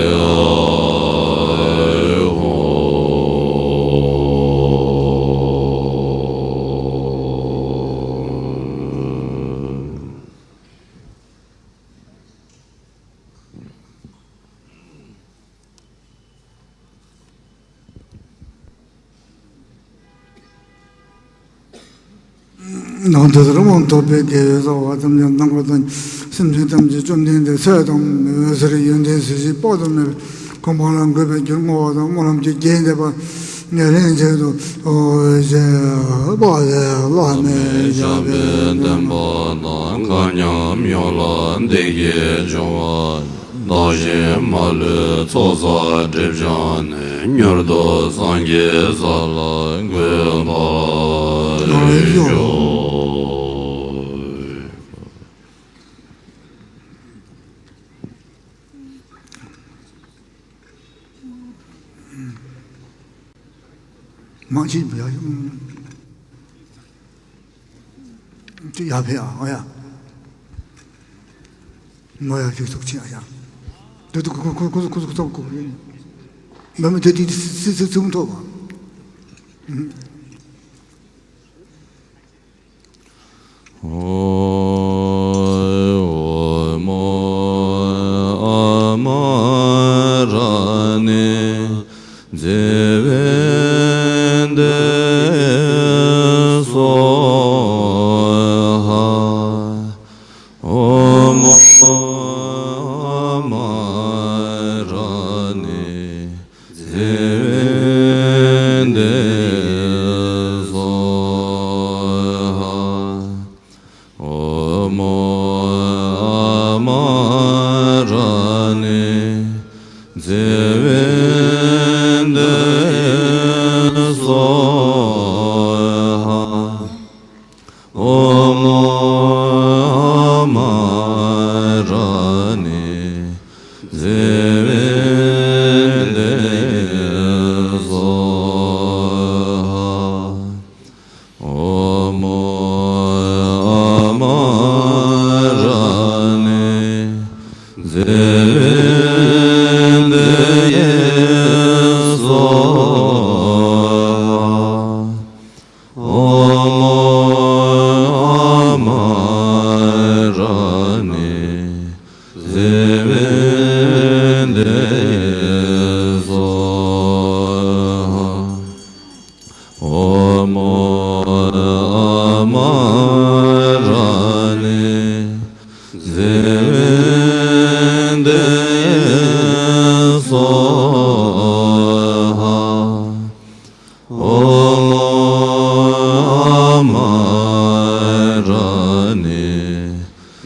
ནང་དུ་རི་བོང་ཐོགས་པའི་དགེ་བའི་རྩ་བ་ཐམས་ཅད་གནང་བ་དང་། སེམས་ཅན་ཐམས་ཅད་བཅོམ་ལྡན་འདས་ཚེ་དང་འོད་ཟེར་ཡོན་ཏན་གཟི་བརྗིད་དཔག་ཏུ་མེད་པའི་གོ་འཕང་ལ་འགོད་པའི་རྒྱུར་བསྔོ་བ་དང་། སྨོན་ལམ་གྱི་རྒྱས་འདེབས་པ་ནི། ལན་ཅིག་ཏུ་འོ་ཞེས་པ་ལས། བླ་མའི་ཞབས་པད་བརྟན་པ་དང་། མཁའ་མཉམ་ཡོངས་ལ་བདེ་སྐྱིད་འབྱུང་བ། བདག་གཞན་མ་ལུས་ཚོགས་བསགས་སྒྲིབ་སྦྱངས་ནས། མྱུར་དུ་སངས་རྒྱས་ས་ལ་འགོད་པར་ཤོག། མ་བྱེད་པ་ཡ། ཅི་ཡ་ཕེ་ཨ་ཨ་ཡ། ང་ཡ་ཅིག་ཚོགས་ཆེ་ཨ་ཡ། དེ་དུ་ཁུ་ཁུ་ཁུ་ཁུ་ཁུ་ཁུ་ཁུ་ཡིན། མ་མི་དེ་དེ་སི་སི་སི་ཚུགས་ཐོབ་པ། ཨོ་མོ་ཨ་མ་ར་ཎི་ཛེ་བེ་དེ་སྭཱ་ཧཱ། ཨོ་མོ་ཨ་མ་ར་ཎི་ཛེ་བེ་དེ་སྭཱ་ཧཱ། ཨོ་མོ་ཨ་མ་ར་ཎི་ཛེ་བེ་དེ་སྭཱ་ཧཱ། ཨོ་མོ་ཨ་མ་ར་ཎི་ཛེ་བེ་དེ་སྭཱ་ཧཱ། ཨོ་མོ་ཨ་མ་ར་ཎི་ཛེ་བེ་དེ་སྭཱ་ཧཱ། ཨོ་མོ་ཨ་མ་ར་ཎི་ཛེ་བེ་དེ་སྭཱ་ཧཱ། ཨོ་མོ་ཨ་མ་ར་ཎི་ཛེ་བེ་དེ་སྭཱ་ཧཱ། ཨོ་མོ་ཨ་མ་ར་ཎི་ཛེ་བེ་དེ་སྭཱ་ཧཱ། ཨོ་མོ་ཨ་མ་ར་ཎི་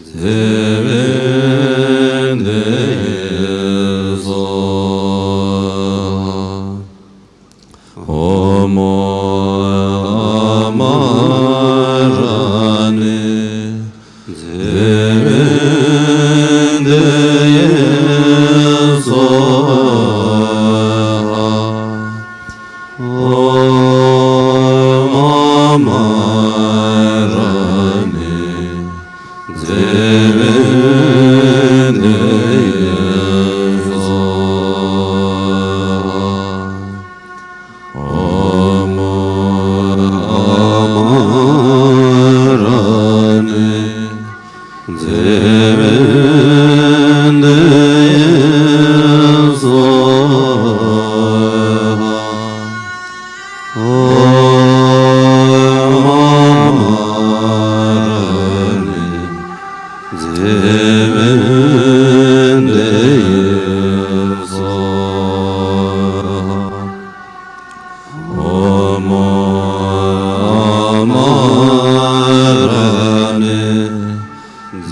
ཛེ་བེ་དེ་སྭཱ་ཧཱ། ཨོ་མོ་ཨ་མ་ར་ཎི་ཛེ་བེ་དེ་སྭཱ་ཧཱ། ཨོ་མོ་ཨ་མ་ར་ཎི་ཛེ་བེ་དེ་སྭཱ་ཧཱ། ཨོ་མོ་ཨ་མ་ར་ཎི་ཛེ་ ཟེར་བའི་འདི་ཡིན་སོ། ཨོཾ་ཨ་མ་ར་ཎི་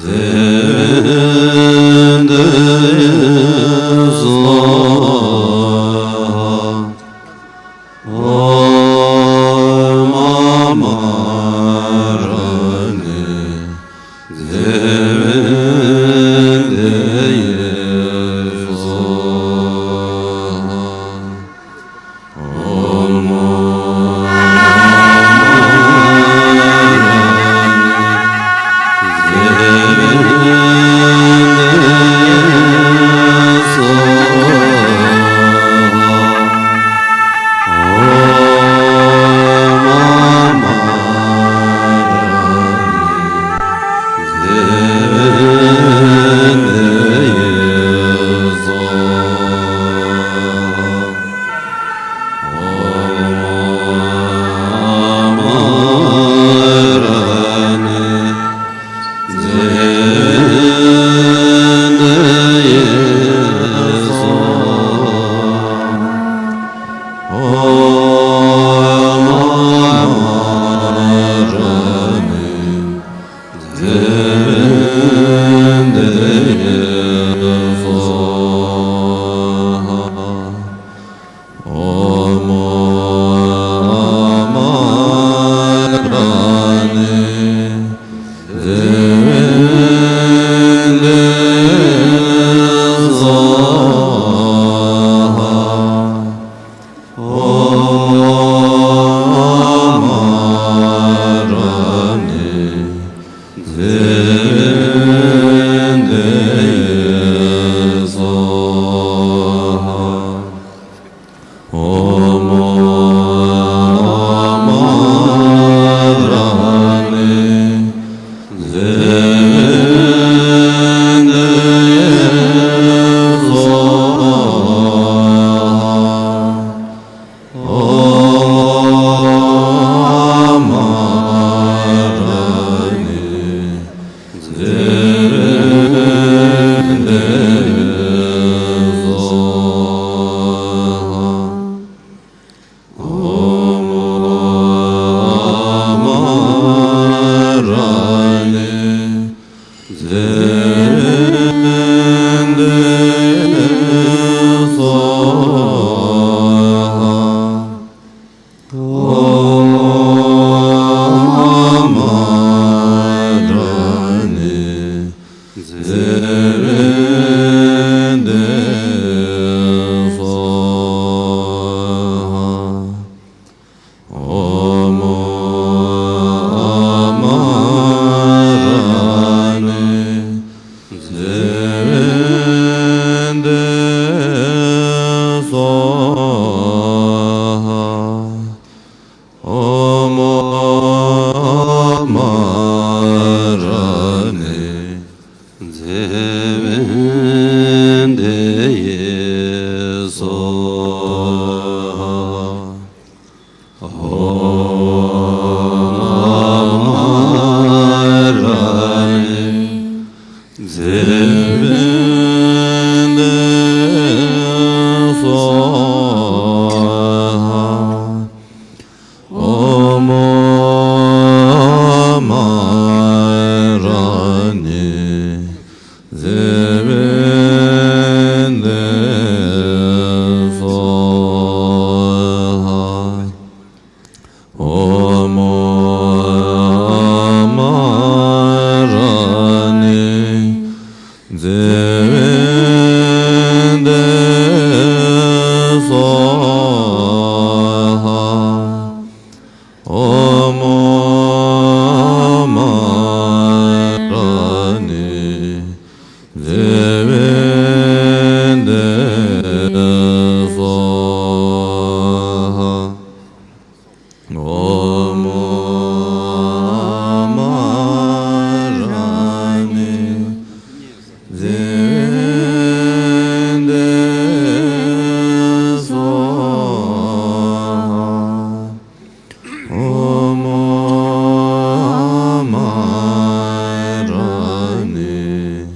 ཟེར་བའི་འདི་ཡིན་སོ། ཨོཾ་ཨ་མ་ར་ཎི་ཟེར་བའི་འདི་ཡིན་སོ། ཨོཾ་ཨ་མ་ར་ཎི་ཟེར་བའི་འདི་ཡིན་སོ། ཨོཾ་ཨ་མ་ར་ཎི་ཟེར་བའི་འདི་ཡིན་སོ། ཨོཾ་ཨ་མ་ར་ཎི་ཟེར་བའི་འདི་ཡིན་སོ། ཨོཾ་ཨ་མ་ར་ཎི་ཟེར་བའི་འདི་ཡིན་སོ། ཨོཾ་ཨ་མ་ར་ཎི་ཟེར་བའི་འདི་ཡིན་སོ། ཨོཾ་ཨ་མ་ར་ཎི་ཟེར་བའི་འདི་ཡིན་སོ། ཨོཾ་ཨ་མ་ར་ཎི་ཟེར་བའི་འདི་ཡིན་སོ། ཨོཾ་ཨ་མ་ར་ཎི་ཟེར་བའི་འདི་ཡིན་སོ། ཨོཾ་ཨ་མ་ར་ཎི་ཟེར་བའི་འདི་ཡིན་སོ། ཨོཾ་ཨ་མ་ར་ཎི་ཟེར་བའི་འདི་ཡིན་སོ། ཨོཾ་ཨ་མ་ར་ཎི་ཟེར་བའི་འདི་ཡིན་སོ། ཨོཾ་ཨ་མ་ར་ཎི་ཟེར་བའི་འདི་ཡིན་སོ། ཨོཾ་ཨ་མ་ར་ཎི་ཟེར་བའི་འདི་ཡིན་སོ། ཨོཾ་ཨ་མ་ར་ཎི་ཟེར་བའི་འདི་ཡིན་སོ། ཨོཾ་ཨ་མ་ར་ཎི་ཟེར་བའི་འདི་ཡིན་སོ། ཨོཾ་ཨ་མ་ར་ཎི་ཟེར་བའི་འདི་ཡིན་སོ། ཨོཾ་ཨ་མ་ར་ཎི་ཟེར་བའི་འདི་ཡིན་སོ། ཨོཾ་ཨ་མ་ར་ཎི་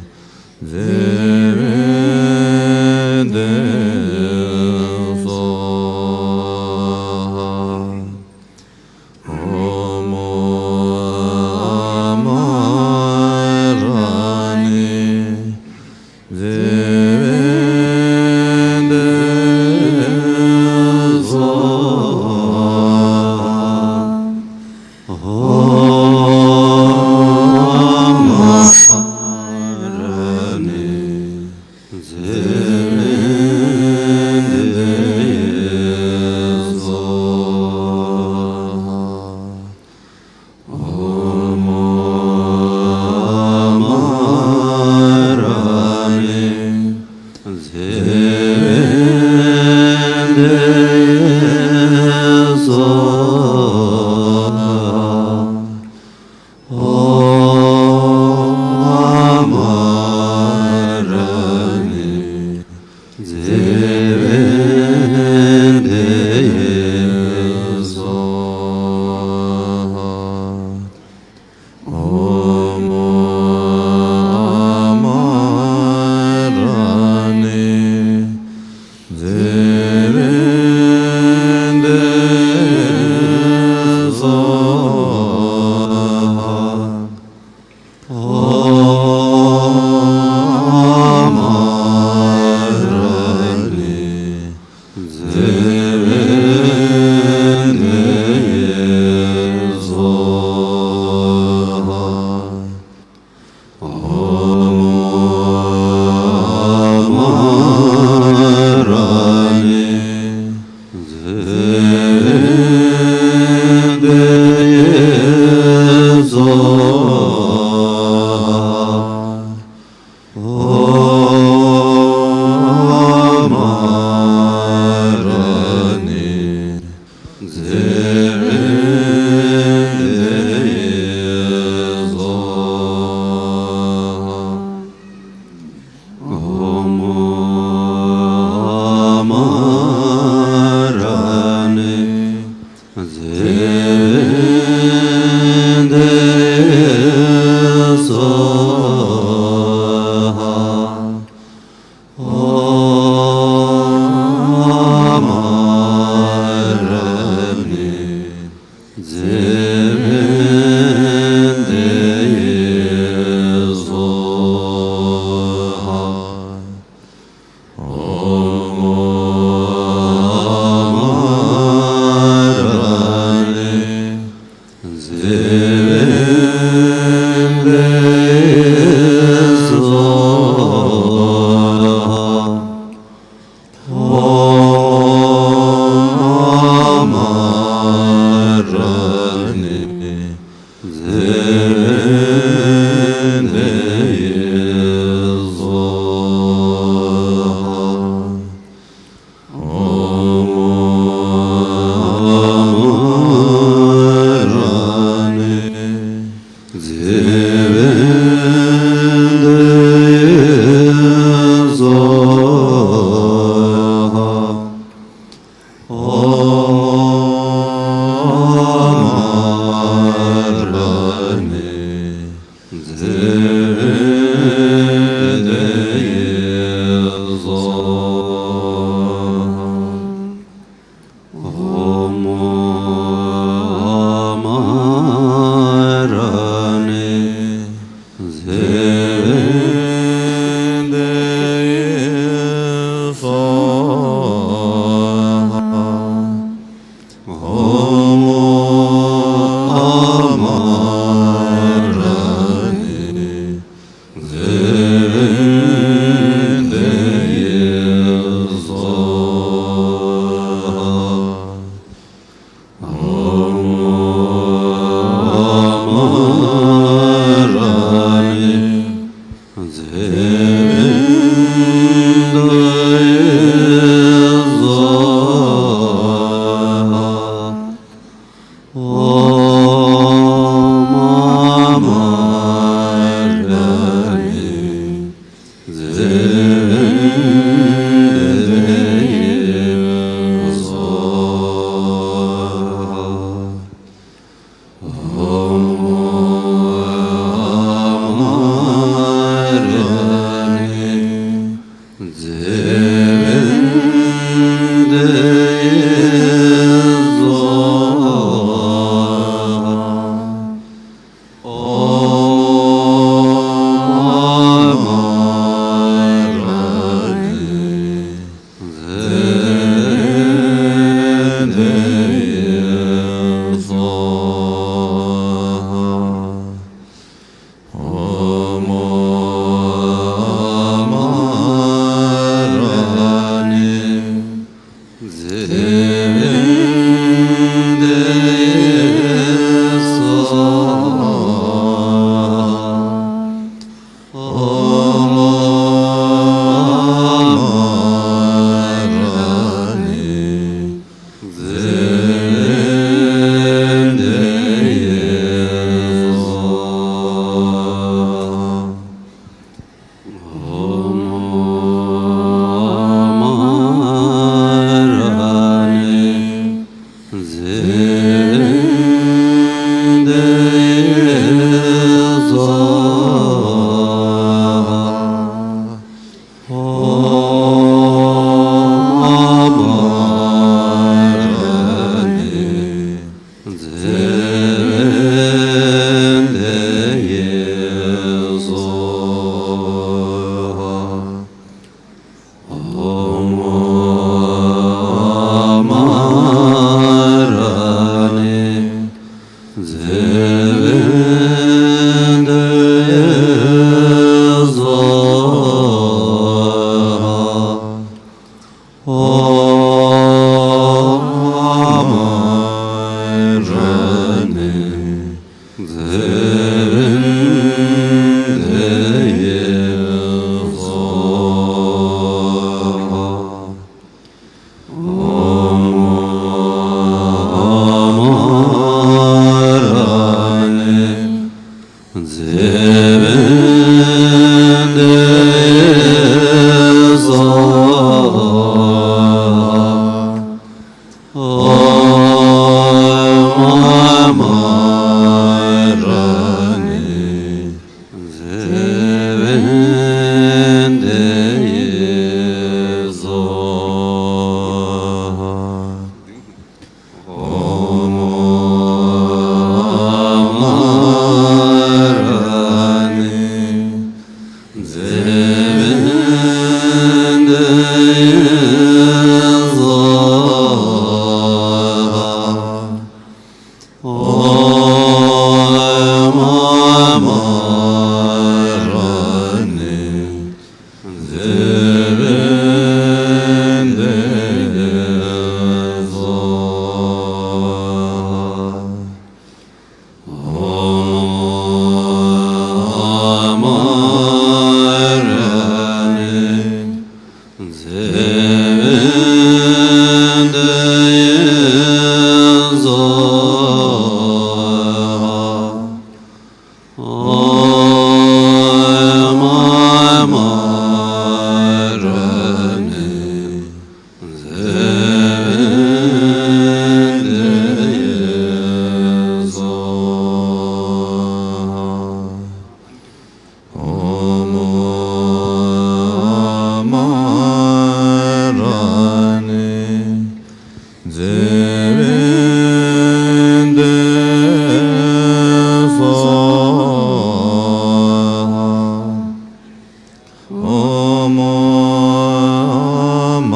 ཨོཾ་ཨ་མ་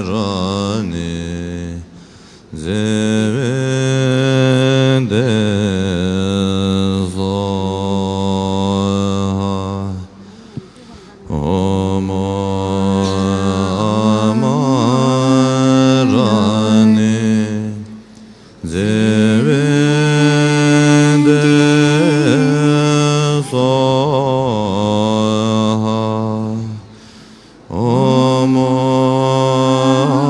ར་ཎི་ཛེ་བེ་ཏེ་སྭཱ་ཧཱ། ཨོཾ་ཨ་མ་ར་ཎི་ཛེ་བེ་ཏེ་སྭཱ་ཧཱ། ཨོཾ་ཨ་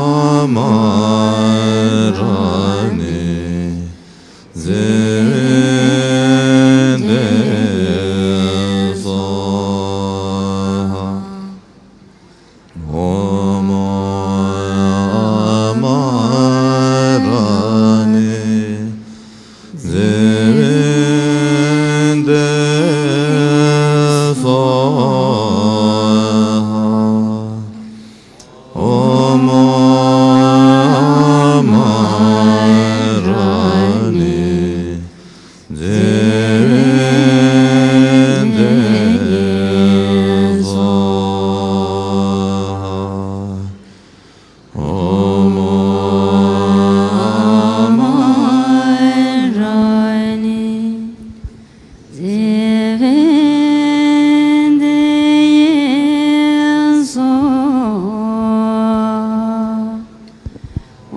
མ་ར་ཎི་ཛེ་བེ་ཏེ་སྭཱ་ཧཱ། ཨོཾ་ཨ་མ་ར་ཎི་ཛེ་བེ་ཏེ་སྭཱ་ཧཱ། ཨོཾ་ཨ་མ་ར་ཎི་ཛེ་བེ་ཏེ་སྭཱ་ཧཱ། ཨོཾ་ཨ་མ་ར་ཎི་ཛེ་བེ་ཏེ་སྭཱ་ཧཱ། ཨོཾ་ཨ་མ་ར་ཎི་ཛེ་བེ་ཏེ་སྭཱ་ཧཱ།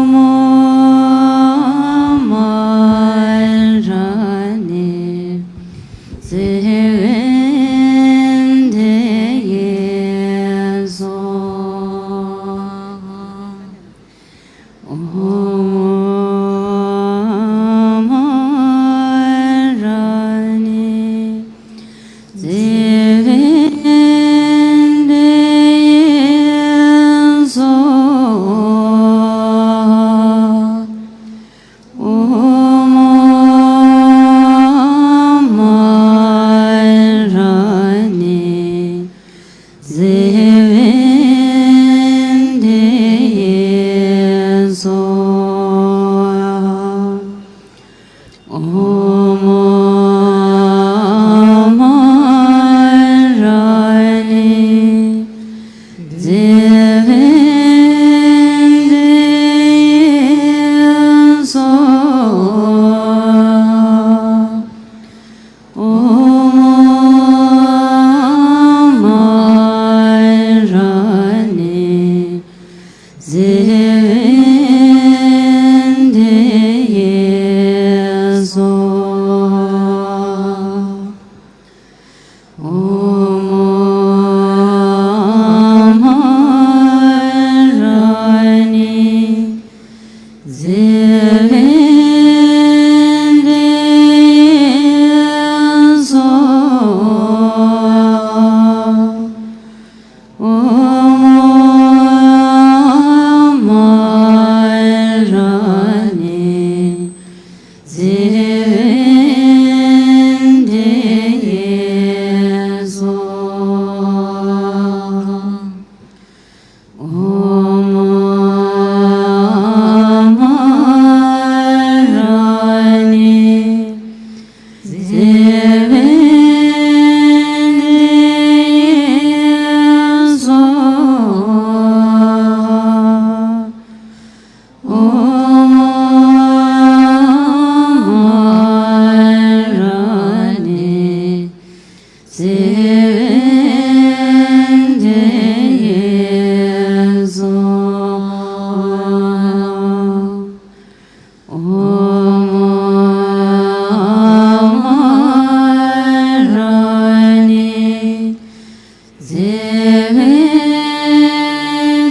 ཨོཾ་ཨ་མ་ར་ཎི་ཛེ་བེ་ཏེ་སྭཱ་ཧཱ། ཨོཾ་ཨ་མ་ར་ཎི་ཛེ་བེ་ཏེ་སྭཱ་ཧཱ། ཨོཾ་ཨ་མ་ར་ཎི་ཛེ་བེ་ཏེ་སྭཱ་ཧཱ། ཨོཾ་ཨ་མ་ར་ཎི་ཛེ་བེ་ཏེ་སྭཱ་ཧཱ། ཨོཾ་ཨ་མ་ར་ཎི་ཛེ་བེ་ཏེ་སྭཱ་ཧཱ། ཨོཾ་ཨ་མ་ར་ཎི་ཛེ་བེ་ཏེ་སྭཱ་ཧཱ། ཨོཾ་ཨ་མ་ར་ཎི་ཛེ་བེ་ཏེ་སྭཱ་ཧཱ། ཨོཾ་ཨ་མ་ར་ཎི་ཛེ་བེ་ཏེ་སྭཱ་ཧཱ། ཨོཾ་ཨ་མ་ར་ཎི་ཛེ་བེ་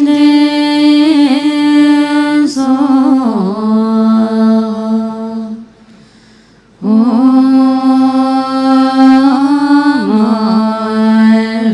ཏེ་སྭཱ་ཧཱ། ཨོཾ་ཨ་མ་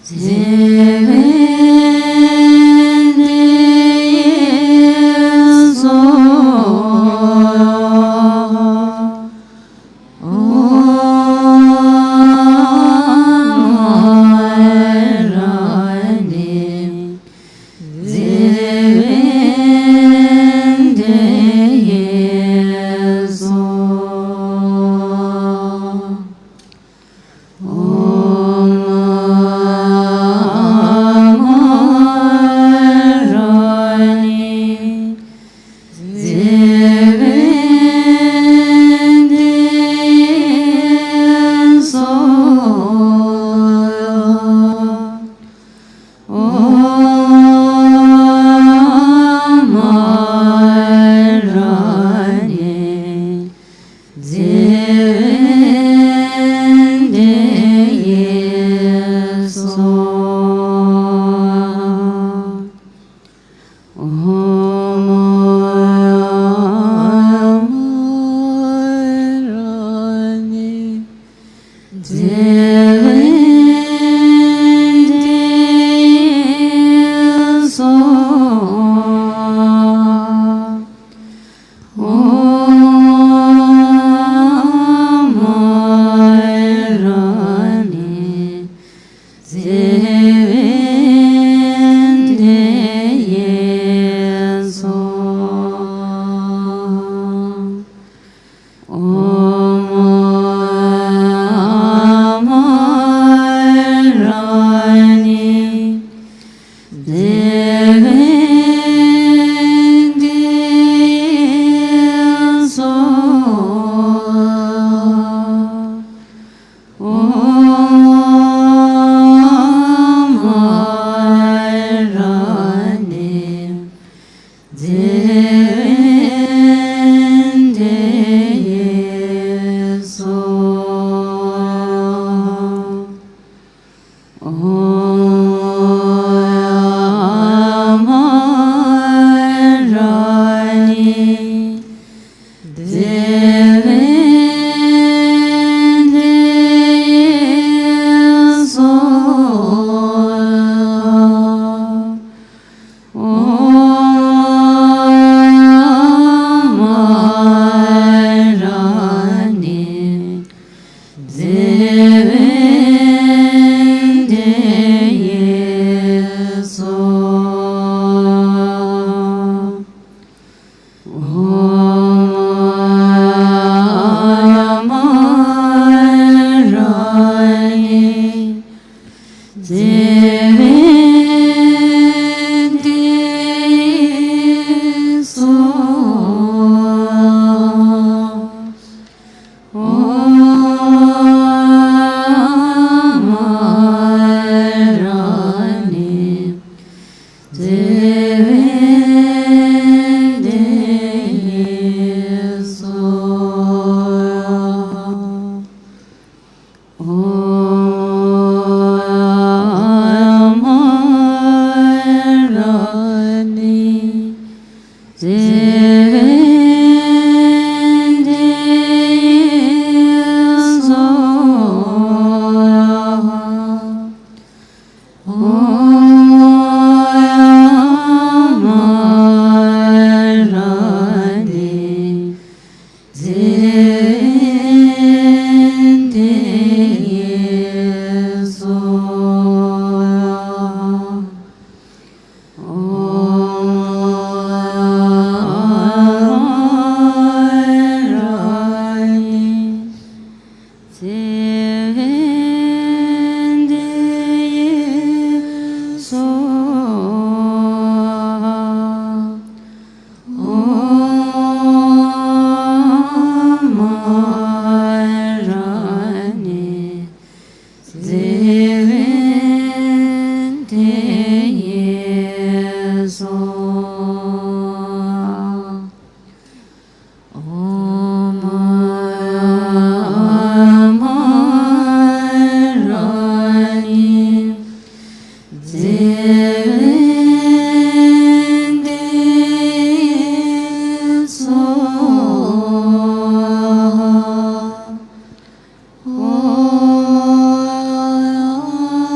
བདེ་བའི་གདན་སོགས། ཨོཾ་ཨ་ར་ནི། བདེ་བའི་གདན་སོགས། ཨོཾ་ཨ་ར་ནི། བདེ་བའི་གདན་སོགས། ཨོཾ་ཨ་ར་ནི། བདེ་བའི་གདན་སོགས། ཨོཾ་ཨ་ར་ནི། བདེ་བའི་གདན་སོགས། ཨོཾ་ཨ་ར་ནི། བདེ་བའི་གདན་སོགས། ཨོཾ་ཨ་ར་ནི། བདེ་བའི་གདན་སོགས། ཨོཾ་ཨ་ར་ནི། བདེ་བའི་གདན་སོགས། ཨོཾ་ཨ་ར་ནི། བདེ་བའི་གདན་སོགས། ཨོཾ་ཨ་ར་ནི། བདེ་བའི་གདན་སོགས། ཨོཾ་ཨ་ར་ནི། བདེ་བའི་གདན་སོགས། ཨོཾ་ཨ་ར་ནི། བདེ་བའི་གདན་སོགས། ཨོཾ་ཨ་ར་ནི། བདེ་བའི་གདན་སོགས། ཨོཾ་ཨ་ར་ནི། བདེ་བའི་གདན་སོགས། ཨོཾ་ཨ་ར་ནི། བདེ་བའི་གདན་སོགས། ཨོཾ་ཨ་ར་ནི། བདེ་བའི་གདན་སོགས། ཨོཾ་ཨ་ར་ནི། བདེ་བའི་གདན་སོགས། ཨོཾ་ཨ་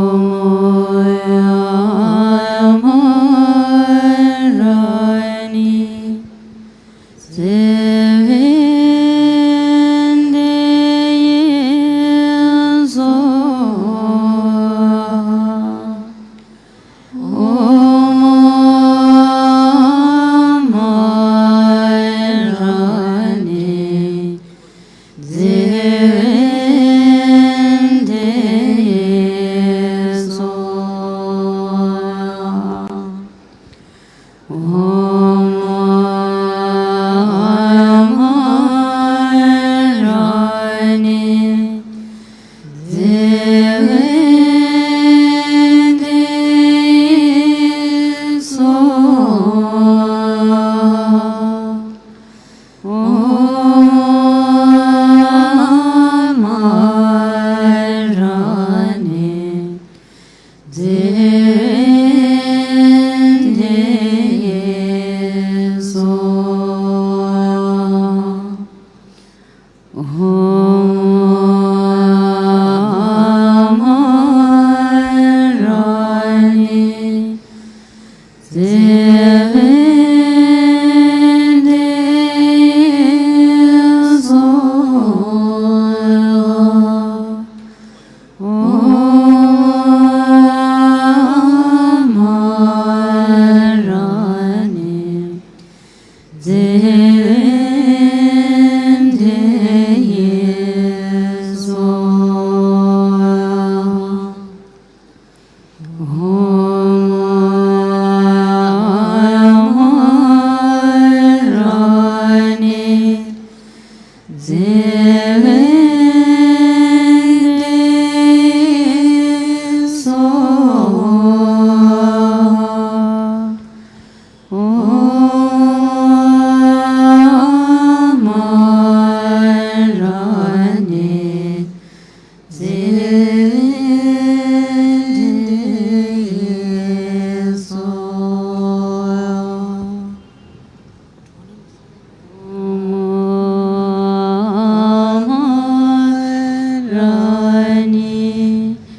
ཨོཾ་ཨཱཿཧ་ར་ཎི། ཙིཝནྟ་ཡེ་སྭཱ་ཧཱ། ཨོཾ་ཨཱཿཧ་ར་ཎི། ཙིཝནྟ་ཡེ་སྭཱ་ཧཱ། ཨོཾ་ཨཱཿཧ་ར་ཎི། ཙིཝནྟ་ཡེ་སྭཱ་ཧཱ། ཨོཾ་ཨཱཿཧ་ར་ཎི། ཙིཝནྟ་ཡེ་སྭཱ་ཧཱ། ཨོཾ་ཨཱཿཧ་ར་ཎི། ཙིཝནྟ་ཡེ་སྭཱ་ཧཱ། ཨོཾ་ཨཱཿཧ་ར་ཎི། ཙིཝནྟ་ཡེ་སྭཱ་ཧཱ། ཨོཾ་ཨཱཿཧ་ར་ཎི། ཙིཝནྟ་ཡེ་སྭཱ་ཧཱ། ཨོཾ་ཨཱཿཧ་ར་ཎི།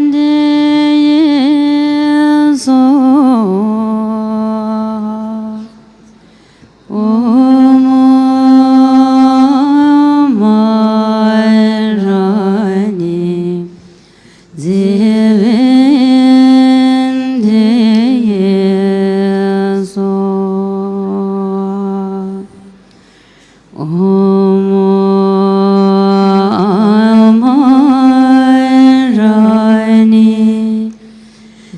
ཙིཝནྟ་ཡེ་སྭཱ་ཧཱ། ཨོཾ་ཨཱཿཧ་ར་ཎི། ཙིཝནྟ་ཡེ་སྭཱ་ཧཱ། ཨོཾ་ཨཱཿཧ་ར་ཎི། ཙིཝནྟ་ཡེ་སྭཱ་ཧཱ། ཨོཾ་ཨཱཿཧ་ར་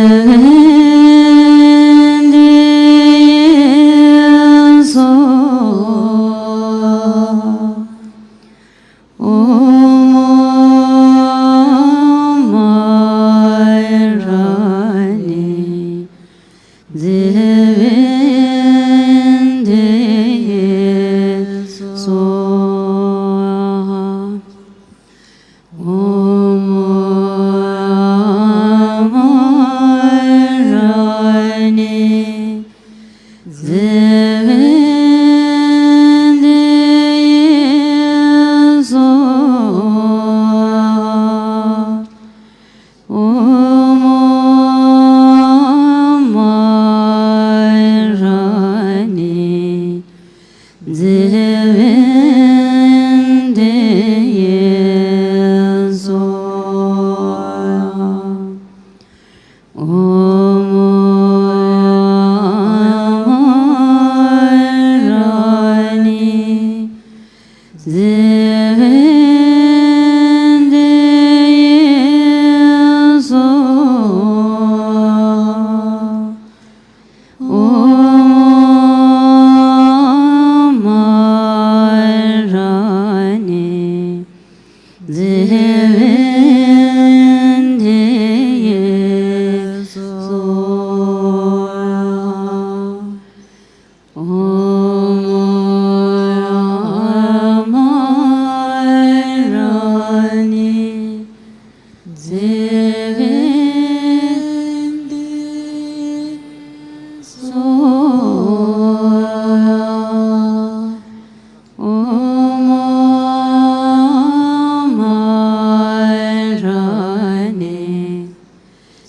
ཎི། ཙིཝནྟ་ཡེ་སྭཱ་ཧཱ། ཨོཾ་ཨཱཿཧ་ར་ཎི། ཙིཝནྟ་ཡེ་སྭཱ་ཧཱ། ཨོཾ་ཨཱཿཧ་ར་ཎི། ཙིཝནྟ་ཡེ་སྭཱ་ཧཱ། ཨོཾ་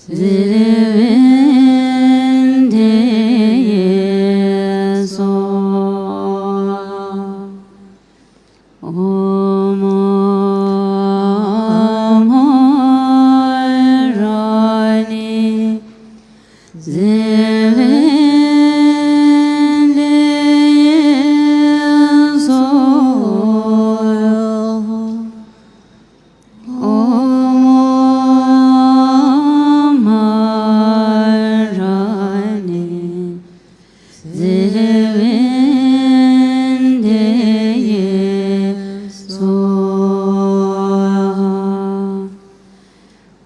ཛི་ཝཱན་དྷཱ་ཡེ་སྭཱ་ཧཱ། ཨོཾ་ཨཱཿཧཱུྃ་ར་ཎི། ཛི་ཝཱན་དྷཱ་ཡེ་སྭཱ་ཧཱ། ཨོཾ་ཨཱཿཧཱུྃ་ར་ཎི། ཛི་ཝཱན་དྷཱ་ཡེ་སྭཱ་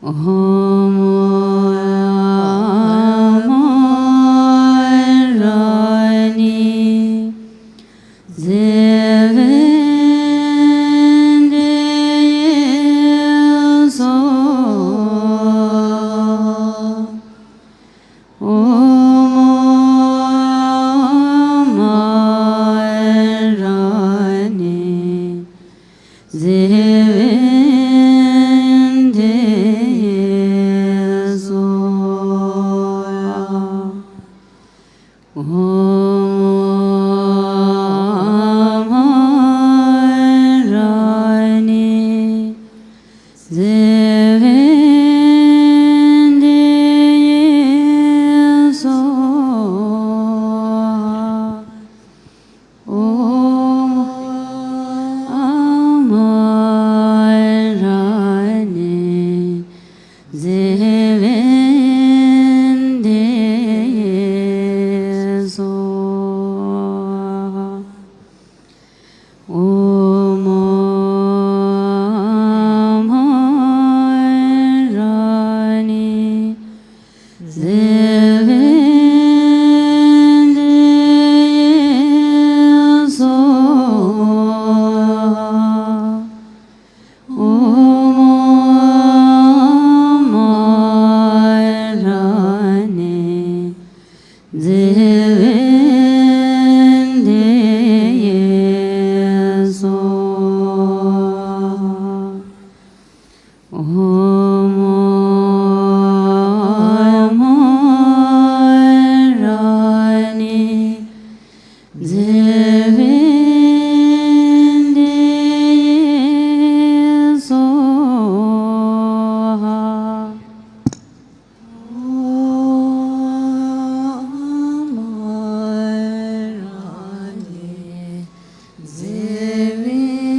ཧཱ། ཨོཾ་ཨཱཿཧཱུྃ་ར་ཎི། ཛི་ཝཱན་དྷཱ་ཡེ་སྭཱ་ཧཱ། ཨོཾ་ཨཱཿཧཱུྃ་ར་ཎི། ཛི་ཝཱན་དྷཱ་ཡེ་སྭཱ་ཧཱ། ཨོཾ་ཨཱཿཧཱུྃ་ར་ཎི། ཛི་ཝཱན་དྷཱ་ཡེ་སྭཱ་ཧཱ། ཨོཾ་ཨཱཿཧཱུྃ་ར་ཎི། ཛི་ཝཱན་དྷཱ་ཡེ་སྭཱ་ཧཱ། ཨོཾ་ཨཱཿཧཱུྃ་ར་ཎི། ཛི་ཝཱན་དྷཱ་ཡེ་སྭཱ་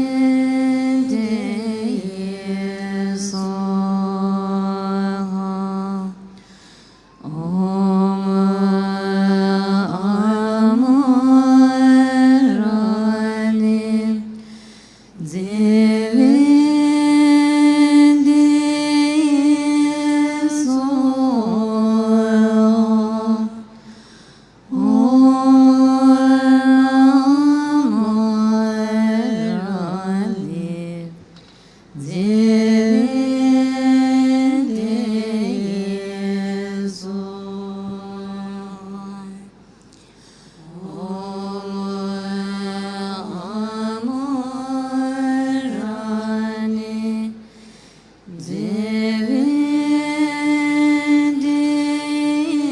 ཧཱ། ཨོཾ་ཨཱཿཧཱུྃ་ར་ཎི། ཛི་ཝཱན་དྷཱ་ཡེ་སྭཱ་ཧཱ། ཨོཾ་ཨཱཿཧཱུྃ་ར་ཎི། ཛི་ཝཱན་དྷཱ་ཡེ་སྭཱ་ཧཱ། ཨོཾ་ཨཱཿཧཱུྃ་ར་ཎི། ཛི་ཝཱན་དྷཱ་ཡེ་སྭཱ་ཧཱ། ཨོཾ་ཨཱཿཧཱུྃ་ར་ཎི། ཛི་ཝཱན་དྷཱ་ཡེ་སྭཱ་ཧཱ། ཨོཾ་ཨཱཿཧཱུྃ་ར་ཎི། ཛི་ཝཱན་དྷཱ་ཡེ་སྭཱ་ཧཱ།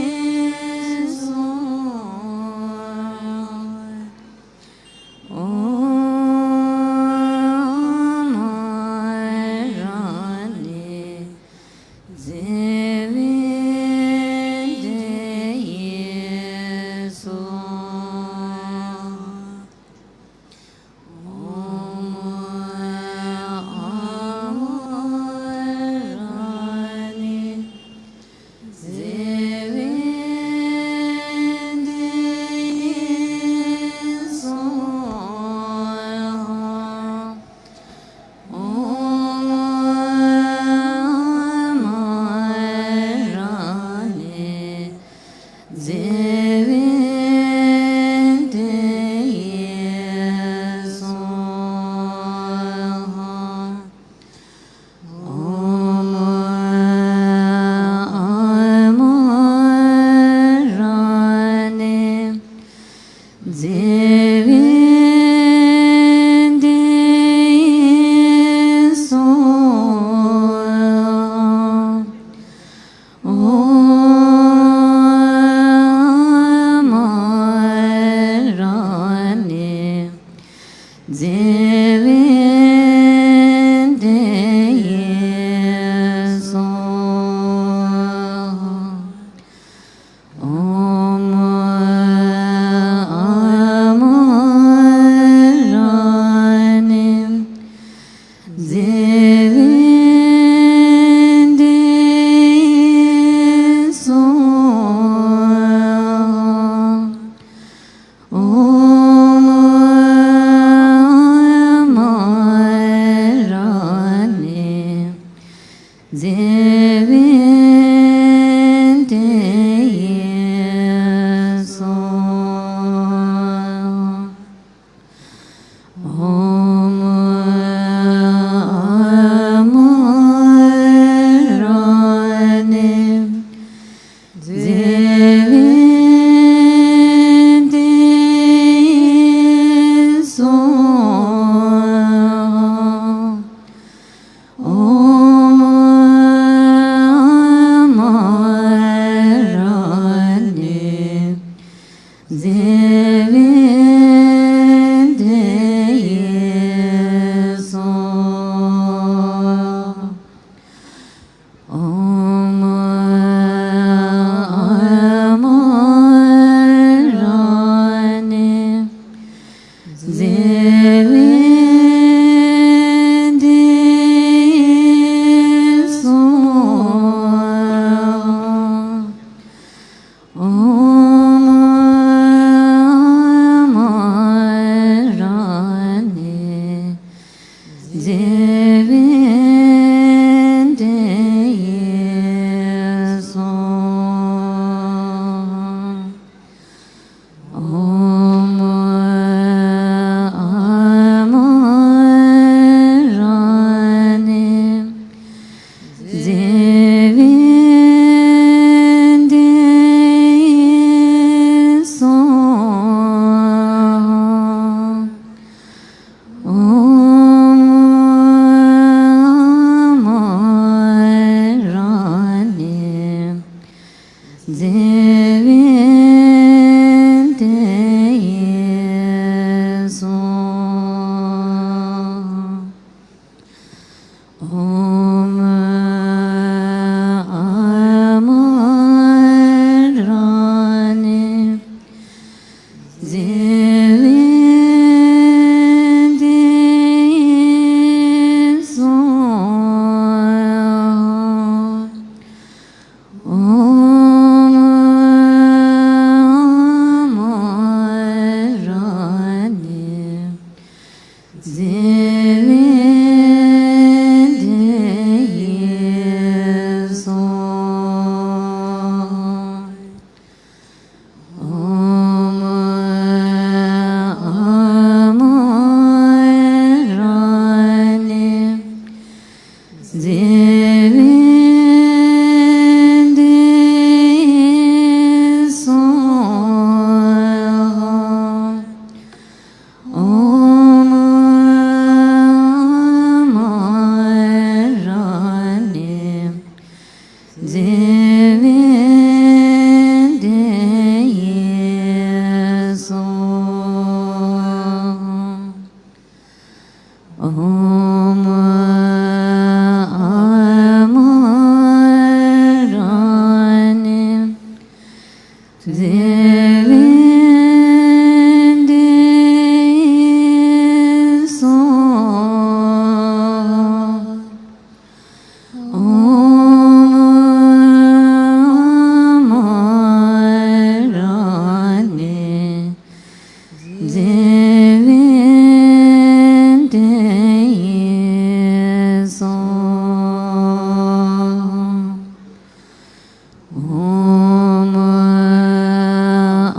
ཨོཾ་ཨཱཿཧཱུྃ་ར་ཎི། ཛི་ཝཱན་དྷཱ་ཡེ་སྭཱ་ཧཱ། ཨོཾ་ཨཱཿཧཱུྃ་ར་ཎི། ཛི་ཝཱན་དྷཱ་ཡེ་སྭཱ་ཧཱ། ཨོཾ་ཨཱཿཧཱུྃ་ར་ཎི། ཛི་ཝཱན་དྷཱ་ཡེ་སྭཱ་ཧཱ། ཨོཾ་ཨཱཿཧཱུྃ་ར་ཎི། ཛི་ཝཱན་དྷཱ་ཡེ་སྭཱ་ཧཱ། ཨོཾ་ཨཱཿཧཱུྃ་ ཛེ་བན་དེ་སྭཱ་ཧཱ། ཨོཾ་ཨ་མ་ར་ཎི་ཛེ་བན་དེ་སྭཱ་ཧཱ། ཨོཾ་ཨ་མ་ར་ཎི་ཛེ་བན་དེ་སྭཱ་ཧཱ། ཨོཾ་ཨ་མ་ར་ཎི་ཛེ་བན་དེ་སྭཱ་ཧཱ། ཨོཾ་ཨ་མ་ར་ཎི་ཛེ་བན་དེ་སྭཱ་ཧཱ། ཨོཾ་ཨ་མ་ར་ཎི་ཛེ་བན་དེ་སྭཱ་ཧཱ། ཨོཾ་ཨ་མ་ར་ཎི་ཛེ་བན་དེ་སྭཱ་ཧཱ། ཨོཾ་ཨ་མ་ར་ཎི་ཛེ་བན་དེ་སྭཱ་ཧཱ། ཨོཾ་ཨ་མ་ར་ཎི་ཛེ་བན་དེ་སྭཱ་ཧཱ། ཨོཾ་ཨ་མ་ར་ཎི་ཛེ་བན་དེ་སྭཱ་ཧཱ། ཨོཾ་ཨ་མ་ར་ཎི་ཛེ་བན་དེ་སྭཱ་ཧཱ། ཨོཾ་ཨ་མ་ར་ཎི་ཛེ་བན་དེ་སྭཱ་ཧཱ། ཨོཾ་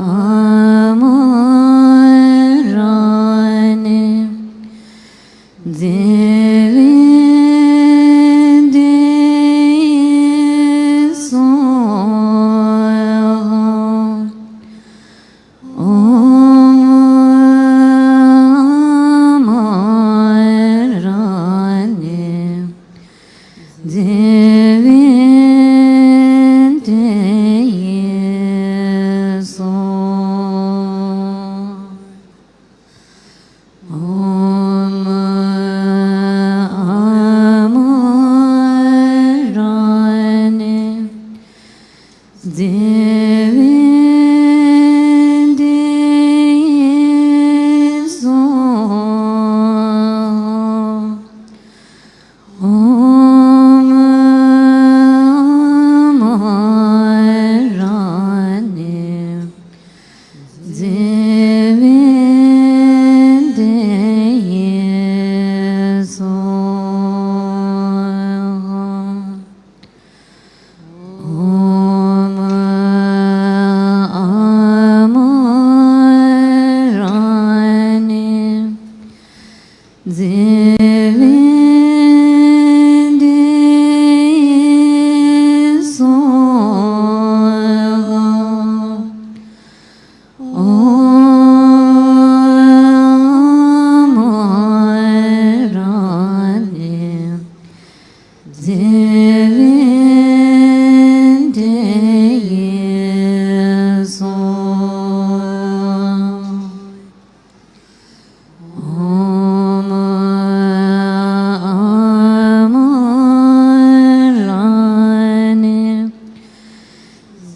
ཨ་མ་ར་ཎི་ཛེ་བན་དེ་སྭཱ་ཧཱ། ཨོཾ་ཨ་མ་ར་ཎི་ཛེ་བན་དེ་སྭཱ་ཧཱ། ཨོཾ་ཨ་མ་ར་ཎི་ཛེ་བན་དེ་སྭཱ་ཧཱ། ཨོཾ་ཨ་མ་ར་ཎི་ཛེ་བན་དེ་སྭཱ་ཧཱ། ཨོཾ་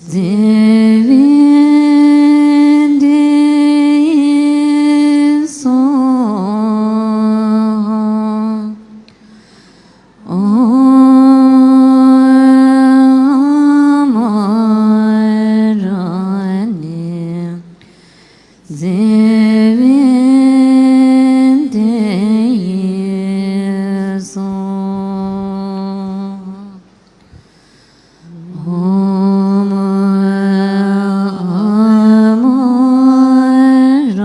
ཛེ་བན་དེ་ཡེ་སྭཱ་ཧཱ། ཨོཾ་ཨ་མ་ར་ཎི། ཛེ་བན་དེ་ཡེ་སྭཱ་ཧཱ། ཨོཾ་ཨ་མ་ར་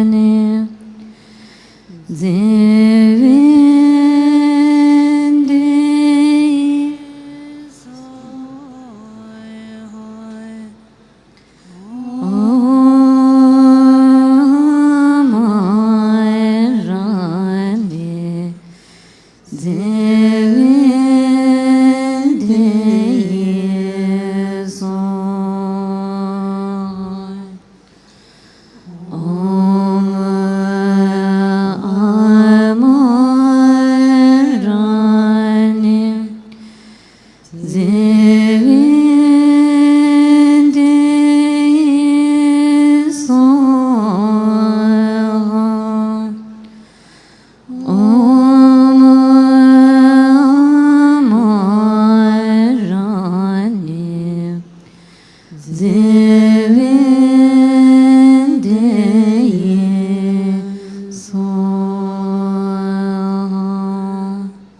ཎི། ཛེ་བན་དེ་ཡེ་སྭཱ་ཧཱ། ཨོཾ་ཨ་མ་ར་ཎི། ཛེ་བན་དེ་ཡེ་སྭཱ་ཧཱ། ཨོཾ་ཨ་མ་ར་ཎི། ཛེ་བན་དེ་ཡེ་སྭཱ་ཧཱ། ཨོཾ་ཨ་མ་ར་ཎི། ཛེ་བན་དེ་ཡེ་སྭཱ་ཧཱ།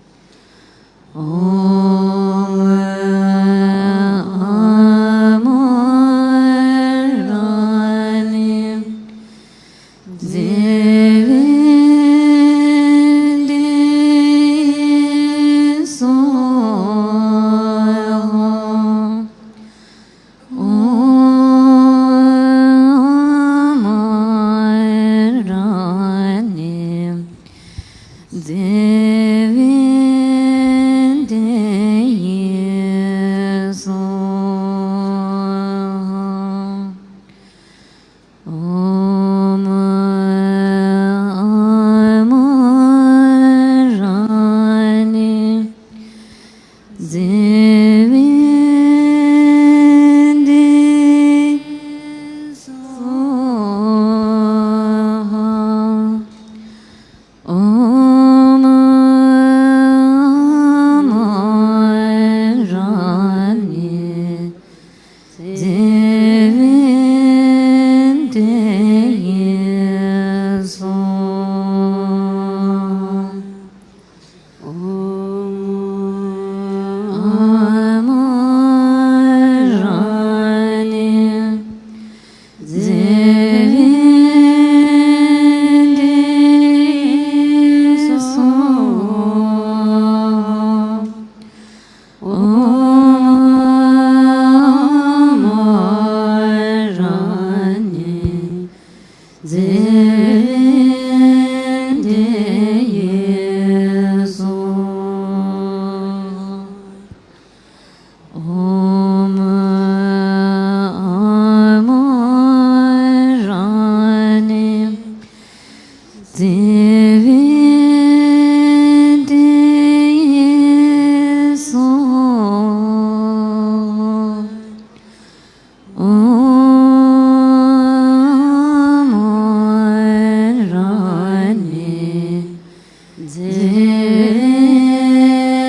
ཨོཾ་ཨ་མ་ར་ཎི། ཛེ་བན་དེ་ཡེ་སྭཱ་ཧཱ། ཨོཾ་ཨ་མ་ར་ཎི། ཛེ་བན་དེ་ཡེ་སྭཱ་ཧཱ། ཨོཾ་ཨ་མ་ར་ཎི། ཛེ་བན་དེ་ཡེ་སྭཱ་ཧཱ། ཨོཾ་ཨ་མ་ར་ཎི། ཛེ་བན་དེ་ཡེ་སྭཱ་ཧཱ། ཨོཾ་ཨ་མ་ར་ཎི། ཛེ་བན་དེ་ཡེ་སྭཱ་ཧཱ། ཨོཾ་ཨ་མ་ར་ཎི། ཛེ་བན་དེ་ཡེ་སྭཱ་ཧཱ། ཨོཾ་ཨ་མ་ར་ཎི། ཛེ་བན་དེ་ཡེ་སྭཱ་ཧཱ། ཨོཾ་ཨ་མ་ར་ཎི། ཛེ་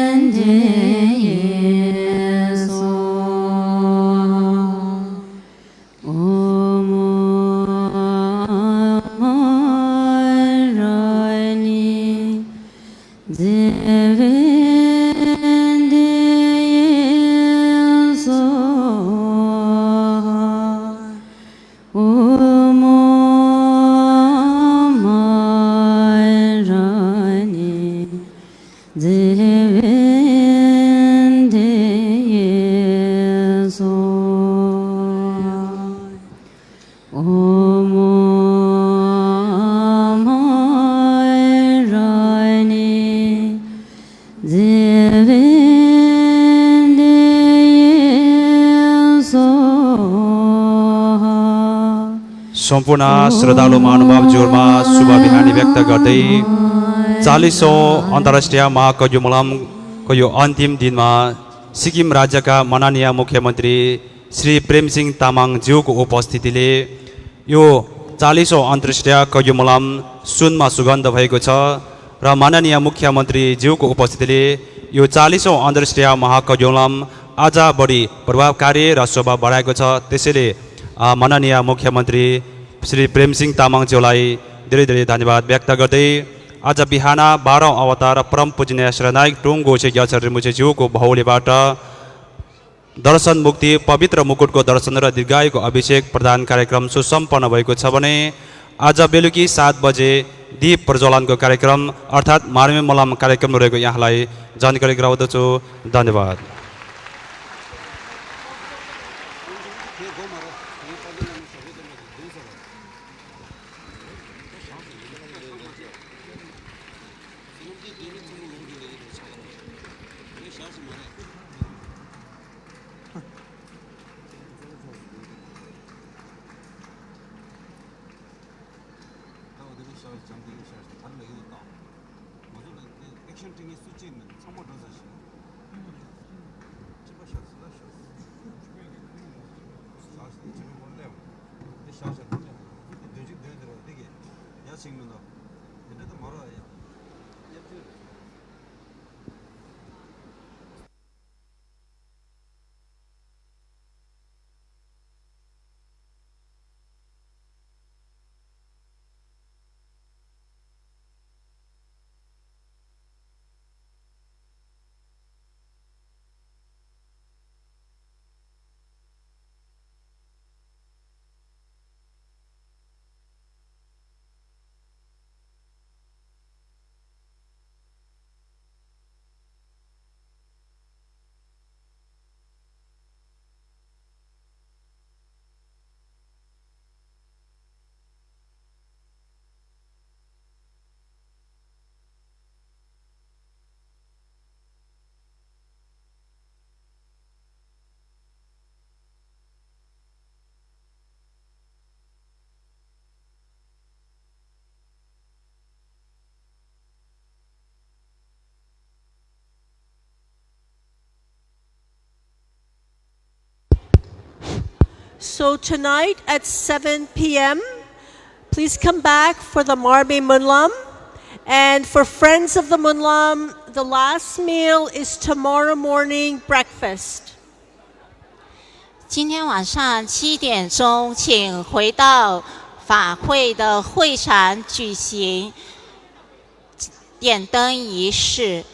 བན་དེ་ཡེ་སྭཱ་ཧཱ། ཨོཾ་ཨ་མ་ར་ཎི། ཛེ་བན་དེ་ཡེ་སྭཱ་ཧཱ། ཨོཾ་ཨ་མ་ར་ཎི། ཛེ་བན་དེ་ཡེ་སྭཱ་ཧཱ། ཨོཾ་ཨ་མ་ར་ཎི། ཛེ་བན་དེ་ཡེ་སྭཱ་ཧཱ། संपूर्ण श्रद्धालु महानुभावजीहरूमा शुभ बिहानी व्यक्त गर्दै चालिसौँ अन्तर्राष्ट्रिय महाकाव्य मलमको यो अन्तिम दिनमा सिक्किम राज्यका माननीय मुख्यमन्त्री श्री प्रेमसिंह तामाङज्यूको उपस्थितिले यो चालिसौँ अन्तर्राष्ट्रिय कज्यू मलाम सुनमा सुगन्ध भएको छ र माननीय मुख्यमन्त्रीज्यूको उपस्थितिले यो चालिसौँ अन्तर्राष्ट्रिय महाकज्यू मलाम अझ बढी प्रभावकारी र शोभा बढाएको छ। त्यसैले, अ, माननीय मुख्यमन्त्री श्री प्रेमसिंह तामाङज्यूलाई धेरै धेरै धन्यवाद व्यक्त गर्दै आज बिहान बाह्रौँ अवतार परम पूजनीय श्री नाइक टुङ गोछे ग्याल्छा रिम्पोछेज्यूको बाहुलीबाट दर्शन मुक्ति पवित्र मुकुटको दर्शन र दीर्घायुको अभिषेक प्रदान कार्यक्रम सुसम्पन्न भएको छ भने आज बेलुकी सात बजे दीप प्रज्वलनको कार्यक्रम अर्थात् मार्मे मलाम कार्यक्रम रहेको यहाँलाई जानकारी गराउँदछु। धन्यवाद। ད་འོ་དེ་ནས་ཤར་བྱང་དེ་ནས་ཤར་ད་ལ་ཡོད་དང་། ང་ཚོ་ལ་དེ་ཨེག་ཤན་སྤྲད་མཁན་སུ་གཅིག་མིན་ཚང་མ་འགྲོ་ས་ཞིག་སྤྱི་པ་ཤར་སི་ལ་ཤར་སི། ཤར་སི་སྤྱི་པའི་སྐོར་ལས་དེ་ཤར་ཤར་དེ་ལས་དེ་འདོན་གཅིག་འདོན་དེ་རོགས་དེ་གས་ཡ་ཞིག་མིན་ནོ། དེ་འདྲ་ད་མ་རོགས་ཡ་ཡ་ཡ་ཚོད་རེད། So tonight at seven p m, please come back for the Marmee Munlam. And for friends of the Munlam, the last meal is tomorrow morning breakfast. 今天晚上七点钟，请回到法会的会场举行点灯仪式。